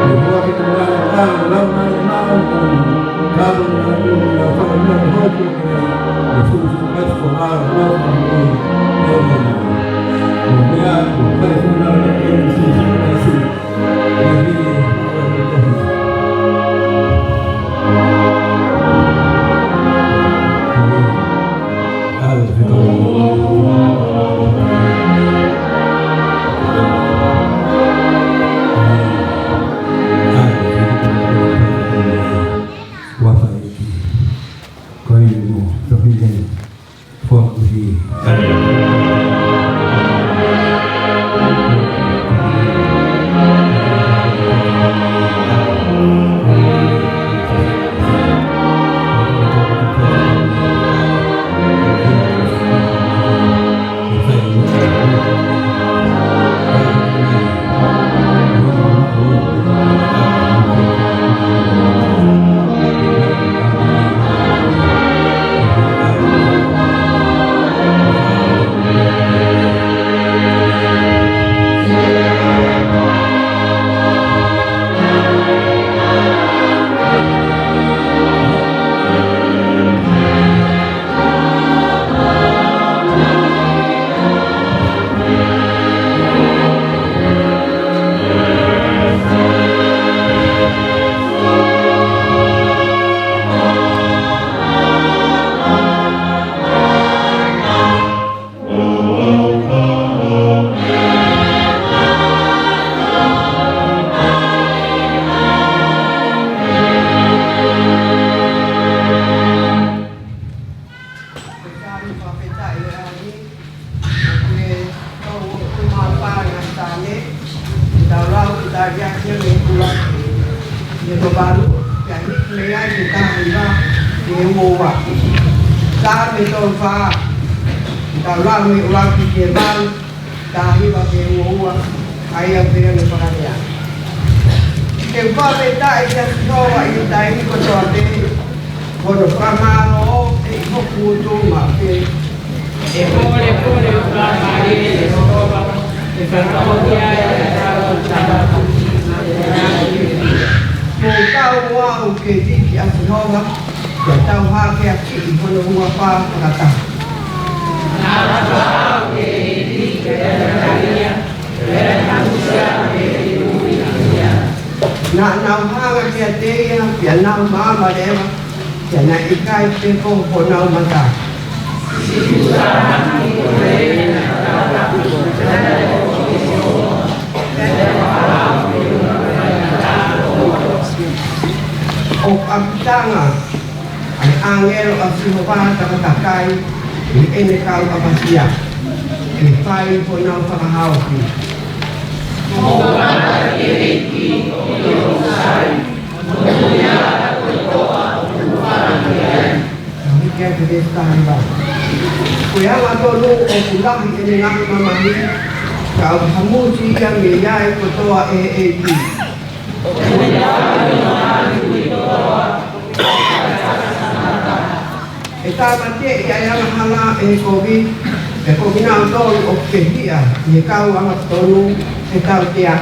ʻE huafa ʻa e Tamai, ʻa e ʻAlo, Laumālie Māʻoniʻoni. Kātoa ʻa e ʻOtua, ʻa e fakafa, hake ko ʻa Ko ia mo tohi ʻeni, foaki. Ko e Saame fakafetaʻi ʻo e ʻaho ni, ʻoku ne tau ʻo ʻoku mau fai ngaahi Saame, ʻe tau lau ʻi he Taliaki mei he ʻuluaki ki he valu, pea hiki mei ai ki he taha hiva ki he uo ua. Saame tolu fā, ʻe tau lau mei he ʻuluaki ki he valu, taha hiva ki he uo ua, ʻa ia pē ʻoku ne fakalea. Ke u fakafetaʻi kia Sihova ʻi he taimi kotoa pē, hono fakamālō ʻi hoku ngutu maʻu pē. ʻE pōlepole ʻa e laumālie ʻo Sihova, ʻe fakahoko ʻa e ʻaho ʻo e tangata. Mou kau mo au ke liki ʻa Sihova, pea tau hākeakiʻi hono huafa fakataha. Naʻa nau hanga kiate ia, pea nau maama leva, pea naʻe ʻikai pepo honau mata. ʻOku ʻapitanga ʻa e ʻāngelo ʻa Sihova takatakai ʻi heʻene kau ʻapasia, ke fai honau fakahaofi. Ko e angatonu ʻoku lahi ʻene ngaahi mamahi, ka ʻoku hamusi ia mei ai kotoa ʻe he ʻEiki. ʻE tāmateʻi ʻa e angahala ʻe he kovi, ʻe he kovi nautolu ʻoku pehiʻa ʻi he kau angatonu ʻe tautea.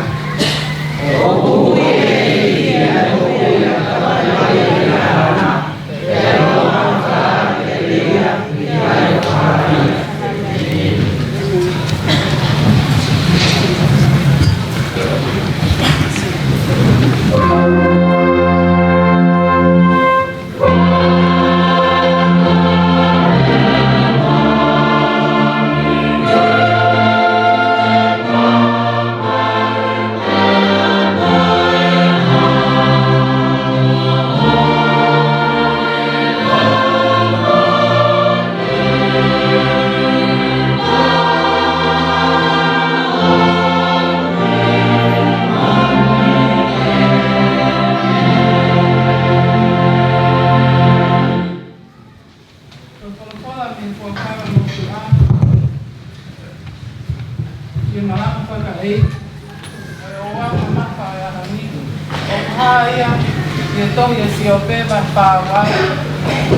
ʻi he tohi ʻa Siope vahe fā ua,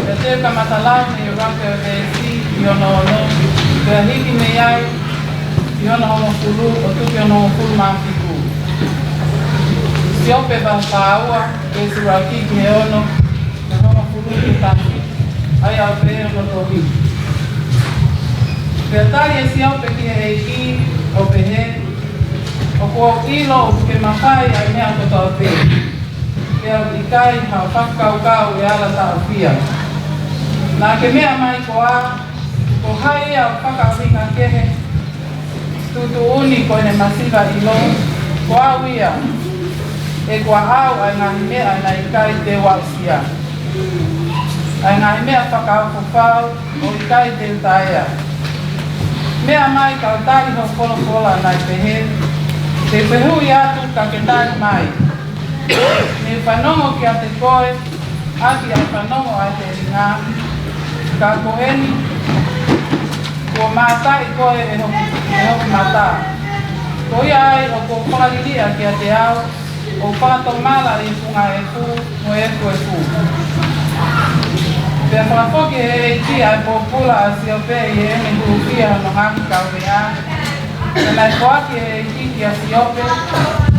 pea te u kamata lau mei he ʻuluaki veesi ʻi hono ono, pea hiki mei ai ʻi hono hongofulu ʻo tuku ki hono hongofulu mā fitu. Siope vahe fā ua, veesi ʻuluaki ki he ono, mo e hongofulu ki he taha fitu. ʻA ia ʻoku pehē hono tohi. Pea tali ʻe Siope ki he ʻEiki, ʻo pehē, ʻOku ou ʻilo ʻoku ke mafai ʻa e meʻa kotoa pē, pea ʻoku ʻikai haʻo fakakaukau ʻe ala taʻofia. Naʻa ke meʻa mai koā, Ko hai ia ʻoku fakaʻuhinga kehe, tuʻutuʻuni ko ʻene masiva ʻilo? Ko au ia, ʻe kuo aʻu ʻa e ngaahi meʻa naʻe ʻikai te u aʻusia, ʻa e ngaahi meʻa fakaofo fau ʻo ʻikai te u taea. Meʻa mai ka u tali hoʻo folofola naʻe pehē, te u fehuʻi atu ka ke tali mai. Ne u fanongo kiate koe, ʻaki ʻa e fanongo ʻa e telinga, ka ko eni, kuo mātaʻi koe ʻe hoku, ʻe hoku mata. Ko ia ai ʻoku ou fakaliliʻa kiate au, ʻo fakatomala ʻi he funga efu mo e efuefu. Pea fakafoki ʻe he ʻEiki ʻa e pōpula ʻa Siope ʻi heʻene hūfia hono ngaahi kaumeʻa. Pea naʻe foaki ʻe he ʻEiki kia Siope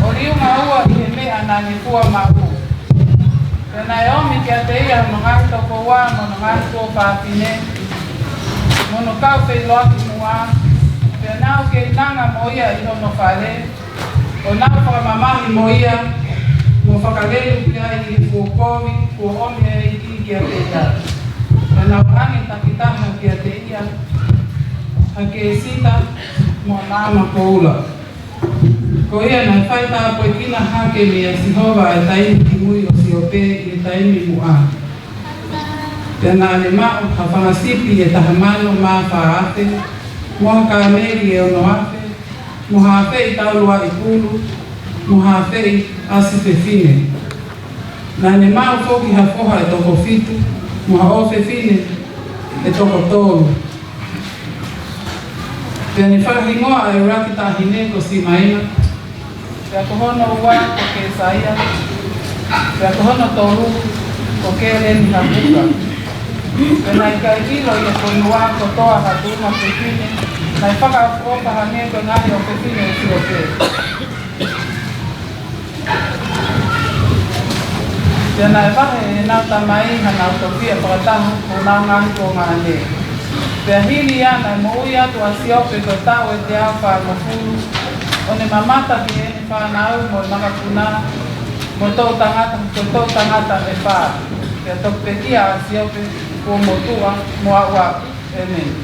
ʻo liunga ua ʻi he meʻa naʻa ne fua maʻu. Pea naʻe ʻomi kiate ia hono ngaahi tokoua mo hono ngaahi kuo fafine, mo hono kau feʻiloaki muʻa, pea nau keinanga mo ia ʻi hono fale, ʻo nau fakamamahi mo ia, mo fakalelu ki ai ʻi he fuokovi kuo ʻomi ʻe he ʻEiki kiate ia. Pea nau ʻange takitaha kiate ia ha kēsita mo ha maama koula. Ko ia naʻe fai tāpuekina hake meia Sihova ʻa e taimi kimui ʻo Siope ʻi he taimi muʻa. Pea naʻa ne maʻu ha fanga sipi ʻe taha mano mā fā afe, mo ha kāmeli ʻe ono afe, mo ha afeʻi tauluaʻi pulu, mo ha afeʻi ʻasi fefine. Naʻa ne maʻu foki ha foha ʻe toko fitu, mo ha ʻofefine ʻe toko tolu. Pea ne fakahingoa ʻa e ʻuluaki taʻahine ko Simaina, pea ko hono ua ko Kesaia, pea ko hono tolu ko Keleni Hapuka. Pea naʻe ʻikai ʻilo ʻi he fonua kotoa ha tuʻunga fefine naʻe fakaʻofoʻofa hangē ko e ngaahi ʻofefine ʻo Siope. Pea naʻe vahe ʻe heʻenau tamai hanau tofiʻa fakataha mo honau ngaahi kuonga ʻane. Pea hili ia naʻe moʻui atu ʻa Siope ko e taʻu ʻe teau fāngofulu, ʻo ne mamata ki heʻene fānau mo e makapuna, mo e toʻu tangata, ko e toʻu tangata ʻe fā. Pea toki pekia ʻa Siope kuo motuʻa mo aʻu ʻo aʻu. ʻĒmeni.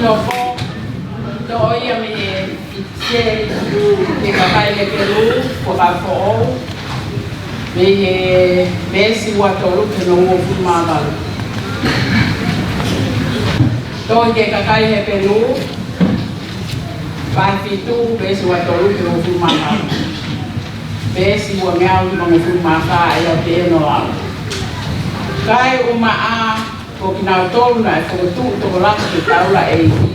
Toko, toʻo ia mei he ʻIpiseli ki he kakai Hepelū, ko e fakafoʻou, mei he veesi ua tolu ki hono uofulu mā valu. Tohi ki he kakai Hepelū, vahe fitu, veesi ua tolu ki he uofulu mā valu. Veesi ua ngeau ki he uofulu mā fā, ʻa ia ʻoku pehē hono lau: Kaeʻumaʻā ko kinautolu naʻe fokotuʻu tokolahi ke taulaʻeiki,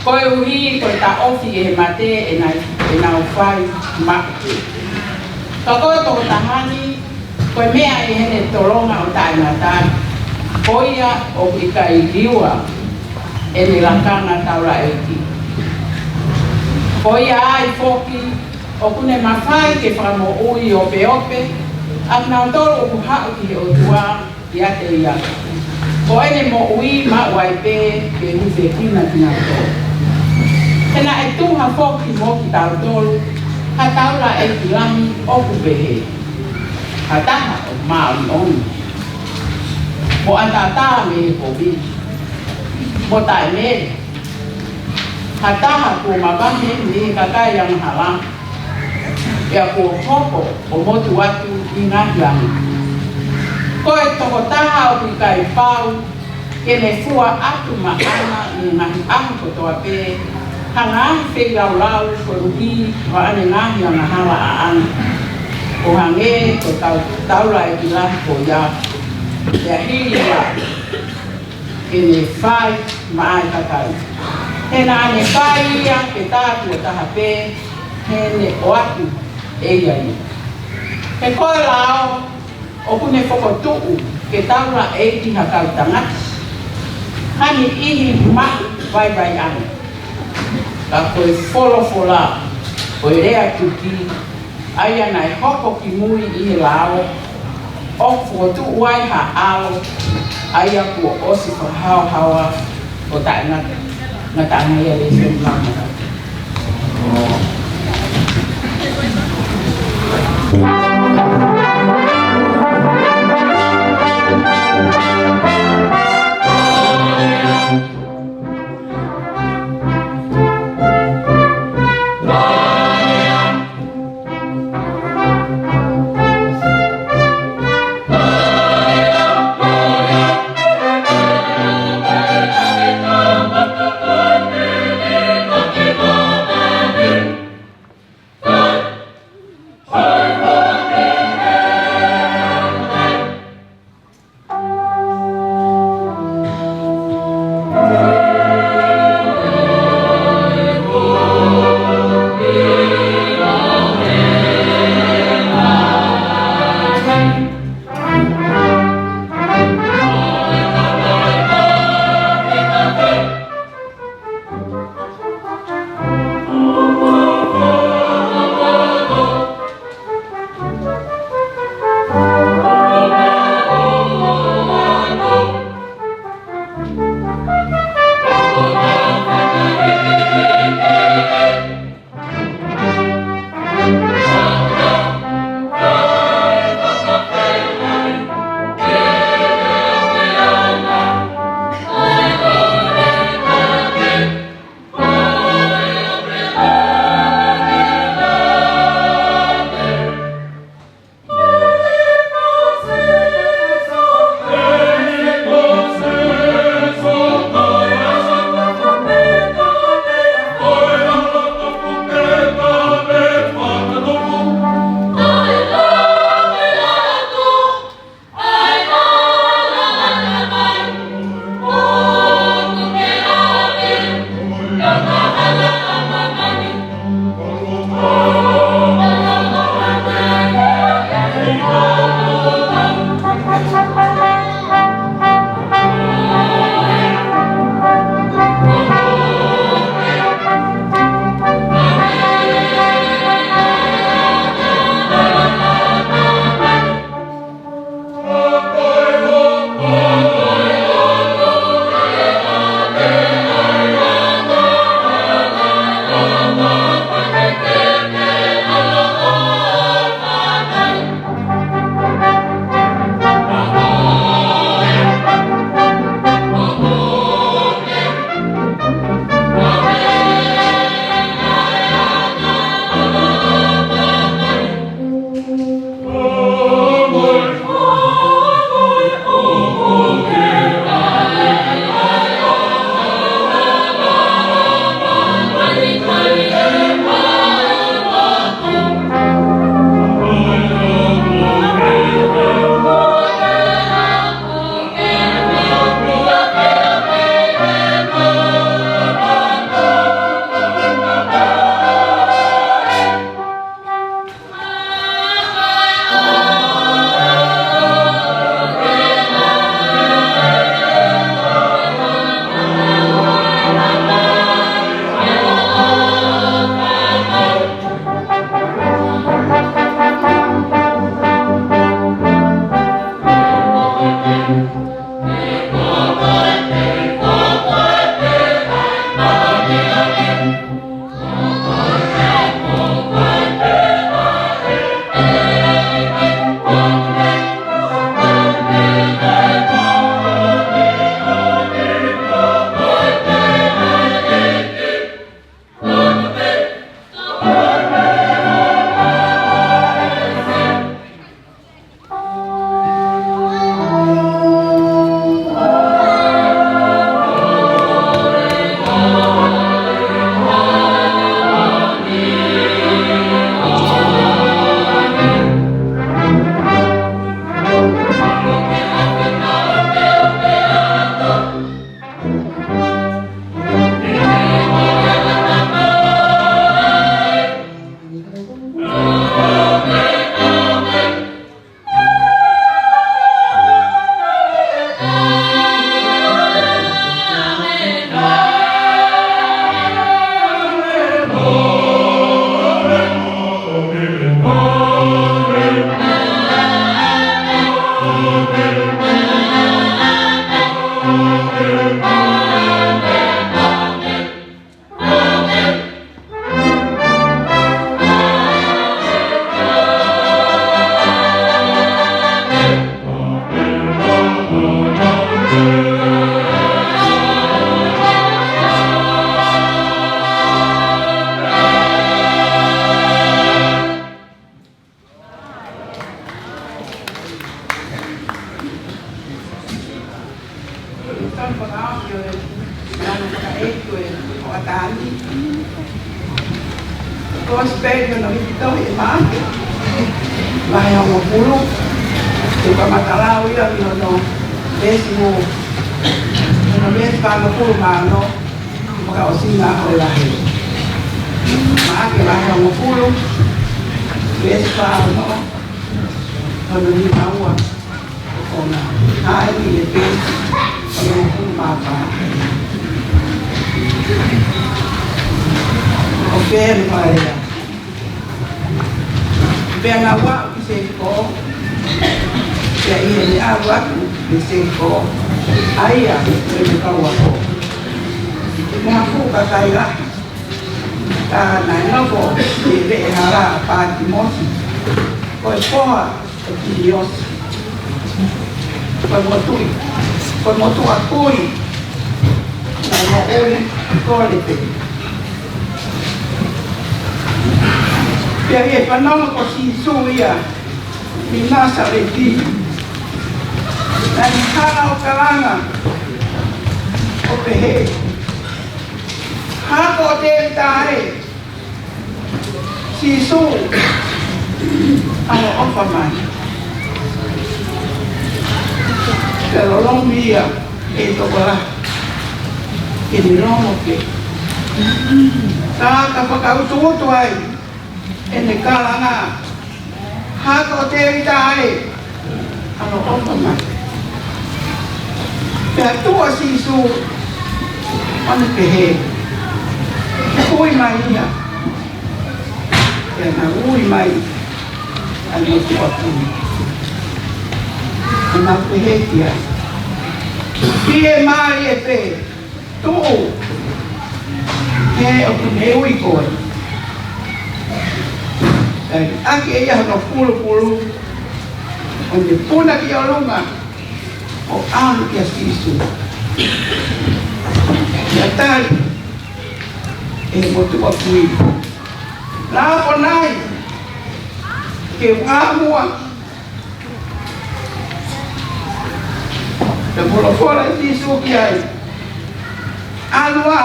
koeʻuhi ko e taʻofi ʻe he mate ʻenau, ʻenau fai maʻu. Ka ko e tokotaha ni, ko e meʻa ʻi heʻene tolonga ʻo taʻengata, ko ia ʻoku ʻikai liua ʻene lakanga taulaʻeiki. Ko ia ai foki, ʻoku ne mafai ke fakamoʻui opeope ʻa kinautolu ʻoku haʻu ki he ʻOtua ʻiate ia, ko ʻene moʻui maʻu ai pē ke hūfekina kinautolu. He naʻe tuha foki mo kitautolu ha taulaʻeiki lahi ʻoku pehē, ha taha ʻoku māʻoniʻoni, mo ʻataʻatā mei he kovi, mo taʻemele, ha taha kuo mavahe mei he kakai angahala, pea kuo hoko ʻo motu atu ʻi he ngaahi langi. Ko e tokotaha ʻoku ʻikai pau ke ne fua ʻatu maʻana ʻi he ngaahi ʻaho kotoa pē ha ngaahi feilaulau koeʻuhi ko haʻane ngaahi angahala ʻaʻana, ʻo hangē ko e kau taulaʻeiki lahi ko ia. Pea hili ia ke ne fai maʻa e kakai, he naʻa ne fai ia ke tā tuʻo taha pē heʻene ʻoatu ʻe ia ia. He ko e lao ʻoku ne fokotuʻu ke taulaʻeiki ha kau tangata, ha niʻihi maʻu vaivaiʻanga. Ka ko e folofola, ko e lea tuki, ʻa ia naʻe hoko kimui ʻi he lao, ʻoku fokotuʻu ai ha ʻao, ʻa ia kuo ʻosi fakahaohaoa ʻo taʻengata. Ngata ange ia le se mama. Kosipeli ʻo e Tohi Maʻake, vahe hongofulu, te u kamata lau ia mei hono veesi mo, hono veesi fāngofulu mā ono, fakaʻosinga ʻo e vahe. Maʻake vahe hongofulu, veesi fā ono, hono nima ua. ʻO na, ʻa eni e veesi hongofulu mā fā. ʻOku pehē mai ʻa e lea: Pea naʻa ku aʻu ki Seliko, pea ʻi heʻene aʻu atu ki Seliko, ʻa ia mo ʻene kau ako, mo ha fuʻu kakai lahi, ka naʻe nofo ʻi he veʻehala ʻa Patimosi, ko e foha ʻo Timiosi, ko e motuʻa, ko e motuʻa kui naʻe moʻui ʻi Kolepe. Pea ʻi he fanongo ko Sīsū ia mei Nāsaleti, naʻa ne hanga ʻo kalanga ʻo pehē: Hako ʻo Tēvita ē, Sīsū, ʻaloʻofa mai. Pea lolomi ia ʻe he tokolahi ke ne longo pē, ka ka fakautuutu ai ʻene kalanga: Hako ʻo Tēvita ē, ʻaloʻofa mai. Pea tuʻu ʻa Sīsū ʻo ne pehē: Ui mai ia. Pea naʻe ui mai ʻa e motuʻa kui, ʻo na pehē ki ai: Fiemālie pē, tuʻu, he ʻoku ne ui koe. Pea liʻaki ʻe ia hono fulufulu, ʻo ne puna ki ʻolunga ʻo ʻalu kia Sīsū. Pea tali ʻe he motuʻa kui: Lāponai, ke u ʻā muʻa. Pea folofola ʻa Sīsū ki ai: ʻAlu ā,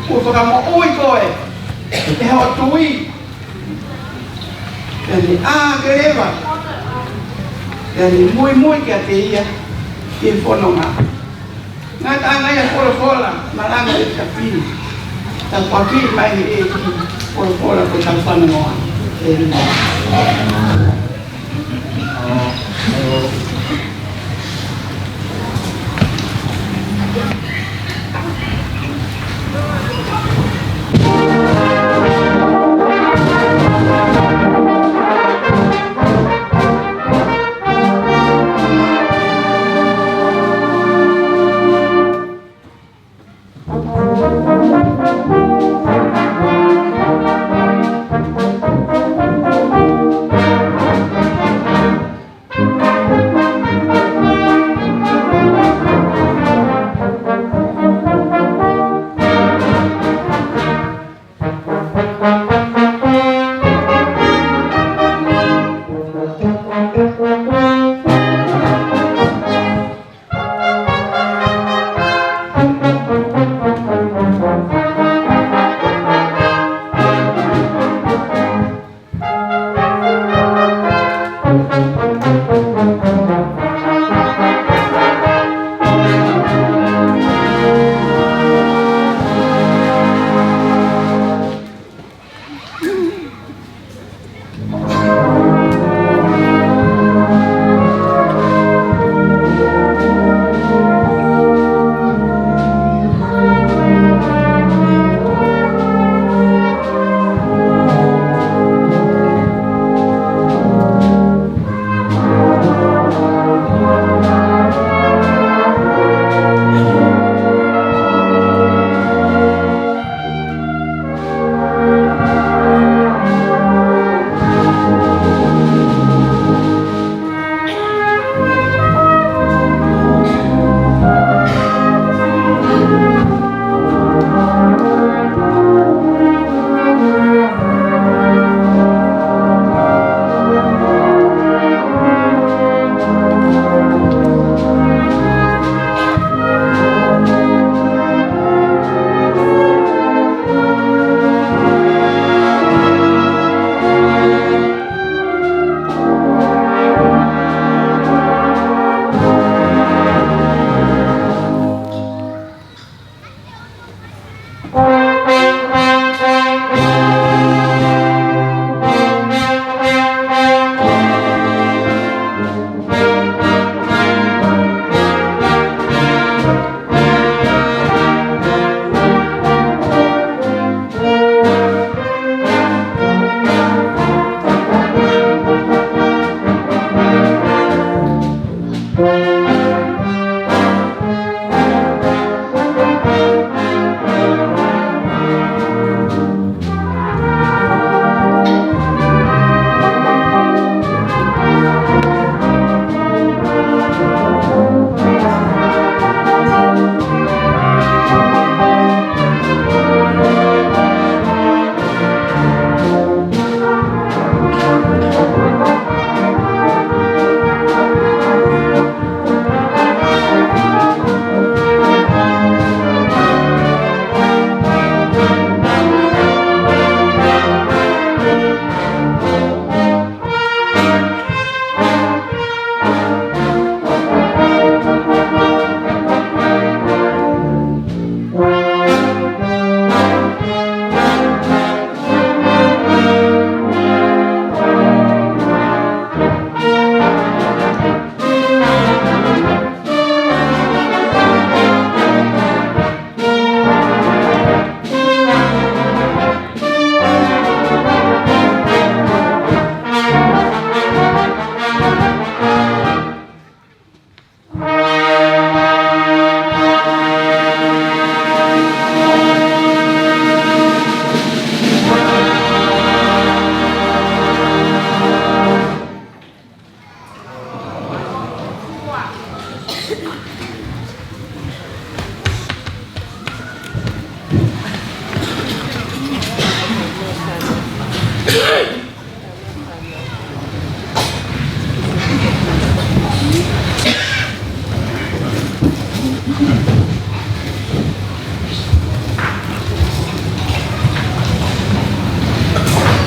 kuo fakamoʻui koe ʻe hoʻo tui. Pea ne ʻā hake leva, pea ne muimui kiate ia ki he fononga. Ngataʻanga ia e folofola, malanga ʻi he tapu ni. Tāpuakiʻi mai ʻe he ʻEiki e folofola ko ʻetau fanongoa. ʻĒmeni.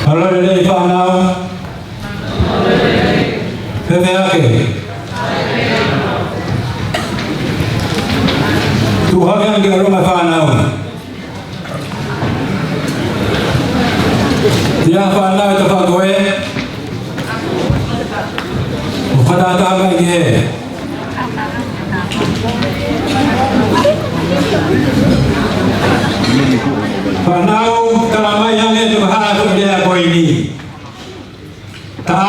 Mālō e lelei fānau. Fēfē hake? Tuʻu hake ange ki ʻolunga fānau. Tia fānau e tafaʻaki ko ē. ʻO fakatātā mai ki he fānau, tala mai ange te u hā atu e lea ko eni. Ta,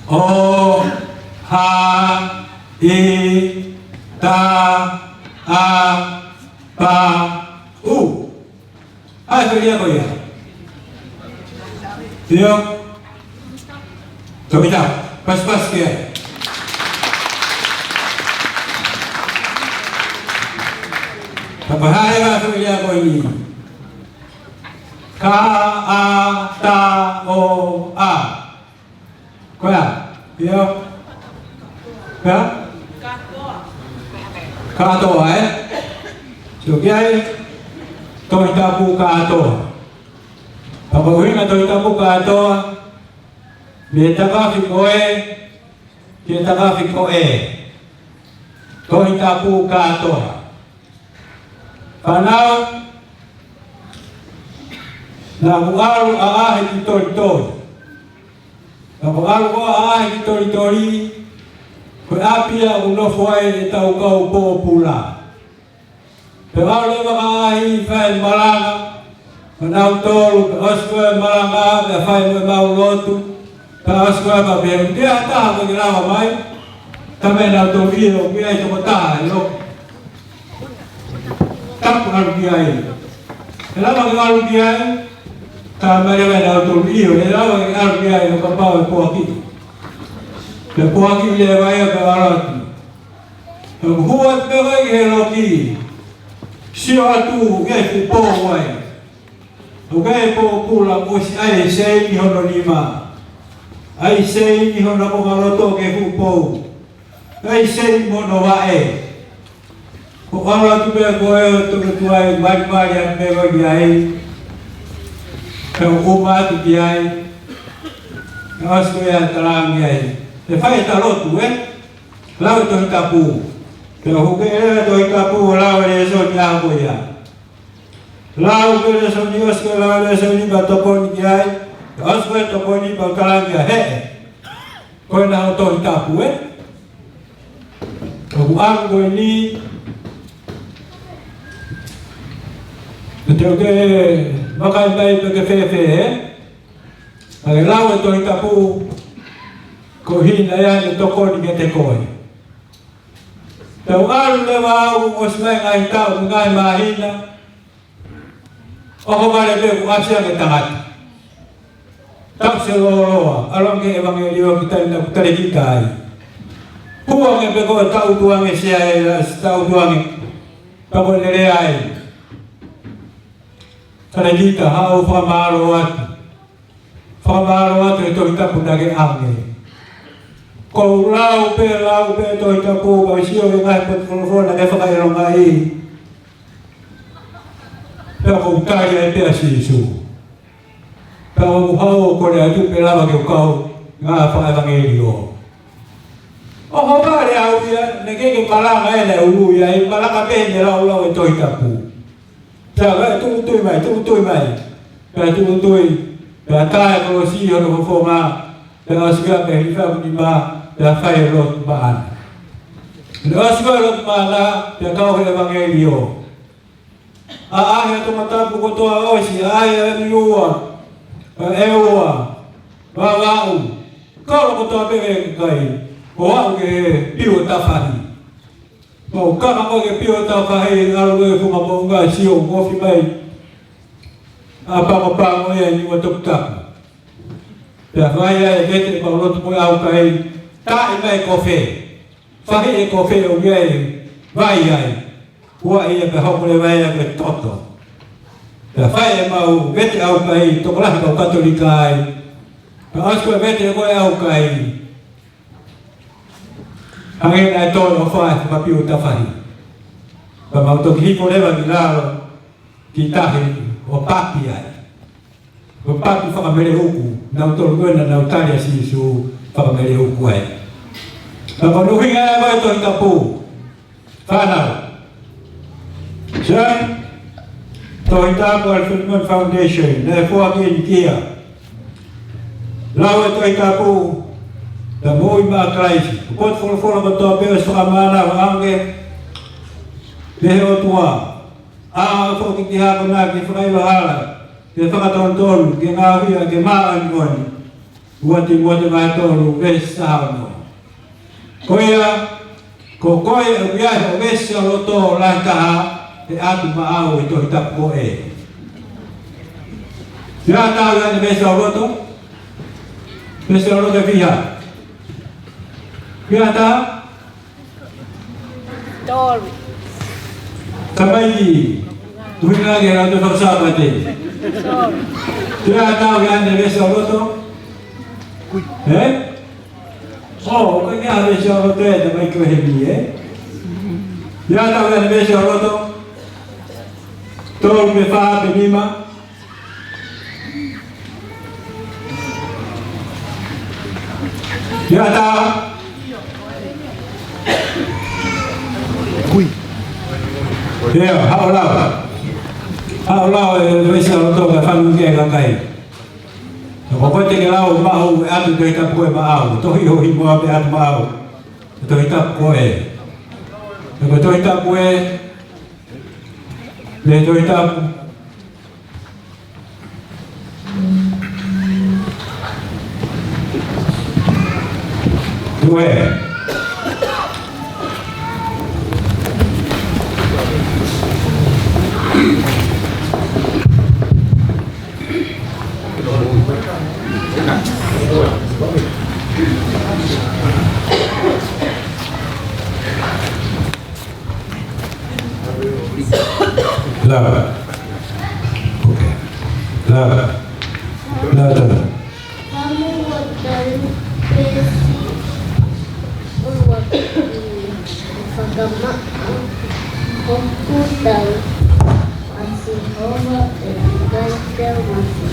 o, ha, i, ta, a, pa, u. ʻAi, ko ia, ko ia. Sio? Tōmita, pasipasi ki ai. Tapahare wa ko ia ko eni. Ka, a, ta, o, a. Ko ia, sio? Ko ia? Kātoa, ē? Sio ki ai, Tohi Tapu kātoa. Pea ko e ʻuhinga Tohi Tapu kātoa, mei he takafi ko ē, ki he takafi ko ē. Tohi Tapu kātoa. Fānau, naʻa ku ʻalu ʻo ʻaʻahi ki Tolitoli. Naʻa ku ʻalu ʻo ʻaʻahi ki Tolitoli, ko e ʻapi ia ʻoku nofo ai ʻetau kau pōpula. Pea u ʻalu leva ʻo ʻaʻahi fai malanga, mo kinautolu, pea ʻosi ko e malanga, pea fai mo ʻemau lotu, pea ʻosi ko e pea pehē, ʻoku ʻi ai ha taha ʻoku ʻikai ke lava mai, tā meʻa naʻa tau ʻilo, ʻoku ʻi ai e tokotaha ʻe loto. Tapu ʻalu ki ai. ʻE lava ke ʻalu ki ai, tā meʻa leva naʻa tau ʻilo, ʻe lava ke ʻalu ki ai, ʻo kapau ʻe poaki. Pea poaki leva ia pea ʻalu atu. Pea u hū atu pē ki he loki. Sio atu, ʻoku ʻi ai e fuʻu pou ai. ʻOku ʻi ai e pōpula ʻosi ʻai e seini hono nima. ʻAi e seini hono konga loto ki he fuʻu pou. ʻAi e seini mo hono vaʻe. Ko e ʻalu atu pē ko ē ʻo toki tuai malimali atu pē ko ē ki ai. Pea u ʻuma atu ki ai. Pea ʻosi ko ia ʻo talaange ai. ʻE fai ʻeta lotu, ē? Lau e Tohi Tapu. Pea u hū ki he Tohi Tapu ʻo lau e lēsoni ʻa ko ia. Lau e lēsoni, ʻosi ko e lau e lēsoni pea tokoni ki ai. Pea ʻosi ko e tokoni pea u talaange ai, heʻe. Ko ena hoʻo Tohi Tapu, ē? ʻOku ʻalu ko eni. Te u ke vakai mai pe ʻoku ke fēfē, ē? Pea ke lau e Tohi Tapu, ko e hā e meʻa ʻe tokoni kiate koe. Pea u ʻalu leva au ʻosi mai e ngaahi taʻu, ngaahi māhina, ʻo hoʻo vale pē kuo ʻasi ange e tangata. Taʻu se lōloa, ʻalu ange e ʻevangeliō ki taina ku tale ki tai. Hū ange pē ko e taʻu tuʻu ange se ai, taʻu tuʻu ange. Pea ko e lele ai. Tale ki ta haʻu fakamālō atu. Fakamālō atu he Tohi Tapu naʻa ke ʻange. Ko u lau pē, lau pē Tohi Tapu, pea u sio ki he ngaahi potu folofola naʻa ke fakaʻilongaʻi. Pea ko u tali ai pē ʻa Sīsū. Pea u haʻu ʻo kole atu pe lava ke u kau ngāue fakaʻevangeliō. ʻO hoʻo vale au ia, naʻe ʻikai ke malanga ʻe naʻe ulu ia, ʻe malanga pē he laulau e Tohi Tapu. Pea ʻe tuʻu tui mai, tuʻu tui mai. Pea tuʻu tui, pea tā e kolosi ʻi hono fofonga, pea ʻosi ko ia pea hifo ʻa e nima, pea fai e lotu maʻana. Pea ʻosi ko e lotu maʻana, pea kau he ʻevangeliō. ʻAʻahi e toʻu matapu kotoa ʻosi, ʻaʻahi e niua, pea ʻEua, Vavaʻu, kau kotoa pē e kakai, ʻo aʻu ki he Piu ʻo Tafahi. Mau kaka ko ē ki he Piu ʻo Tafahi, ʻalu e funga moʻunga sio ngofi mai. ʻA pangopango ia ʻi he niua toputapu. Pea fai ai e vete pea u lotu ko e ʻaukai, taʻi mai e kofe. Fahi e kofe ʻo ia ʻe vai ai. Ua ia pea hoko leva ia ki he toto. Pea fai ʻemau vete ʻaukai, tokolahi kau Katolika ai. Pea ʻosi ko e vete ko ē ʻaukai. Hangē naʻe toe ʻofa e fakapiu Tafahi. Pea mau toki hifo leva ki lalo ki tahi ʻo papi ai. ʻO papi fakameleuku, nautolu ko ē naʻa nau tali ʻa Sīsū fakameleuku ai. Pea ko hono ʻuhinga ia ko e Tohi Tapu. Fānau. Sai, Tohi Tapu ʻa e Filemoni Foundation, naʻe foaki ʻe Nikia. Lau e Tohi Tapu, pea moʻui maʻa Kalaisi. Ko e potu folofola kotoa pē ʻosi fakamānava ange, pehē ʻOtua. ʻAo foki ki he akonaki ke fakaʻilo hala, ke fakatonutonu, ke ngaohi ʻaki e māʻoniʻoni. Ua Tīmote vahe tolu, veesi taha ono. Ko ia, ko koe ʻoku ʻi ai hoʻo veesi ʻo loto lahi taha, ʻe ʻatu maʻau e Tohi Tapu ko ē. Pea tau ʻi ai e veesi ʻo loto, veesi ʻo loto ʻe fiha. Pea tau Tolu. Tamaiki, ʻuhinga ke lau te fakasaʻa pate. Tolu. Pea tau ʻi ai e veesi ʻo loto. Ē? ʻO, ʻoku ʻi ai e veesi ʻo loto ē, tamaiki ko Hemi, ē? Pea tau ʻi ai e veesi ʻo loto. Tolu pe fā pe nima. Pea tau. Kui. Pea, haʻu ʻo lau. Haʻu ʻo lau e veesi ʻo loto ka fanu ke kakai. Ko koe te ke lau maʻau ʻe ʻatu Tohi Tapu ko ē maʻau. Tohi hohi moa pe ʻatu maʻau. Tohi Tapu ko ē. Ko e Tohi Tapu ē. Mei he Tohi Tapu. Tuē. Lava. Okay. Lava. Lava. Fakamāʻopoʻopo ʻa e ʻOtua, fakamaʻa hoku tau. ʻA Sihova ʻe kaitau mati.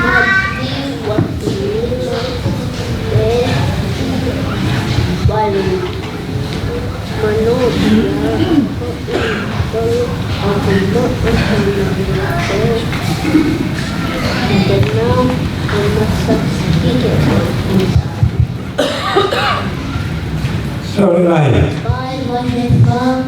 Mati watu lima e wale. Mano ia ko i tolu o kumo o tana ia ko. Tena o masa ki he o. Sorry, Ryan. Bye, bye, bye.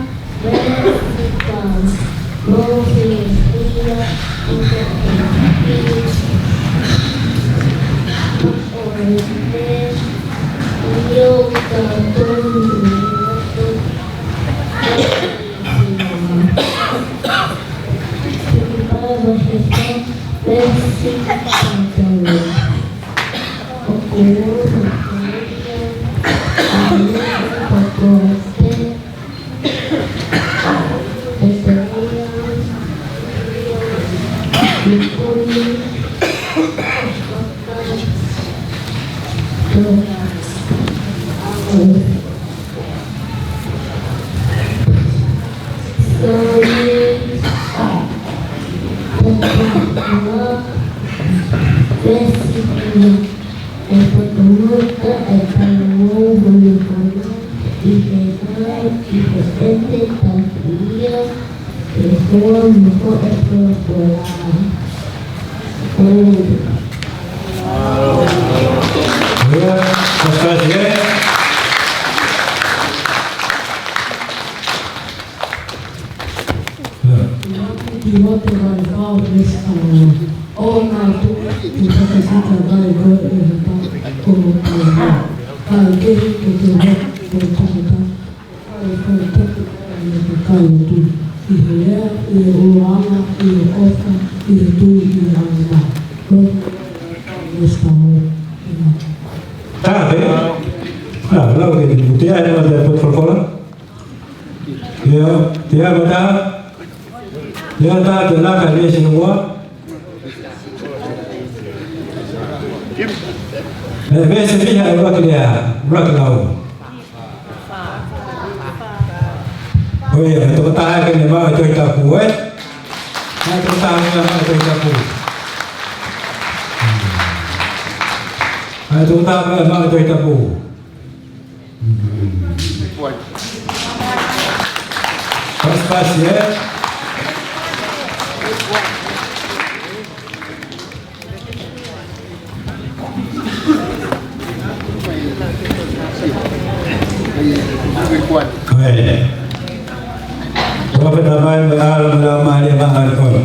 E fakamoʻoni ʻa e tangata ʻi he ʻaho, ʻi he ʻete taki ia, ʻe hoa mo hoʻo folofola. ʻĒmeni. Ia, fakasi, ē? Timote vahe fā veesi ono. ʻOua naʻa tuku ke fakakakato mai koe ʻe ha taha ʻoku mou tui. Kae kehe ke te hoko ko e tangata ʻoku fai fakatapu ʻi he kakai ʻo e tuʻi, ʻi he lea, ʻi he ʻuluʻanga, ʻi he ʻofa, ʻi he tui, ʻi he angamaheni. Veesi ono. Tā pē. Ā, lau ke te mutea e noa te potu folofola. Ia, ia mata. Ia tā te laka veesi ua. E, veesi fiha e ua ki lea, ua ki lau. Ko ia, ʻe toko taha ke ne maʻu e Tohi Tapu, ē? ʻE toko taha ke ne maʻu e Tohi Tapu. ʻE toko taha ke ne maʻu e Tohi Tapu. Pasipasi, ē? Ko ē. Tokapeta mai mo e ʻAlo mo e Laumālie Māʻoniʻoni.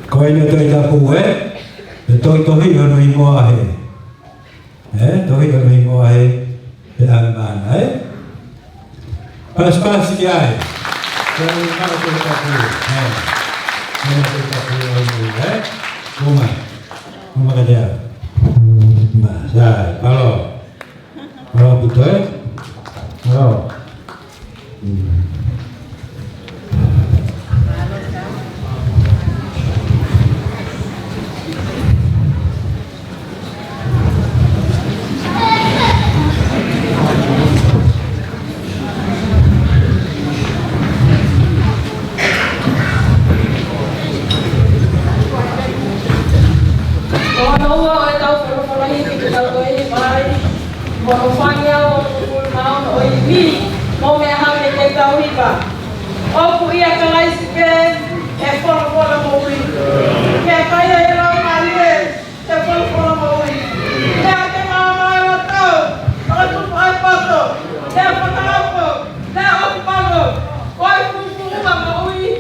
Ko eni e Tohi Tapu, ē? ʻE tohi, tohi hono hingoa hē. Ē, tohi hono hingoa hē, pea ʻave maʻana, ē? Pasipasi ki ai. Pea ʻave maʻu e Tohi Tapu, ē? Maʻu e Tohi Tapu, ē? Uma. Uma ka te ʻave. Uma, sai, mālō. Mālō ʻaupito, ē? Mālō. Ko hono ua ʻo ʻetau folofola himi ke tau tohi mai, ko hono fāngeau ʻo e ʻulimāʻona ʻo e ivi, mo e meʻa hake ke tau hiva. ʻOku ʻia Kalaisi pē ʻa e folofola moʻui. Pea ʻia Laumālie ʻa e folofola moʻui. Pea ke maama e loto, ʻo tupu ʻa e poto, pea fakaofo, pea ʻoku pango, ko e fuʻu fuʻu moʻui.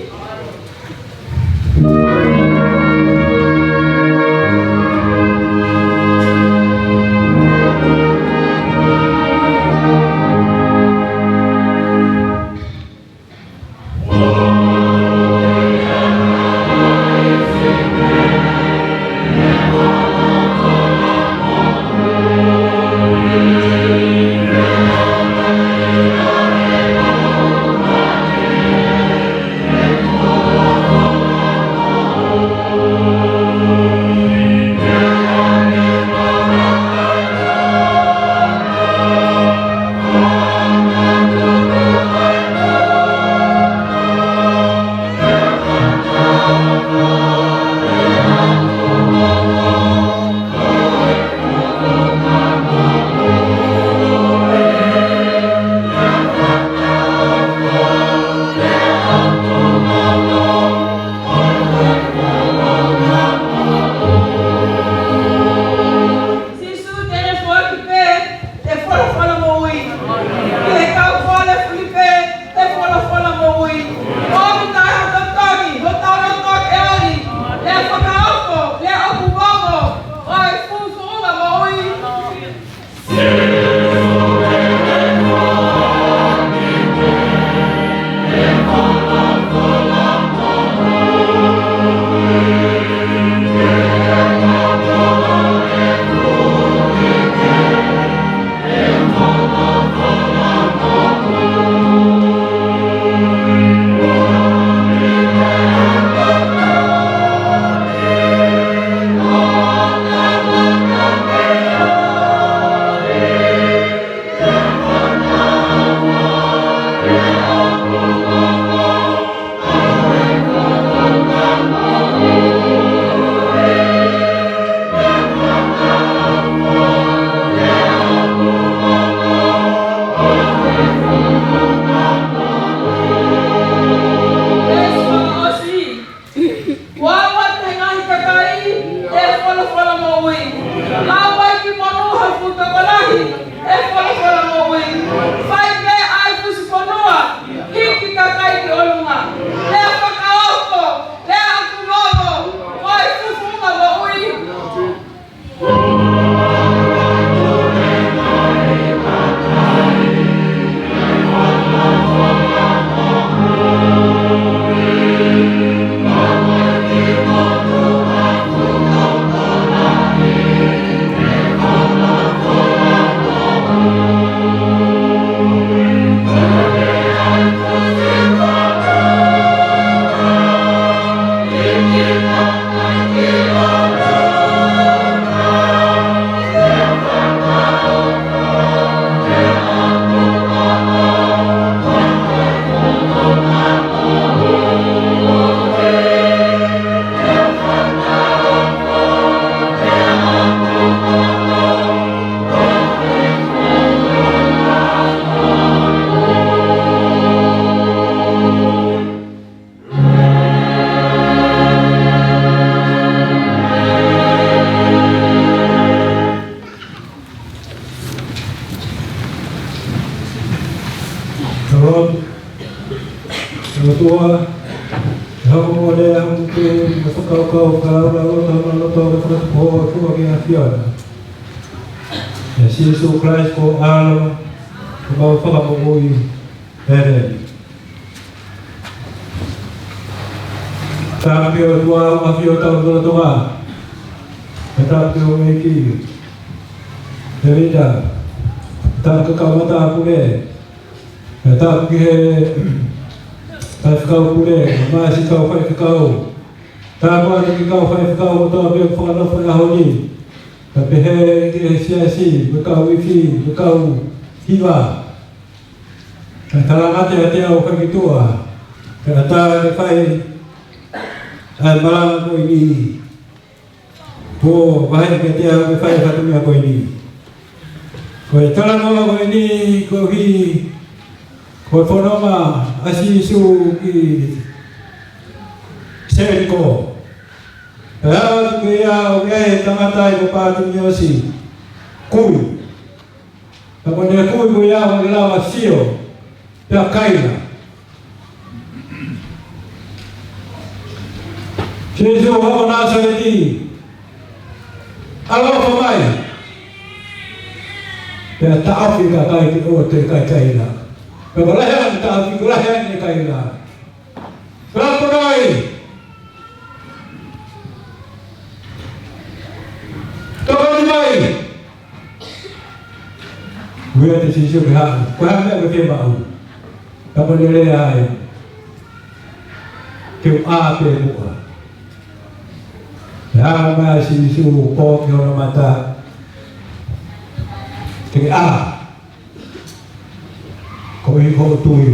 ʻOtua, ʻe hoko mo e lea ʻa hoʻo moʻui, mo e fakakaukau, fakalaulauloto ʻa hono loto, ke fakatupu ʻa e ʻOtua ki he ʻAfiona. ʻIa Sīsū Kalaisi ko ho ʻAlo, ko homau Fakamoʻui. ʻĒmeni. Tāpuekina ʻe he ʻOtua ʻa e ʻAfio ʻi hotau lotolotonga. Pea tāpuekina ʻe he ʻEiki Tēvita, tāpuekina kau matāpule, pea tāpuekina ki he faifekau pule, mo e siʻi kau faifekau. Tāpuekina ki he kau faifekau kotoa pē ʻoku fakanofo he ʻaho ni. Pea pehē ki he siasi, mo e kau ifi, mo e kau hiva. Kae talangata ʻiate au ʻa e kituʻa, kae ʻatā ke fai ʻa e malanga ko eni. Kuo vaheʻi kiate au ke fai ʻa e fatongia ko eni. Ko e talanoa ko eni koeʻuhi ko e fononga ʻa Sīsū ki Seliko. Pea ʻalu atu ki ai ʻa e tangata ko Pātimiosi, kui. Pea ko ʻene kui ko ia ʻoku ʻikai lava ʻo sio, pea kaila. Sīsū ʻo Nāsaleti, ʻaloʻofa mai. Pea taʻofi e kakai ke ʻoua toe kaikaila. Pea ko e lahi ange e taʻofi, ko e lahi ange e kaila. Raponai! Tokoni mai! Ui atu ʻa Sīsū ke haʻu, ko e hā e meʻa ʻoku ke fiemaʻu? Pea ko ʻene lea ai, ke u ʻā pē muʻa. Pea hanga mai ʻa Sīsū ʻo pō ki hono mata, ke ʻā. Koeʻuhi ko hoʻo tui,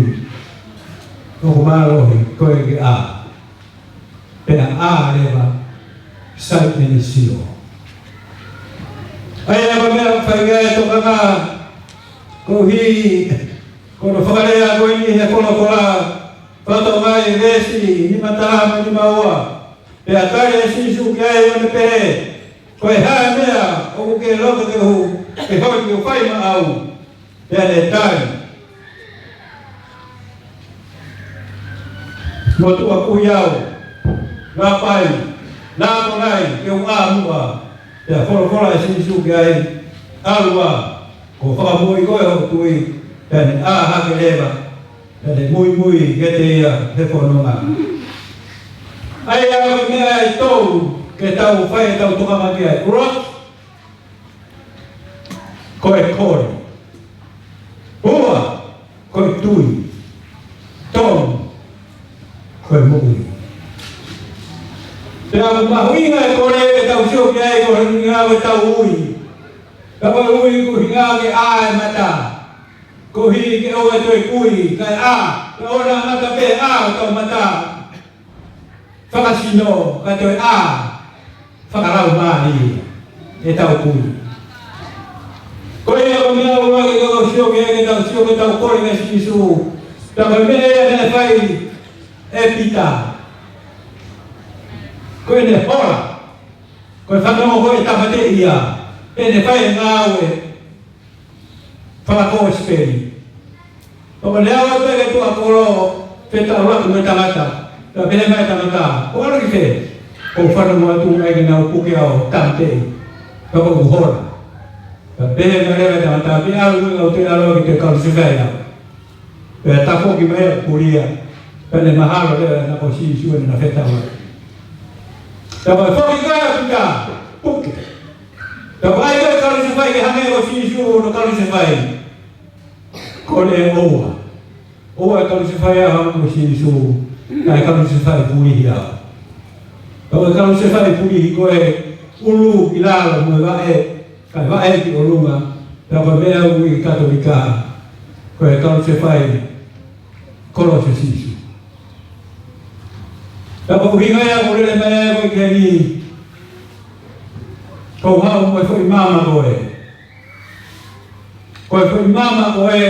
ʻoku mālohi koe ke ʻā. Pea ʻā leva, sai ʻene sio. ʻA ia ko e meʻa ʻoku fai ai e tokanga, koeʻuhi ko hono fakalea ko eni he folofola, fakaʻosi mai veesi nima taha mo e nima ua. Pea tali ʻe Sīsū ki ai ʻo ne pehē, ko e hā e meʻa ʻoku ke loto ke u, ke holi ke u fai maʻau? Pea ne tali, motuʻa kui au, Rapai, Raponai, ke u ʻā muʻa. Pea folofola ʻe Sīsū ki ai, ʻalu ā, kuo fakamoʻui koe hoʻo tui. Pea ne ʻā hake leva, pea ne muimui kiate ia he fononga. ʻA ia ko e meʻa ʻe tolu ke tau fai ʻetau tokanga ki ai. Ua, ko e kole. Ua, ko e tui. Tolu, ko e moʻui. Pea ʻoku mahuʻinga e kole ke tau sio ki ai, ko e ʻuhinga ko ʻetau ui. Ka ko e ui ko e ʻuhinga ke ʻā e mata. Koeʻuhi ke ʻoua ʻe toe kui, kae ʻā, kae ʻoua naʻa mata pē ʻā hotau mata fakasino, kae toe ʻā fakalaumālie ʻetau kui. Ko ia ko e meʻa ʻoku ou ʻai ke tau sio ki ai, ke tau sio, ke tau kole kia Sīsū. Pea ko e meʻa ia naʻe fai ʻe Pita. Ko ʻene hola, ko e fanongo ko e tāmateʻi ia, ʻene fai e ngāue fakakosipeli. Pea ko e lea atu ki he tuʻa kolo, fetaulaki mo e tangata. Pea pehē mai e tangata, ko e ʻalu ki fē? Ko e fanongo atu ai ke nau puke au ʻo tāmateʻi. Pea ko ʻeku hola. Pea pehē mai leva e tangata, pea ʻalu, ʻoua te ke ʻalu ke te kalusefai au. Pea tafoki mai ʻo pulia. Pea ne mahalo leva naʻa ko Sīsū ʻene fetaulaki. Pea ko e foki ko ē ʻa Pita, puke. Pea ko e ʻai ko ē e kalusefai ke hangē ko Sīsū hono kalusefai. Ko e ʻoua. ʻOua ʻe kalusefai au hangē ko Sīsū, kae kalusefai pulihi au. Pea ko e kalusefai pulihi ko e ʻulu ki lalo mo e vaʻe, kae vaʻe ki ʻolunga. Pea ko e meʻa ʻoku ui ʻe he Katolika ko e kalusefai, kolose Sīsū. Pea ko e ʻuhinga ia ʻoku ou lele mai ai ko ē ki heni, ko e haʻu mo e foʻi maama ko ē. Ko e foʻi maama ko ē,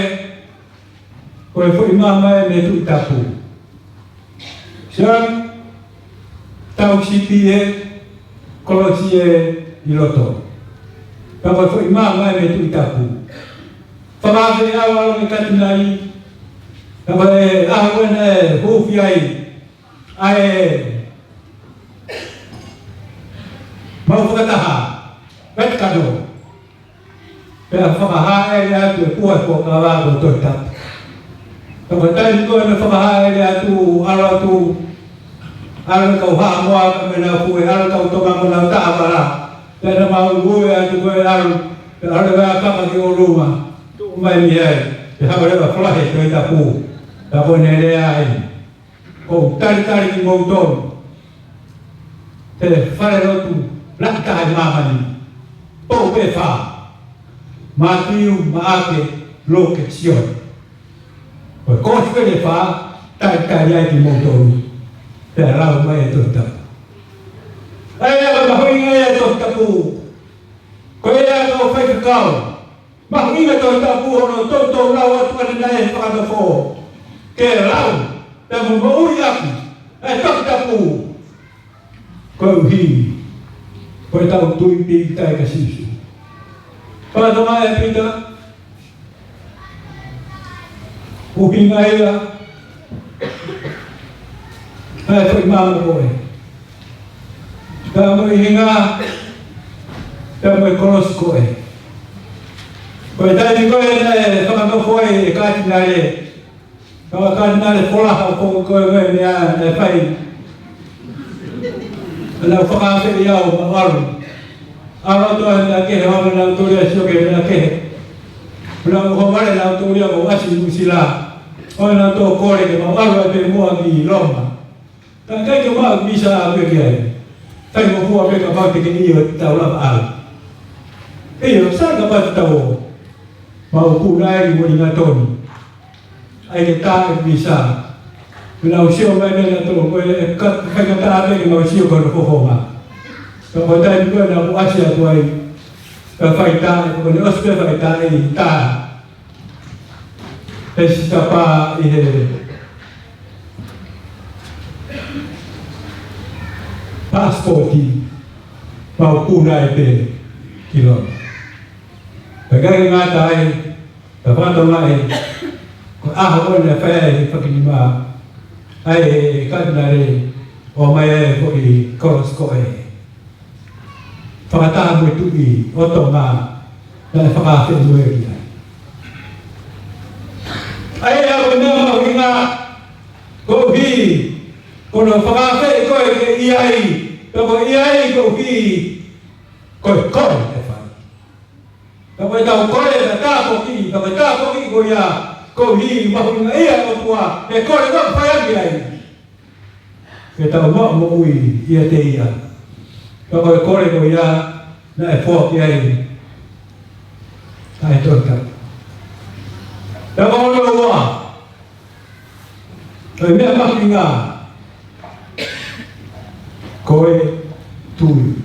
ko e foʻi maama ē mei he Tuʻi Tapu. Sai, tau sipi e kolosi ē ʻi loto. Pea ko e foʻi maama ē mei he Tuʻi Tapu. Fakaafe au ʻa e katinali, Ka ko e ʻaho ko ē naʻe huufi ai ʻa e mau fakataha Vatikano, pea fakahāʻele atu e puha e fuakava ko e Tohi Tapu. Ka ko e taimi ko ē naʻe fakahāʻele atu, ʻalu atu, ʻalu e kau Haʻamoa ka mena fue, ʻalu e kau Tonga mo nau taʻavala, pea naʻa mau ui atu ko ē ʻalu, pea ʻalu e kau kaka ki ʻolunga, tuʻu mai mei ai, pea haʻu leva falahe Tohi Tapu, pea ko ʻene lea ai: Ko u talitali kimoutolu, pea fale lotu lahi taha ʻi māmani, pō pē fā: Mātiu, Maʻake, Luke, Sione. Ko e kosipeli ʻe fā, talitali ai kimoutolu, pea lau mai e Tohi Tapu. ʻA ia ko e mahuʻinga ia e Tohi Tapu. Ko ia kau faifekau, mahuʻinga e Tohi Tapu hono toutou lau atu ʻanenai ʻe he fakanofo ke lau, pea mo moʻui ʻaki ʻa e Tohi Tapu. Koeʻuhi ko ʻetau tui pīkitai kia Sīsū. Pea tala mai ʻe Pita, ʻuhinga ia ʻa e foʻi mamo ko ē, pea mo e ʻuhinga, pea mo e kolosi ko ē. Ko e taimi ko ē naʻe fakanofo ai e Katinale, kau Katinale Folaha, ʻo ko e, ko e meʻa naʻe fai, naʻa nau fakaafeʻi au ke u ʻalu. ʻAlu atu ʻa e meʻa kehe, ʻalu ʻa nautolu ia ʻo sio ki he meʻa kehe. Naʻa nau ʻohovale nautolu ia ke u ʻasi ʻi Nuʻusila, ʻo nautolu kole ke mau ʻalu ai pē muʻa ki Loma. Ka ʻikai ke maʻu visa ʻaʻaku ia ki ai. Faingofua pē kapau te ke ʻio te tau lava ʻalu. ʻIo, sai kapau te tau ō. Mau kū nai mo ni ngatoni. ʻAi ke tā e visa. Pea nau sio mai mei nautolu, ko e ka-, faingataʻa pē ke mau sio ki hono fofonga. Ka ko e taimi ko ē naʻa ku ʻasi atu ai, ka faitā, ko ʻene ʻosi pē faitā ʻe tā e sitapa ʻi he passport, mau kū nai pē ki Loma. Pea ʻikai ke ngata ai, pea fakatokangaʻi, ko e ʻaho ko ē naʻe fai ai e fakinima ʻa e Katinale, ʻomai ai e foʻi kolosi ko ē, fakataha mo e Tuʻi ʻo Tonga naʻe fakaafeʻi mo ia ki ai. ʻA ia ko e meʻa mahuʻinga, koeʻuhi ko hono fakaafeʻi koe ke ʻi ai, pea ko e ʻi ai koeʻuhi ko e kole ʻe fai. Pea ko ʻetau kole ke tāpuakiʻi, pea ko e tāpuakiʻi ko ia, koeʻuhi mahuʻingaʻia e ʻOtua, ke kole ko ē ke fai ʻaki ai ke tau maʻu moʻui ʻiate ia. Pea ko e kole ko ia naʻe foaki ai ʻa e Tohi Tapu. Pea ko hono ua, ko e meʻa mahuʻinga, ko e tui.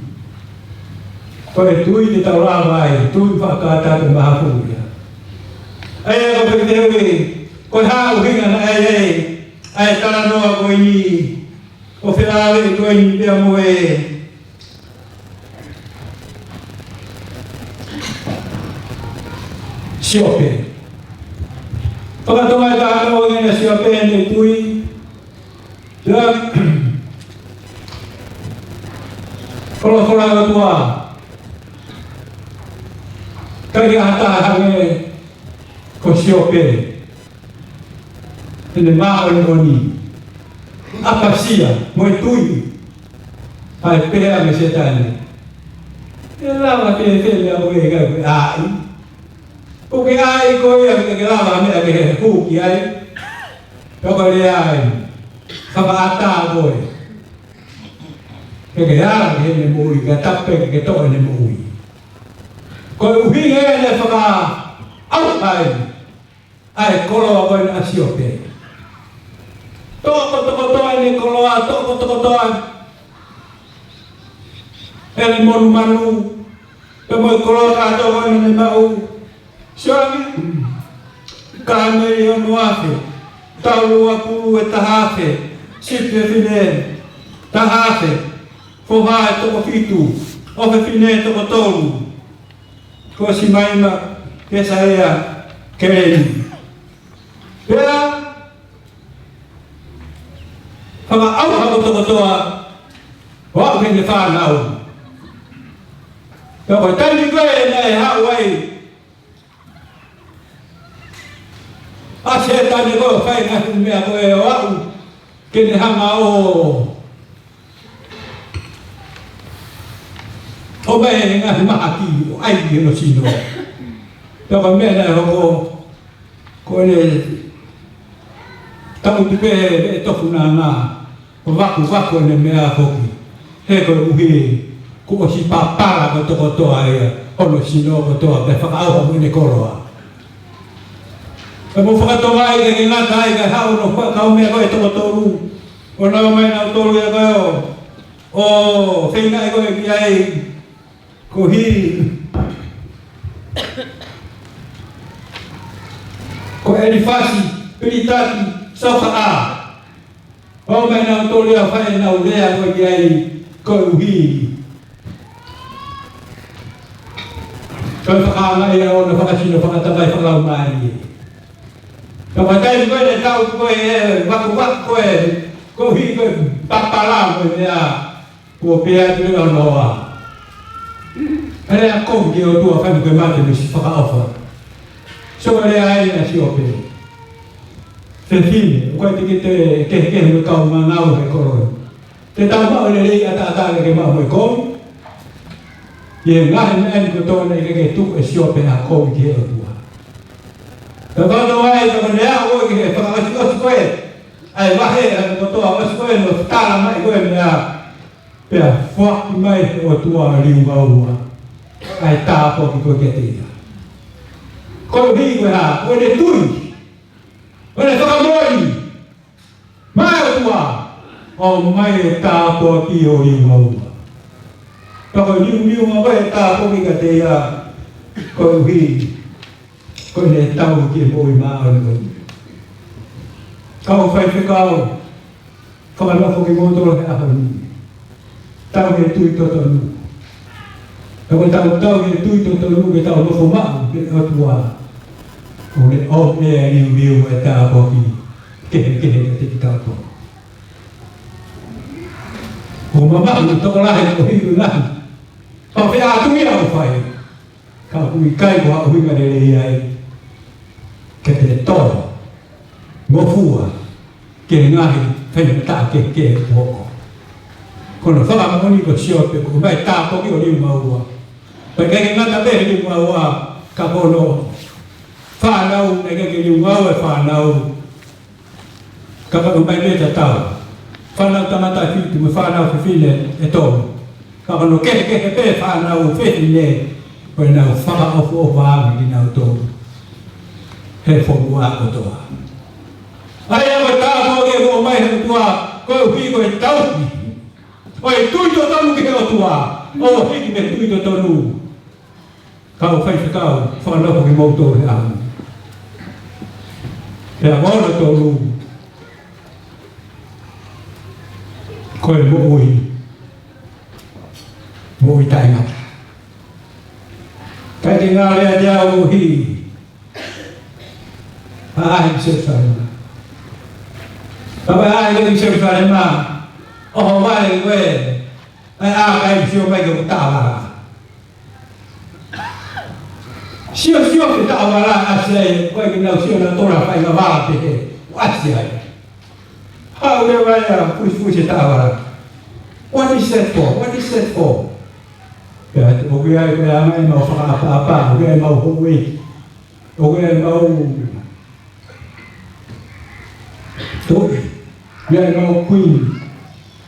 Ko e tui te tau lava ai, tui fakataha mo e mahafu ia. ʻA ia ko e fekiteui, ko e hā e ʻuhinga naʻe ʻi ai ʻa e talanoa ko eni, ʻo felāveʻi ko eni pea mo e siope. Fakatokangaʻi e talanoa ko eni ʻa e siope mo e tui. Ia, folofola ʻa e ʻOtua, ʻikai ke ʻi ai ha taha hangē ko Siope, ʻene māʻoniʻoni, ʻapasia mo e tui. Pea pehē ange ʻe Sētane, ʻe lava ke fele au ʻe ʻikai ke ʻai. ʻOku ke ʻai koe ia ke ke lava meʻa ke ke hū ki ai. Pea ko e lea ai, fakaʻatā koe ke ke ala ki heʻene moʻui, ka tapu pē ke ke toʻo ʻene moʻui. Ko e ʻuhinga ia naʻe fakaʻauha ai ʻa e koloa ko eni ʻa Siope. Tokotokotoa ʻene koloa, tokotokotoa ʻene monumanu, pea mo e koloa kātoa ko eni naʻa ne maʻu. Sio ange, kāmeli ono afe, tau ua pulu ʻe taha afe, sipi fefine taha afe, foha ʻe toko fitu, ʻofefine ʻe toko tolu, ko Simaima, Pesaia, Keleni. Pea Fakaʻauha kotokotoa ʻo aʻu ki heʻene fānau. Pea ko e taimi ko ē naʻe haʻu ai ʻa Sētane ko ē ʻo fai e ngaahi meʻa ko ē ʻo aʻu ke ne hanga ʻo ʻomai e ngaahi mahaki ʻo ʻai ki hono sino. Pea ko e meʻa naʻe hoko, ko ʻene tangutu pē he veʻe tofu nana, ʻo vakuvaku ʻene meʻa foki. He koeʻuhi kuo ʻosi papala kotokotoa ia hono sino kotoa, pea fakaʻauha mo ʻene koloa. Pea mou fakatokangaʻi, ʻikai ke ngata ai, ka haʻu hono fakakaumeʻa ko ē ʻe toko tolu, ʻo nau ō mai nautolu ia ko ē ʻo, ʻo feinga ai ko ē ki ai, koeʻuhi ko ʻElifasi, Pilitaki, Sofaʻa. ʻO ō mai nautolu ia ʻo fai ʻenau lea ko ē ki ai, koeʻuhi ko e fakaanga ia ʻo hono fakasino, fakatamai, fakalaumālie. Ka ko e taimi ko ē naʻe tau ko ē, vakuvaku ko ē, koeʻuhi ko e papala mo e meʻa, kuo pehē atu leva hono hoa. He lea kovi ki he ʻOtua, fai mo ke mate mo e siʻi fakaʻofa. Sio ki he lea ʻa Siope. Fefine, ʻoku ʻikai te ke toe kehekehe mo e kau ngangau he kolo ni. Te tau maʻu e lelei ʻataʻatā, ʻikai ke maʻu mo e kovi. ʻI he ngaahi meʻa ni kotoa naʻe ʻikai ke tuku ʻe Siope ha kovi ki he ʻOtua. Ka ko e ʻOtua ē, ka ko e lea ʻo e fakaʻosiʻosi ko ē ʻa e vahe, ʻa e kotoa ʻosi ko ē, naʻe talamaʻi ko ē meʻa. Pea foaki mai ʻe he ʻOtua Liungaua ʻa e tāpuaki ko ē kiate ia. Koeʻuhi ko e hā? Ko ʻene tui, ko ʻene fakamoʻoni maʻa e ʻOtua, ʻomai e tāpuaki ʻo Liungaua. Pea ko Liu, Liungaua e tāpuaki kiate ia, koeʻuhi ko ʻene tau ki he moʻui māʻoniʻoni. Kau faifekau, fakanofo kimoutolu he ʻaho ni. Tau he tui totonu. Ka ko ʻetau tau he tui totonu, ke tau nofo maʻu ki he ʻOtua, ʻoku ne ʻomai ʻe Liuliu e tāpuaki kehekehe kiate kitautolu. ʻOku mamaʻo e tokolahi ʻo hili lahi. Pau pē ʻa e tui ʻoku fai. Ka ʻoku ʻikai ko ha ʻuhinga lelei ia ke te tolo ngofua ki he ngaahi faingataʻa kehekehe ʻoku hoko. Ko hono fakamoʻoni ko Siope, ʻomai e tāpuaki ʻo Liungaua. Pea ʻikai ke ngata pē he Liungaua, ka ko hono fānau, naʻe ʻikai ke Liungaua e fānau. Ka ko e ʻomai pē tatau. Fānau tangata ʻe fitu mo e fānau fefine ʻe tolu. Ka ko hono kehekehe pē fānau fefine, ko ʻenau fakaʻofoʻofa ange kinautolu he fonua kotoa. ʻA ia ko e tāpuaki ʻoku ʻomai he ʻOtua, koeʻuhi ko e tauhi ʻo e tui totonu ki he ʻOtua, ʻo hiki mei he tui totonu. Kau faifekau, fakanofo kimoutolu he ʻaho ni. Pea ko hono tolu, ko e moʻui, moʻui taʻengata. ʻIkai ke ngata ai ʻa e moʻui, ʻa e ʻaʻahi ki Selusalema. Ka ko e ʻaʻahi ki Selusalema, ʻohovale ko ē ʻa e ʻākai, sio mai ki he taʻovala. Sio, sio ki he taʻovala, ʻasi ai, ko e kinautolu sio nautolu ʻa e faʻahinga vala pehē, ʻasi ai. Haʻu leva ia ʻo fusifusi e taʻovala. What is that for? What is that for? Pea ʻoku ʻi ai ko e anga ʻemau fakaʻapaʻapa, ʻoku ʻi ai ʻemau houʻeiki, ʻoku ʻi ai ʻemau tuʻi, ʻoku ʻi ai ʻemau kuini.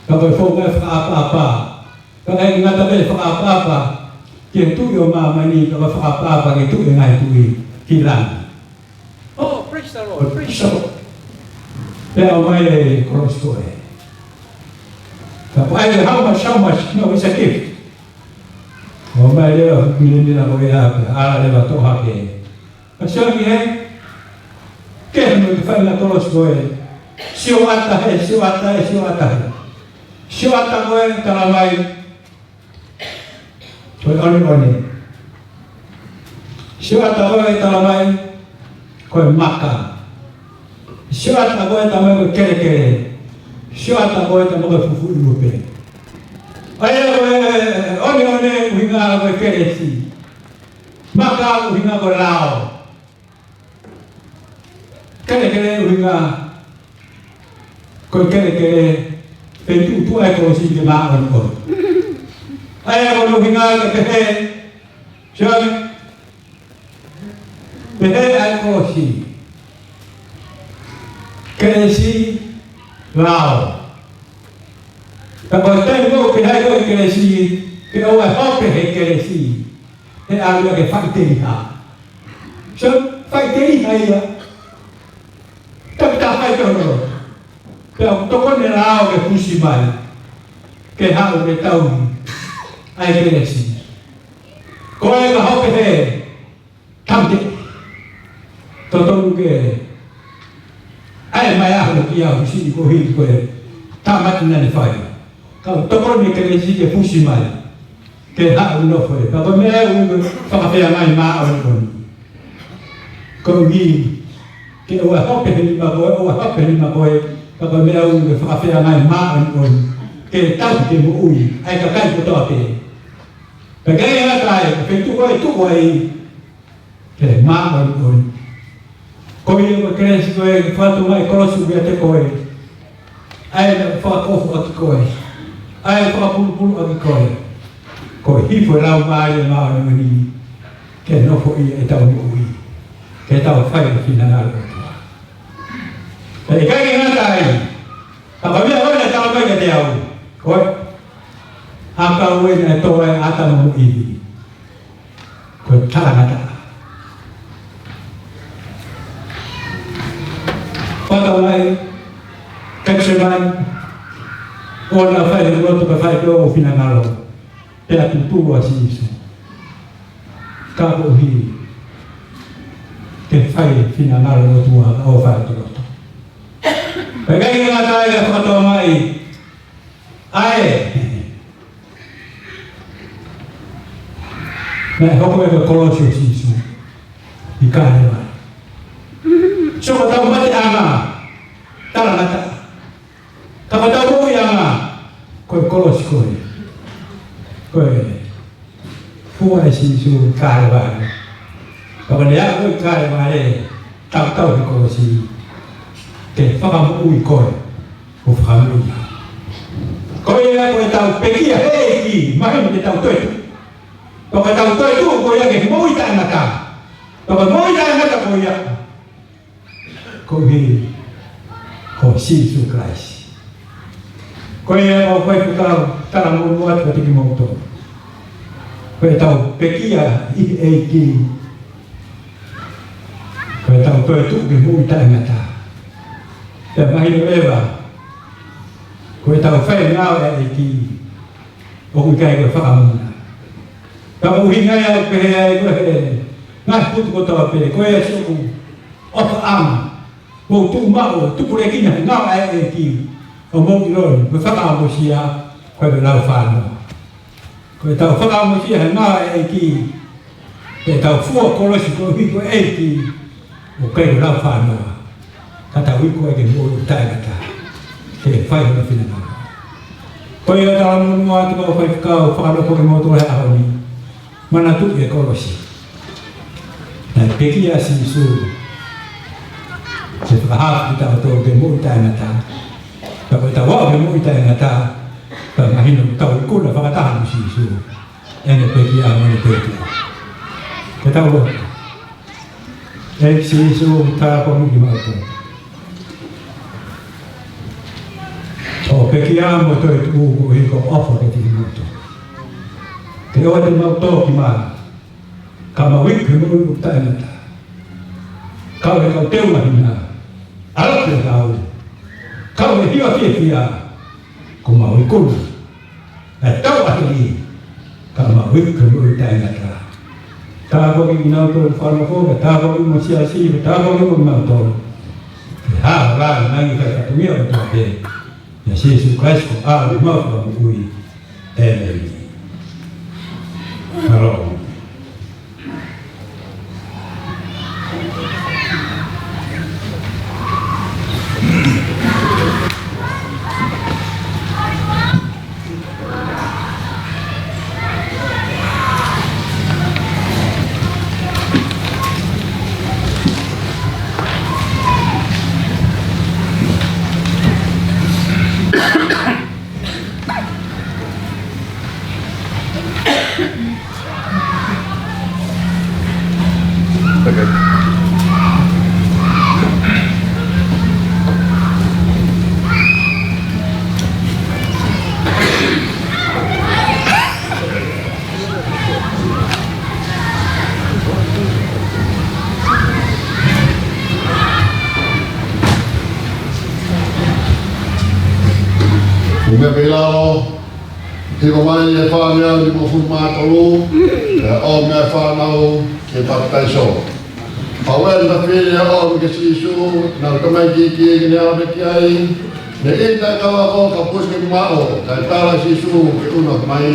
Ka ko e founga e fakaʻapaʻapa. Ka ʻikai ngata pē fakaʻapaʻapa ki he Tuʻi ʻo māmani, ka ko e fakaʻapaʻapa ki he Tuʻi ʻo e ngaahi tuʻi, ki langi. Oh, praise the Lord, praise the Lord. Pea ʻomai e kolosi ko ē. Ka ko e, how much, how much, no, it's a gift. ʻOmai leva e milemila ko ia, pea ala leva ʻo toʻo hake. Ka sio ki he, ke he mo e faʻahinga kolosi ko ē. Sio ʻata he, sio ʻata he, sio ʻata he. Sio ʻata ko ē, talamai ko e ʻoneʻone. Sio ʻata ko ē, talamai ko e maka. Sio ʻata ko ē, talamai ko e kelekele. Sioata ko e tama ko e fufuʻi lupe. ʻA ia ko e ʻoneʻone ʻuhinga ko e kelesi. Maka ʻuhinga ko e lao. Kelekele ʻuhinga ko e kelekele, feituʻu tuʻu ai e kolosi ke māʻoniʻoni. ʻA ia ko hono ʻuhinga ke pehē, Sione, pehē ʻa e kolosi, kelesi, lao. Ka ko e taimi ʻoku pehē ai ko e kelesi, ke ʻoua ʻe hope he kelesi, he ʻalu ia ke faʻiteliha. So, faʻiteliha ia. Tau tā fai tau no. Pea ʻoku tokoni e lao ke fusi mai, ke haʻu ke tauhi ʻa e kelesi. Ko e ka hope he tamte, totonu ke ʻai mai ʻa hono kia fusi ko hili ko e tamate naʻa ne fai. Ka ʻoku tokoni e kelesi ke fusi mai, ke haʻu nofo ai. Pea ko e meʻa ʻoku fakafeangai māʻoniʻoni. Koeʻuhi ke ʻoua ʻe hope he nima ko ē, ʻoua ʻe hope he nima ko ē, pea ko e meʻa ʻoku fakafeangai māʻoniʻoni, ke tauhi ke moʻui ʻa e kakai kotoa pē. Pea ʻikai ngata ai, ka feituʻu ko ē tuʻu ai, ke māʻoniʻoni. Ko ia ko e kelesi ko ē, ke fakatokangaʻi e kolosi ʻoku ʻiate koe. ʻA ia naʻe fakakofuʻaki koe. ʻA ia naʻe fakapulupuluʻaki koe. Ko e hifo e Laumālie Māʻoniʻoni ke nofo ʻi heʻetau moʻui, ke tau fai e finangalo ʻo e ʻOtua. Pea ʻikai ke ngata ai, ka ko e meʻa ko ē naʻe talamai kiate au, ko e ʻakau ē naʻe tō ai ʻa ʻĀtama mo ʻIvi. Ko e talangataʻa. Fakatokangaʻi, Ketisemani, ʻo na fai he loto ka fai pē hoʻo finangalo. Pea tuʻutuʻu ʻa Sīsū. Ka koeʻuhi ke fai e finangalo ʻo e ʻOtua, ʻo fai ʻa e loto. Pea ʻikai ke ngata ai, ka fakatokangaʻi, ʻa e naʻe hoko ko e kolosi ʻo Sīsū ʻi Kalevale. So ko ʻetau mateʻanga, talangataʻa. Ka ko ʻetau moʻuiʻanga, ko e kolosi ko ē. Ko e fua ʻe Sīsū ʻi Kalevale. Ka ko e lea ko ē ʻi Kalevale, tautau he kolosi, ke fakamoʻui koe, ʻo fakamoʻui au. Ko ia ko ʻetau pekia he ʻEiki, mahino ke tau toetuʻu. Pea ko ʻetau toetuʻu ko ia ke moʻui taʻengata. Pea ko e moʻui taʻengata ko ia, koeʻuhi ko Sīsū Kalaisi. Ko ia ʻoku ou fai fakatalamonū atu kiate kimoutolu. Ko ʻetau pekia ʻi he ʻEiki, ko ʻetau toetuʻu ke moʻui taʻengata. Pea mahino leva, ko ʻetau fai e ngāue ʻa e ʻEiki, ʻoku ʻikai ko e fakamuna. Ka ʻoku ʻuhinga ia ʻoku pehē ai ko e ngaahi potu kotoa pē, ko e ʻasi ʻoku ʻofaʻanga, ʻoku tuʻumaʻu, tupulekina he ngāue ʻa e ʻEiki, ʻo mou ʻiloʻi, ko e fakaʻamosia, ko e lau fānau. Ko ʻetau fakaʻamosia he ngāue ʻa e ʻEiki, ko ʻetau fua kolosi koeʻuhi ko e ʻEiki, ʻoku ʻikai ko e lau fānau. Ka tau iku ai ke moʻui taʻengata, ke fai hono finangalo. Ko ia talamonū atu kau faifekau, fakanofo kimoutolu he ʻaho ni. Manatuʻi e kolosi. Naʻe pekia ʻa Sīsū ke fakahā kiate kitautolu ke moʻui taʻengata. Ka ko ʻetau aʻu ke moʻui taʻengata, pea mahino ʻoku tau ikuna fakataha mo Sīsū ʻi heʻene pekia mo ʻene toetuʻu. Ke tau lotu. ʻEiki Sīsū, tāpuakiʻi kimautolu. Hoʻo pekia mo e toetuʻu koeʻuhi ko e ʻofa kiate kimautolu. Ke ʻoua te mau tō ki māmani, ka mau iku ke moʻui taʻengata. Kau he kau teu mahina, ʻalu ki he kau, kau he hiva fiefia, ko mau ikuna ʻa e tauʻatāina, ka mau iku ke moʻui taʻengata. Tāpuakiʻi kinautolu fakanofo, ka tāpuakiʻi mo e siasi, ka tāpuakiʻi mo kimautolu. Ke hā ʻa e langilangi fai fatongia ʻo e tuate. ʻIa Sīsū Kalaisi ko homau Fakamoʻui. ʻĒmeni. Mālō. Mei he pē lao, hifo mai e fānau nimangofulu mā tolu, ʻa e ʻomi ʻa e fānau ke papitaiso. Pea ʻi he taimi ʻoku ʻomi kia Sīsū, naʻe tamaiki ki, ki ne ʻave ki ai, ne ʻita e kau ako, ka pusi ke maʻu, kae tala ʻe Sīsū ke ʻunu mai.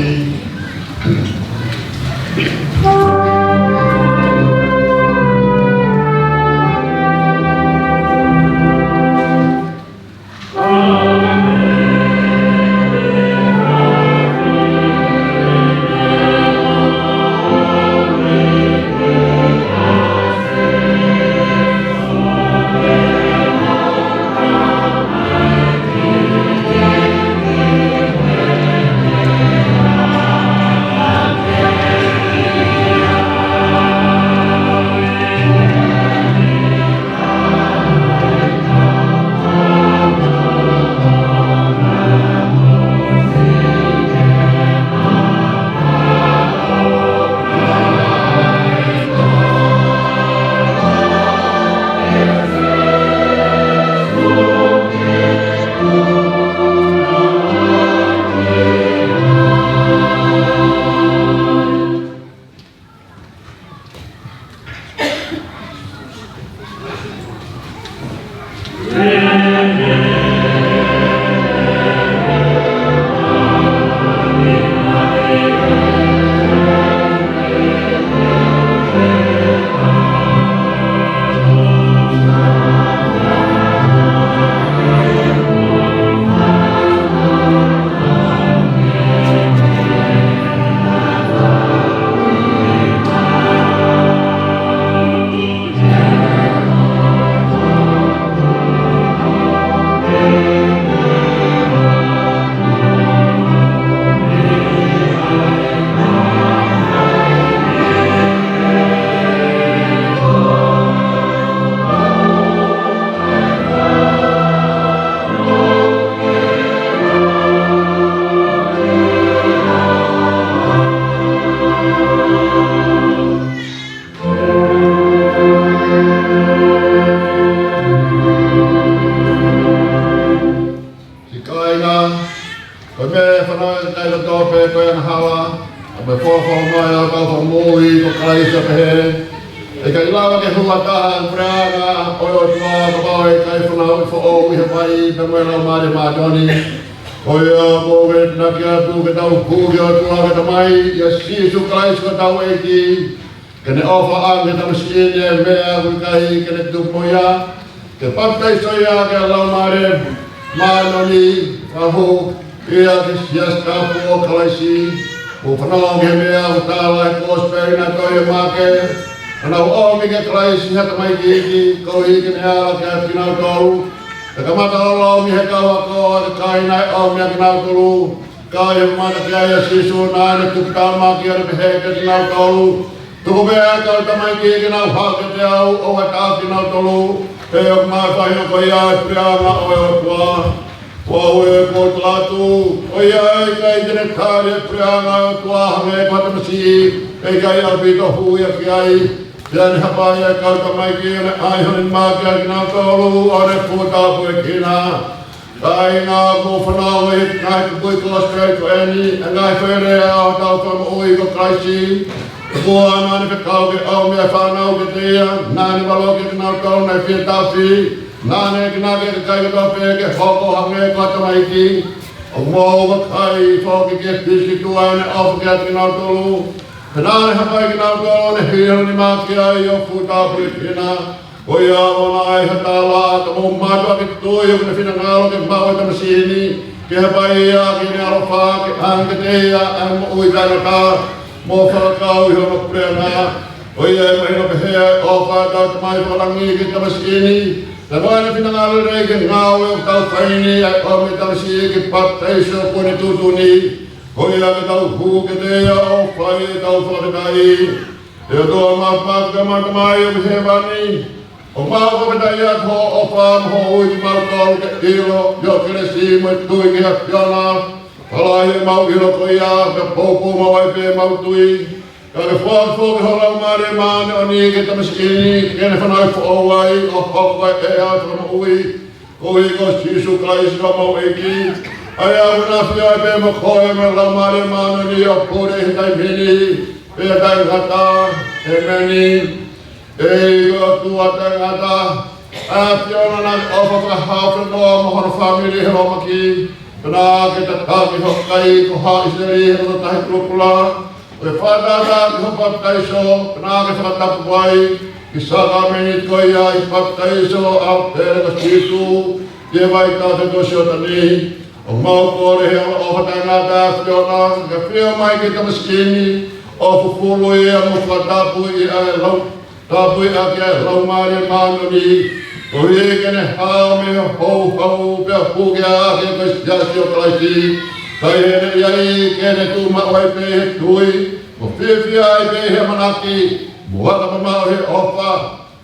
Siʻi kāinga, ko e meʻa ʻe fānau e kakai kotoa pē ko e angahala, ʻa e meʻa folofola mai ʻa e kau fakamoʻui ko Kalaisi ʻo pehē, ʻe ʻikai lava ke hū ha taha ʻi he puleʻanga ʻo e ʻOtua kapau ʻe ʻikai fanauʻi foʻou ʻi he vai pea mo e Laumālie Māʻoniʻoni. Ko ia ʻoku ou enginaki atu ke tau hū ki he ʻOtua ko e Tamai, ʻia Sīsū Kalaisi ko hotau ʻEiki, ke ne ʻofa ange ki he tamasiʻi ni ʻi he meʻa ʻoku ʻikai ke ne tupu mo ia, ke papitaiso ia ki he Laumālie Māʻoniʻoni, fakahū ia ki he siasi tapu ʻo Kalaisi. Mou fanongo ki he meʻa ʻoku tala ʻe he kosipeli naʻe tohi ʻe Maʻake. Naʻa nau ʻomi kia Kalaisi ha tamaiki iiki, koeʻuhi ke ne ala kiate kinautolu. Pea kamata ʻo lau mei he kau ako ʻa e kakai naʻe ʻomi ʻa kinautolu. Ka ʻi he mamata ki ai ʻa Sīsū, naʻa ne tuputāmaki ʻo ne pehē kiate kinautolu, tuku pē ʻa e kau tamaiki ke nau haʻu kiate au, ʻoua ʻe taʻaki kinautolu, he ʻoku nau faʻahinga ko ia ʻo e puleʻanga ʻo e ʻOtua. Ko au ē, ʻoku ou tala atu, ko ia ʻe ʻikai te ne tali ʻa e puleʻanga ʻo e ʻOtua hangē ko ha tamasiʻi, ʻe ʻikai ʻaupito hū ia ki ai. Pea ne hapai ʻa e kau tamaiki ʻo ne ʻai hono nima kiate kinautolu, ʻo ne fū tāpuekina. Kāinga, mou fanongo ki he ngaahi kupuʻi kosipeli ko eni, ʻa e ngaahi foʻi lea ʻo hotau Fakamoʻui ko Kalaisi. Ko ia naʻa ne fekau ke ʻomi ʻa e fānau kiate ia, naʻa ne valokiʻi kinautolu naʻe fie tafi, naʻa ne enginaki ʻa e kakai kotoa pē ke hoko ʻo hangē ko ha tamaiki. ʻOku mou vakai foki ki he pisi ki tuʻa ʻene ʻofa kiate kinautolu. Pea naʻa ne hapai kinautolu, ʻo ne hili hono nima ki ai ʻo fū tāpuekina. Ko ia ʻoku ʻi ai ha tala, ka mou mātuʻaki tui ʻoku ne finangalo ke maʻu ʻa e tamasiʻi ni, ke hapai ia ki heʻene ʻaloʻofa, ke ʻoange kiate ia ʻa e moʻui taʻengata, mo fakakau ʻi hono puleʻanga. Ko ia ʻe mahino pehē ʻa e ʻofa ʻa ʻetau Tamai Fakalangi ki he tamasiʻi ni, pea mo ʻene finangalo lelei ki he ngāue ʻoku tau fai ni, ʻa e ʻomi e tamasiʻi ke papitaiso kuo ne tuʻutuʻuni. Ko ia ke tau hū kiate ia ʻo fai ʻetau fakafetaʻi. ʻE ʻOtua Māfimafi, ko homau Tamai ʻoku ʻi hēvani, ʻoku mau fakafetaʻi atu hoʻo ʻofa mo hoʻo ui kimautolu ke ʻilo ʻi hoʻo kelesi mo e tui ki he ʻAfiona. Fakalahi ʻemau ʻilo ko ia, pea poupou maʻu ai pē ʻemau tui. Ka ke foaki foki ho Laumālie Māʻoniʻoni ki he tamasiʻi ni, ke ne fanauʻi foʻou ai, ʻo hoko ai ʻa e fakamoʻui, koeʻuhi ko Sīsū Kalaisi ko homau ʻEiki. ʻA ia ʻoku na ʻafio ai pē mo koe mo e Laumālie Māʻoniʻoni ʻo pule he taimi ni, pea taʻengata. ʻEmeni. ʻEiki ko e ʻOtua taʻengata, ʻa e ʻAfiona naʻe ʻofa fakahaofi noa mo hono fāmili he lōmaki, pea naʻa ke tataki ho kakai ko Haʻa ʻIsileli he loto tahi kulokula, ʻo ke fakatātā ki hoʻo papitaiso, pea naʻa ke fakatapu ai ki he sākalamēniti ko ia ʻi he papitaiso ʻo ʻApele ko Sīsū ʻi he vaitafe ko Sioatani. ʻOku mau kole he ʻaloʻofa taʻengata ʻa e ʻAfiona, ke ke ʻafio mai ki he tamasiʻi ni, ʻo fufulu ia mo fakatapui ʻaki ʻa e lau, tapui ʻaki ʻa e Laumālie Māʻoniʻoni, koeʻuhi ke ne hao mei he houhau pea puke ʻaki ʻa e Siasi ʻo Kalaisi, kae ʻi heʻene ʻi ai ke ne tuʻu maʻu ai pē ʻi he tui, mo fiefia ai pē ʻi he ʻamanaki, mo aka mamaʻo he ʻofa,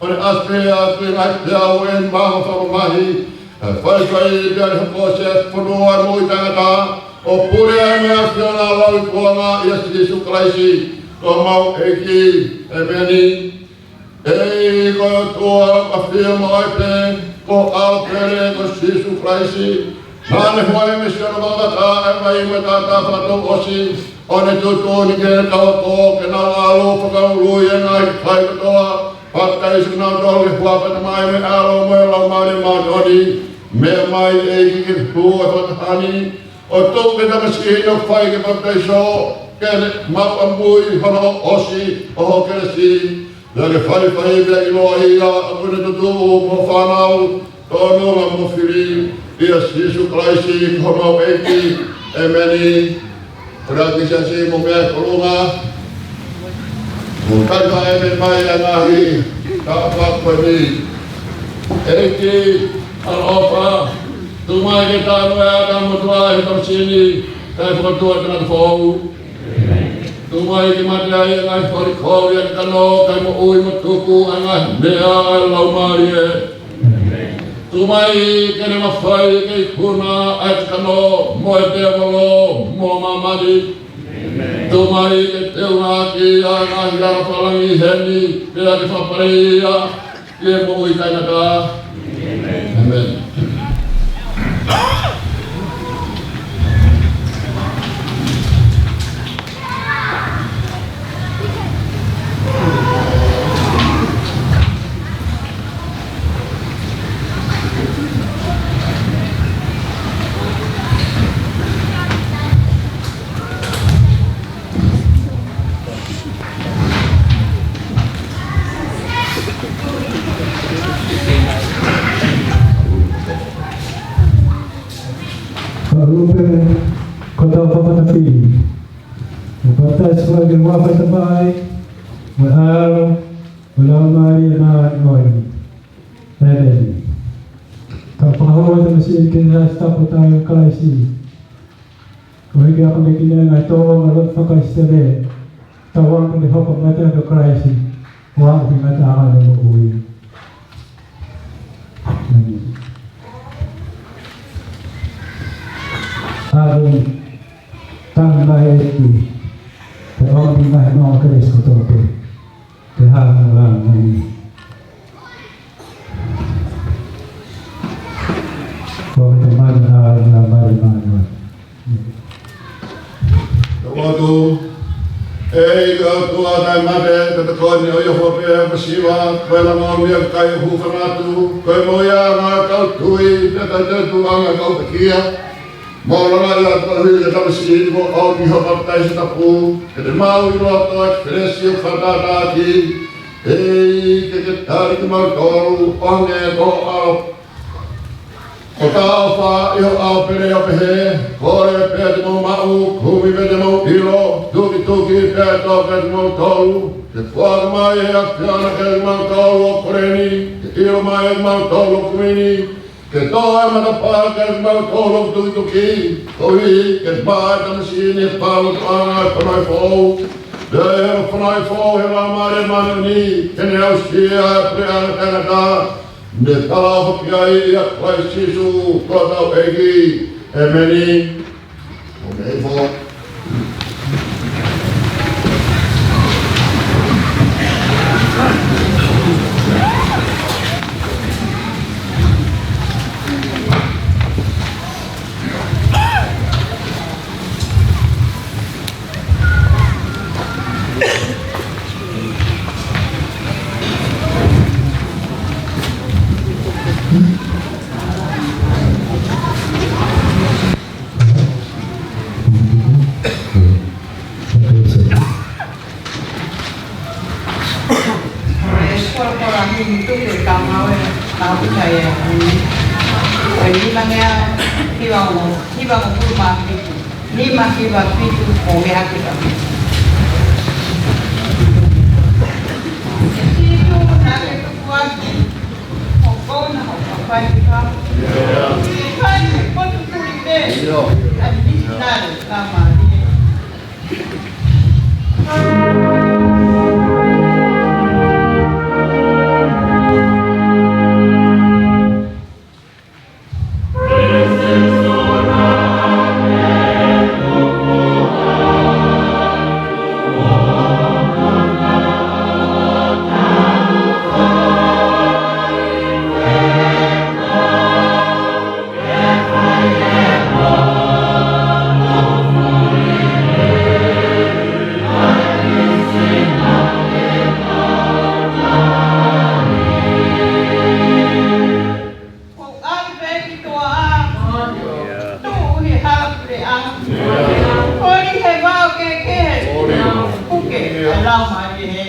ʻo ne ʻasi pē ʻa e ngaahi peau ʻo e maama fakamamahi, ʻa e faifai pea ne hoko ʻo se fonua ʻo e moʻui taʻengata, ʻo pule ai mo e ʻAfiona lauikuonga ʻia Sīsū Kalaisi ko homau ʻEiki. ʻEmeni. ʻEiki ko e ʻOtua, ʻafio mo au pē, ko ʻApele ko Sīsū Kalaisi, naʻa ne huaʻi mei siʻono vakavaka ʻa e vai mo e taʻataʻa fakatouʻosi, ʻo ne tuʻutuʻuni ki heʻene kau ako ke nau ʻalu ʻo fakaului ʻa e ngaahi kakai kotoa, papitaiso kinautolu ʻi he huafa ʻo e Tamai mo e ʻAlo mo e Laumālie Māʻoniʻoni. Meʻa mai ʻEiki ke hū ʻa e fakataha ni, ʻo tuku ki he tamasiʻi ni ʻoku fai ke papitaiso, ke ne maʻu ʻamui hono ʻosi ʻo ho kelesi. Pea ke faifai pea ʻiloa ia ʻoku ne tutuʻu mo fānau, tōnunga mo fili, ʻia Sīsū Kalaisi ko homau ʻEiki. ʻEmeni. Kole atu ki he siasi mo e meʻa ʻi kolunga. Mo talitali mai ʻa e ngaahi taʻataʻa ko eni. ʻEiki ʻaloʻofa, tuku mai ke tanu ʻa e ʻAtama motuʻa ʻi he tamasiʻi ni, kae fokotuʻu ʻa e tangata foʻou. Tuku mai ke mate ai ʻa e ngaahi fali kovi ʻa e kakano, kae moʻui mo tuku ʻa e ngaahi meʻa ʻa e Laumālie. Tuku mai ke ne mafai ke ikuna ʻa e kakano mo e tēvolo mo māmani. Tuku mai ke teunga ʻaki ʻa e ngaahi anga fakalangi heni, pea ke fakapale ia ki he moʻui taʻengata. ʻEmeni. Faʻa lupe, ko ʻetau fakatātā pē. Mo papitaiso ki he huafa ʻo e Tamai, mo e ʻAlo, mo e Laumālie Māʻoniʻoni. ʻEmeni. Tau fakahoko ʻa e tamasiʻi ni ki he ngaahi tapu ʻo Kalaisi. Koeʻuhi ke ako mei he ngaahi tōʻonga lotu faka-ʻIsileli, tauange ke hoko mai ʻa Kalaisi, ʻo aʻu ki he ngataʻanga ʻo e moʻui. ʻAlu, tanu mai ʻEiki, ke ʻomi mai ʻa e Kalaisi kotoa pē. Ke hā mo langa ni. Ko e tamai na na mai mana. Lotu. ʻEiki ko e ʻOtua taʻemate, ko e tokoni ʻo e ʻOtua pē ʻa e masiva, ko e langa ʻo e meʻakai ʻoku fanatu, ko e moʻui ʻa e kau tui, pea taʻe tuʻu ʻa e kau pekia. Mau langa atu koeʻuhi ko e tamasiʻi ni kuo aʻu ki hoʻo papitaiso tapu, ke te mau ʻilo ʻa e kelesi ʻoku fakatātāʻaki. ʻEiki ke ke tali kimautolu, ʻo hangē ko hoʻo ʻAlo. ʻOku tau ʻofa ʻi hoʻo ʻAlo pele ʻo pehē, kole pea te mou maʻu, kumi pea te mou ʻilo, tukituki pea ʻe toka kiate kimoutolu. Ke foaki mai ʻe he ʻAfiona kiate kimautolu ʻoku kole ni, ke ʻilo mai ʻe kimautolu ʻoku kumi ni, ke tō ʻa e matapā kiate kimautolu ʻoku tukituki, koeʻuhi ke maʻu ʻe he tamasiʻi ni ʻa e pālotanga ʻo e fanauʻi foʻou. Pea ʻi he fanauʻi foʻou ʻe he Laumālie Māʻoniʻoni, ke ne aʻusia ʻa e puleʻanga taʻengata, ne talaʻofa ki ai ʻia Kalaisi Sīsū ko hotau ʻEiki. ʻEmeni. ʻOmai foʻou. Nima ngeau hiva ono, hiva ono pulu mā fitu, nima hiva fitu ʻo meʻa ki ka. ʻE Sīsū naʻa ke tuku atu hoʻo kona ʻo ka fai ki ka. Fai ki he potu tuli pē, ʻa e misinale ka mālie. Ko au pē ki tuʻa ā. Tuʻu he hala puleʻanga. Koli he vao kehekehe. Puke ʻa e Laumālie.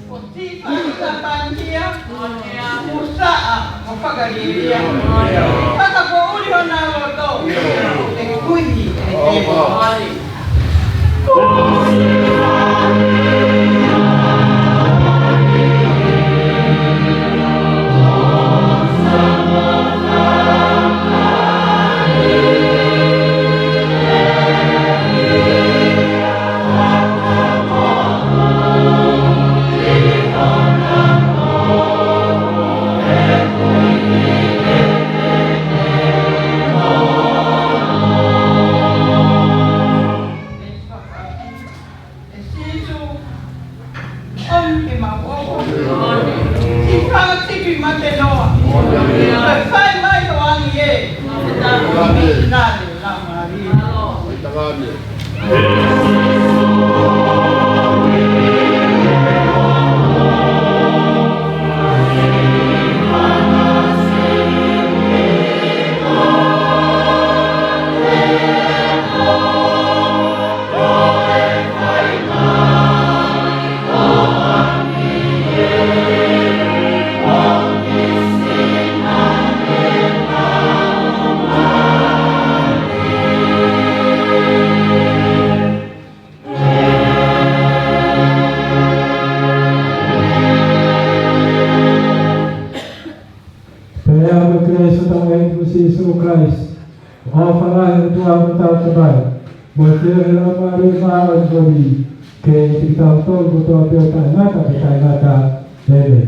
Ko Tīfani Kapania, Musaʻa mo Fakalielia. Fakapoʻuli honau loto, ʻe kuihi ʻe he tēvolo. ʻE Sīsū, ʻomi ke mau ʻofa. Sīsū, sipi mate noa. Kae fai mai ho ʻAfio. Misinale Laumālie. Pea ko e kelesi ʻa hotau ʻEiki ko Sīsū Kalaisi, ʻofa lahi ʻa e ʻOtua ko e Tamai, mo e feohi ʻa e Laumālie Māʻoniʻoni, ke ʻiate kitautolu kotoa pē ʻo taʻengata pea taʻengata. ʻĒmeni.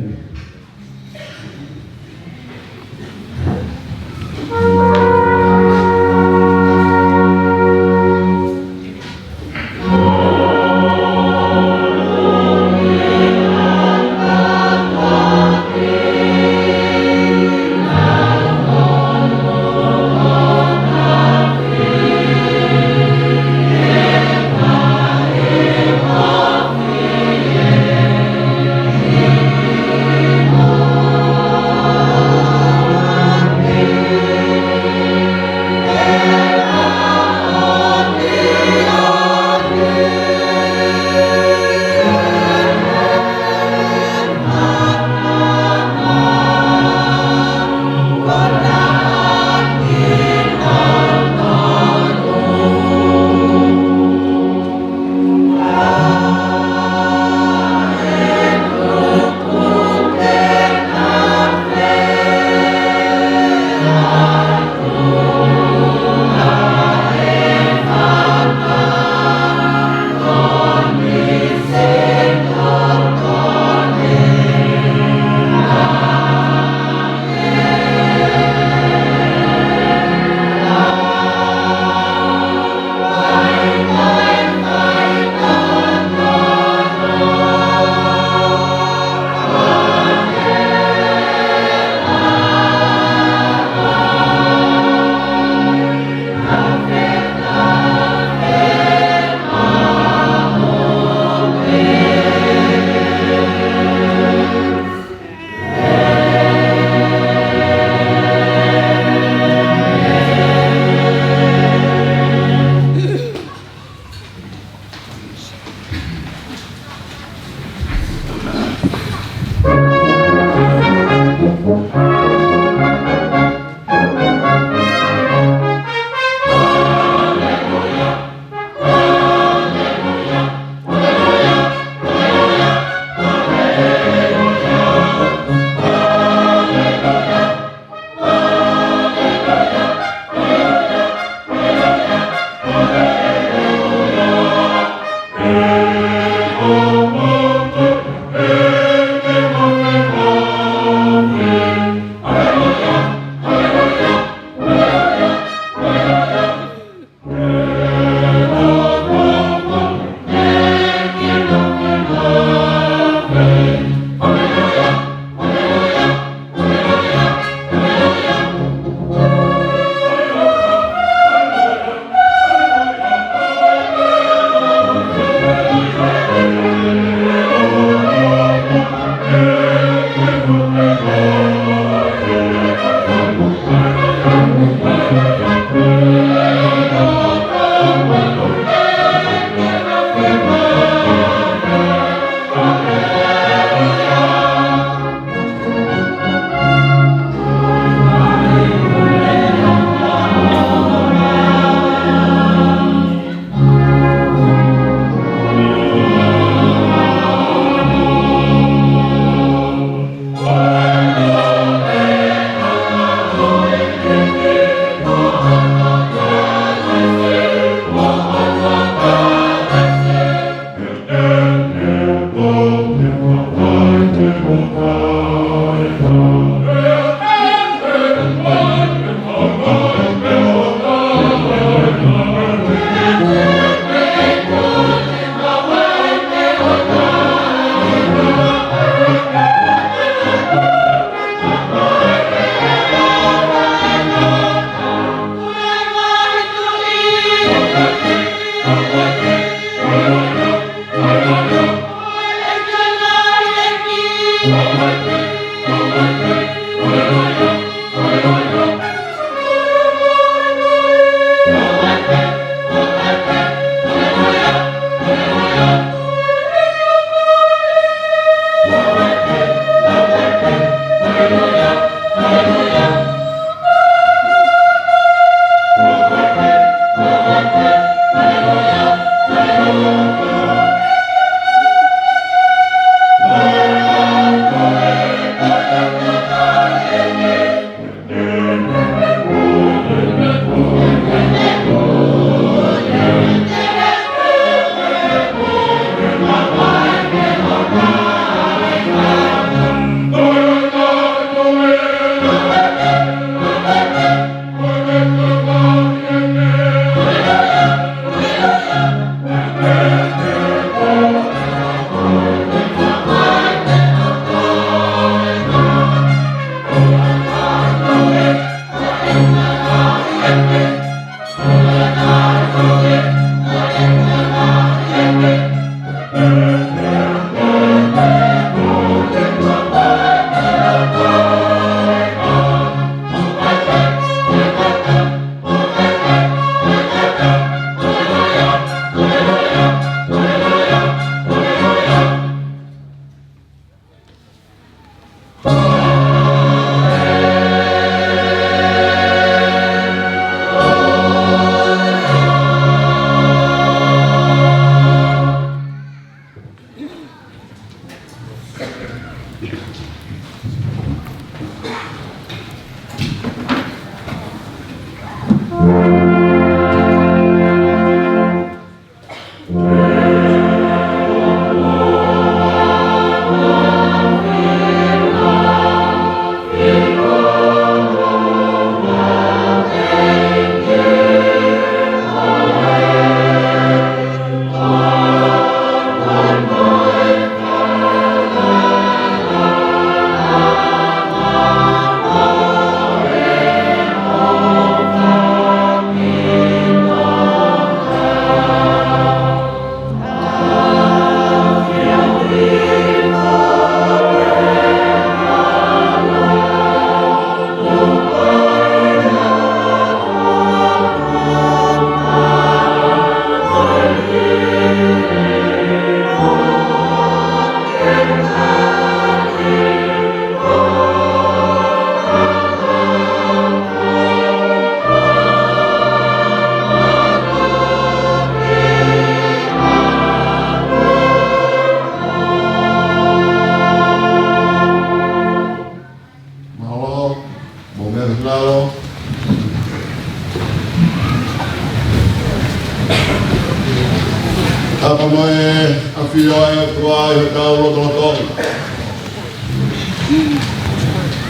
Tapu mo e ʻafio ʻa e ʻOtua ʻi hotau lotolotonga.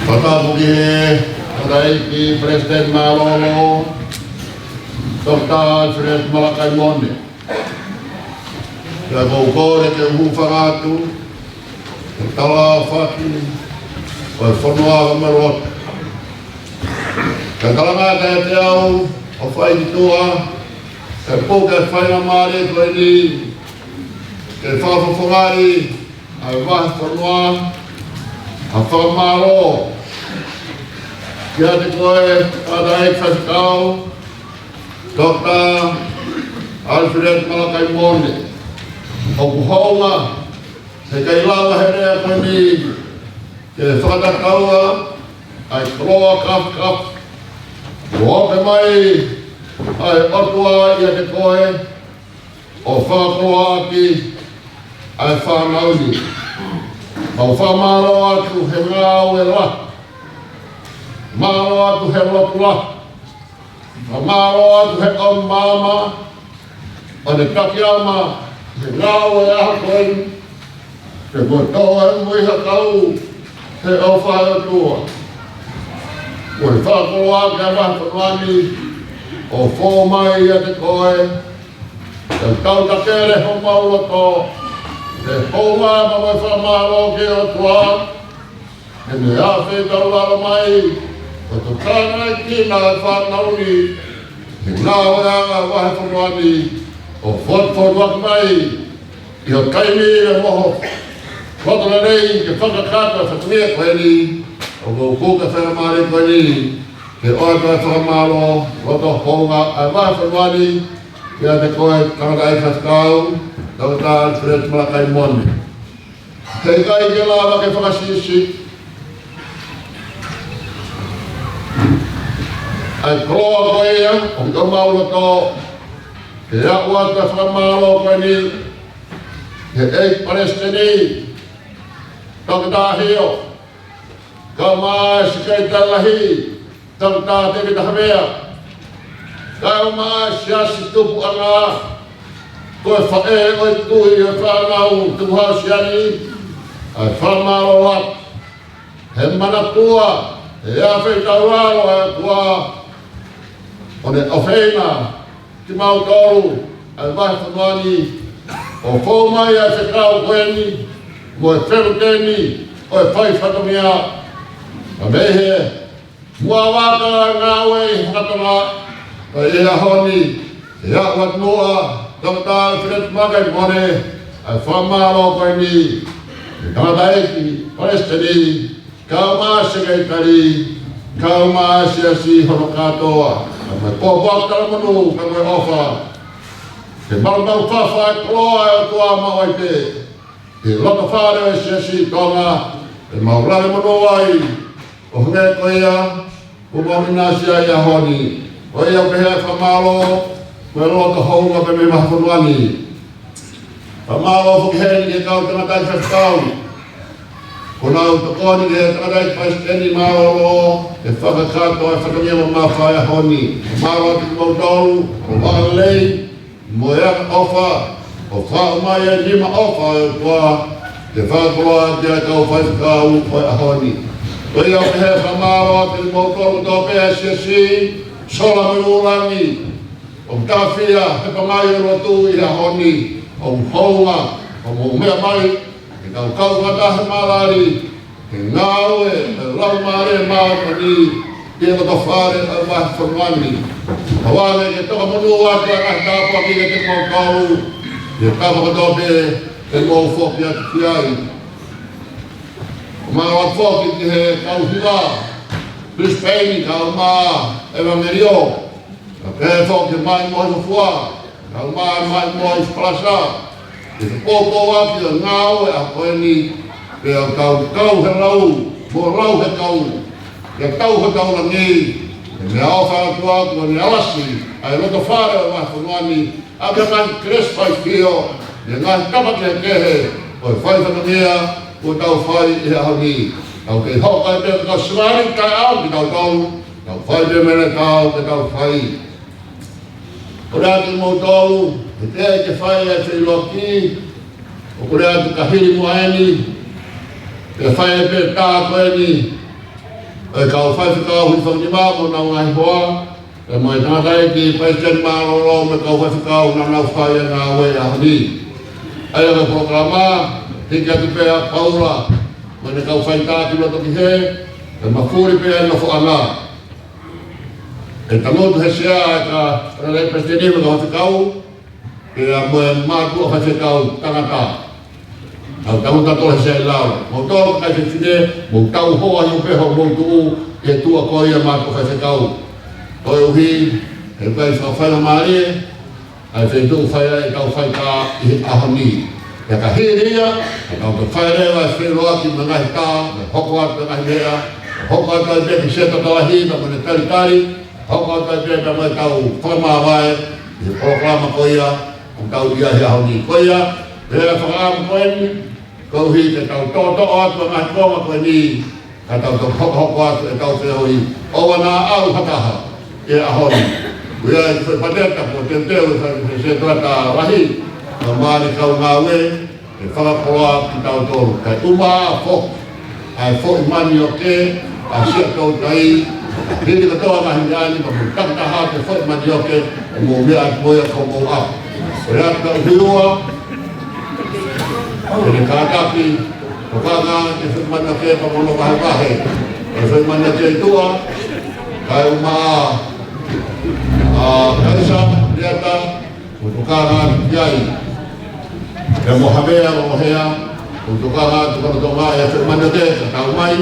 Fakatapu ki he tangataʻeiki Palesiteni mālōlō, Toketā Ālifeleti Malakai Mone. Pea ʻoku ou kole ke u hūfanga atu he tala ʻaofaki ʻo e fonua ʻo Maluata. Ka talangata ʻiate au ʻo fai ki tuʻa, ke puke e faingamālie ko eni, ke fakafofongaʻi ʻa e vahefonua, ʻa e fakamālō kiate koe, tangataʻeiki faifekau, Toketā Ālifeleti Malakai Mone. ʻOku hounga, he ʻikai lava he lea ko eni ke fakatataua ʻa e koloa kafakafa kuo ope mai ʻe he ʻOtua ʻiate koe, ʻo fakakoloaʻaki ʻa e fānau ni. Mau fakamālō atu he ngāue lahi. Mālō atu he lotu lahi. Fakamālō atu he ʻomi maama ʻo e Takitama he ngāue ʻaho ko eni, ke kuo tō e moʻui ha kau he ʻofa ʻa e ʻOtua. Ko e fakakoloa ki he vahefonua ni ʻoku fou mai ʻiate koe, ke tau takele homau loto he hounga mo e fakamālō ki he ʻOtua, he meʻa fetaulalo mai ʻo tokanga ki he fānau ni, he ngāue ʻa e vahefonua ni, ʻo fotufotuaki mai ʻi ho taimi ʻe moho. Loto lelei ke fakakakato e fatongia ko eni, ʻoku ou puke e faingamālie ko eni ke ʻoatu e fakamālō loto hounga ʻa e vahefonua ni kiate koe, tangataʻeiki faifekau, Toketā Ālifeleti Malakai Mone. He ʻikai ke lava ke fakasiʻisiʻi ʻa e koloa ko ia ʻoku ʻi homau loto, ke aʻu atu e fakamālō ko eni ki he ʻEiki Palesiteni, Toketā Hio, kae ʻumaʻā e Sekelitali Lahi, Toketā Tēvita Havea, kae ʻumaʻā e Siasi Tupuʻanga, ko e faʻē ʻo e tui ʻo e fānau Tukuhau Siani, ʻa e fakamālō atu he manatua, he ʻafeitaulalo ʻa e ʻOtua, ʻo ne ʻofeina kimautolu, ʻa e vahefonua ni, ʻo fou mai ʻa e fekau ko eni mo e feluteni ʻo e fai fatongia. Ka mei he muʻa vaka ngāue ʻi he fakatonga, ka ʻi he ʻaho ni, ʻe aʻu atu muʻa, Toketā Ālifeleti Malakai Mone, ʻa e fakamālō ko eni ki he tangataʻeiki Palesiteni, kae ʻumaʻā e Sekelitali, kae ʻumaʻā e Siasi hono kātoa, kae ʻumaʻā e pōpoaki talamonū, kae ʻumaʻā e ʻofa. Ke malumalu fafai e koloa ʻa e ʻOtua maʻu ai pē ʻi he loto fale ʻo e Siasi Tonga, ʻe mau lave monū ai, ʻo hangē ko ia kuo mau ʻinasi ai he ʻaho ni. Ko ia pē ʻa e fakamālō mo e loto hounga pē mei he vahefonua ni. Fakamālō foki heni ki he kau tangataʻeiki faifekau kuo nau tokoni ki he tangataʻeiki Palesiteni mālōlō ke fakakakato e fatongia mamafa ʻo e ʻaho ni. Mālō atu kimautolu, ʻo vale lelei mo e anga ʻofa, ʻo faʻu mai e nima ʻofa ʻa e ʻOtua ke fakakoloa ki he kau faifekau ʻo e ʻaho ni. Ko ia pē ʻa e fakamālō atu kimautolu kotoa pē ʻa e Siasi Sola mo e Lūlangi, ʻoku tāfia he pangai ʻo e lotu ʻi he ʻaho ni, ʻoku hounga hoʻomou meʻa mai ke tau kau fakataha he malali, he ngāue ʻa e Laumālie Māʻoniʻoni ʻi he loto fale ʻo e vahefonua ni. ʻOange ke toka monū atu ʻa e ngaahi tāpuaki kiate kimoutolu, ʻi he tapa kotoa pē te mou foki atu ki ai. ʻOku mau ʻoatu foki ki he kau hiva Brisbane, kae ʻumaʻā ʻEvangelio, kae pehē foki ki he Maʻimoa ʻi Fofua, kae ʻumaʻā e Maʻimoa ʻi Palasa, ke poupouaki ʻa e ngāue ʻaho ko eni, pea tau kau he lau, mo lau he kau, ke tau he kau langi, he meʻaʻofa ʻa e ʻOtua kuo ne alasi ʻa e loto fale ʻo e vahefonua ni, ʻaki e ngaahi kelesi faifio, mo e ngaahi tapa kehekehe ʻo e fai fatongia kuo tau fai ʻi he ʻaho ni. Tau kei hoko ai pē ko e kau sivāniti taʻeʻaonga kitautolu, tau fai pē meʻa naʻa tau, ke tau fai. Kole atu kimoutolu, he teʻeki ke fai ʻa e feʻiloaki, ʻoku kole atu ka hili muʻa eni, ke fai pē tā ko eni, ʻa e kau faifekau Hūfanganima mo honau ngaahi hoa, pea mo e tangataʻeiki palesiteni mālōlō mo e kau faifekau naʻa nau fai ʻa e ngāue ʻaho ni. ʻA ia ko e polokalama, hiki atu pē ʻa Paula, mo ʻene kau faitā ki loto ki hē, pea mafuli pē ʻa e nofoʻanga. ʻE tangutu he sea ʻa e tangataʻeiki palesiteni mo e kau faifekau, pea mo e mātuʻa faifekau tangata. Tau tangutu atu he sea ʻi lau. Mou tō kakai fefine, mou tau hoa ʻi ʻo pē hoʻomou tuʻu, ʻi he tuʻa ko ia mātuʻa faifekau. Koeʻuhi, he ʻikai fakafaingamālie ʻa e feituʻu fai ai ʻetau faitā ʻi he ʻaho ni. Pea ka hili ia, ka tau toe fai leva e feʻiloaki mo e ngaahi tā, mo e hoko atu e ngaahi meʻa, hoko atu ai pē ki he sea tokolahi, pea mo ʻene talitali, hoko atu ai pē pea mo ʻetau fakamāvae ʻi he polokalama ko ia, ʻoku tau ʻi ai he ʻaho ni. Ko ia, pea fakaʻamu ko eni, koeʻuhi ke tau toʻotoʻo atu ʻa e ngaahi konga ko eni, ka tau toe hokohoko atu ʻetau feohi, ʻoua naʻa ʻalu ha taha ʻi he ʻaho ni. Ko ia ʻi he foʻi pateta, ko e teuteu ʻe he setuata lahi, ka mālie kau ngāue, ʻe fakakoloa kitautolu. Kae ʻumaʻā foki ʻa e foʻi manioke ʻa Siaʻatoutai, hili kotoa ngaahi meʻa ni, ka mou takitaha atu e foʻi manioke, ʻo mou meʻa atu mo ia ki homou ʻapi. Ko ia ka uhiua, ʻe ne kātaki, tokanga ki he foʻi manioke pea mo hono vahevahe. Ko e foʻi manioke ʻi tuʻa, kae ʻumaʻā ʻa Kaisa Leata, ʻo tokanga ki ai. Pea mo Havea Lolohea, ʻo tokanga ki hono toʻo mai e foʻi manioke, ka tau mai,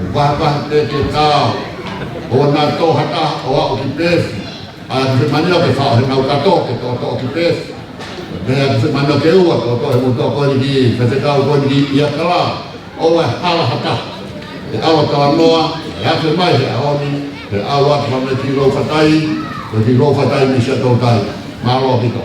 ʻo vahevahe pē ke tau. ʻOua naʻa tō ha taha ʻo aʻu ki Peesi. ʻA e foʻi manioke ke faʻo he ngau kato ke toʻotoʻo ki Peesi. Pea ʻa e foʻi manioke ʻe ua toʻotoʻo he motuʻa ko eni ki, faifekau ko eni ki ʻIakala. ʻOua ʻe hala ha taha. ʻE ʻalu talanoa, ʻe afe mai he ʻaho ni, ʻe ʻalu atu mo e kiʻi lou fatai, mo e kiʻi lou fatai mei Siaʻatoutai. Mālō ʻaupito.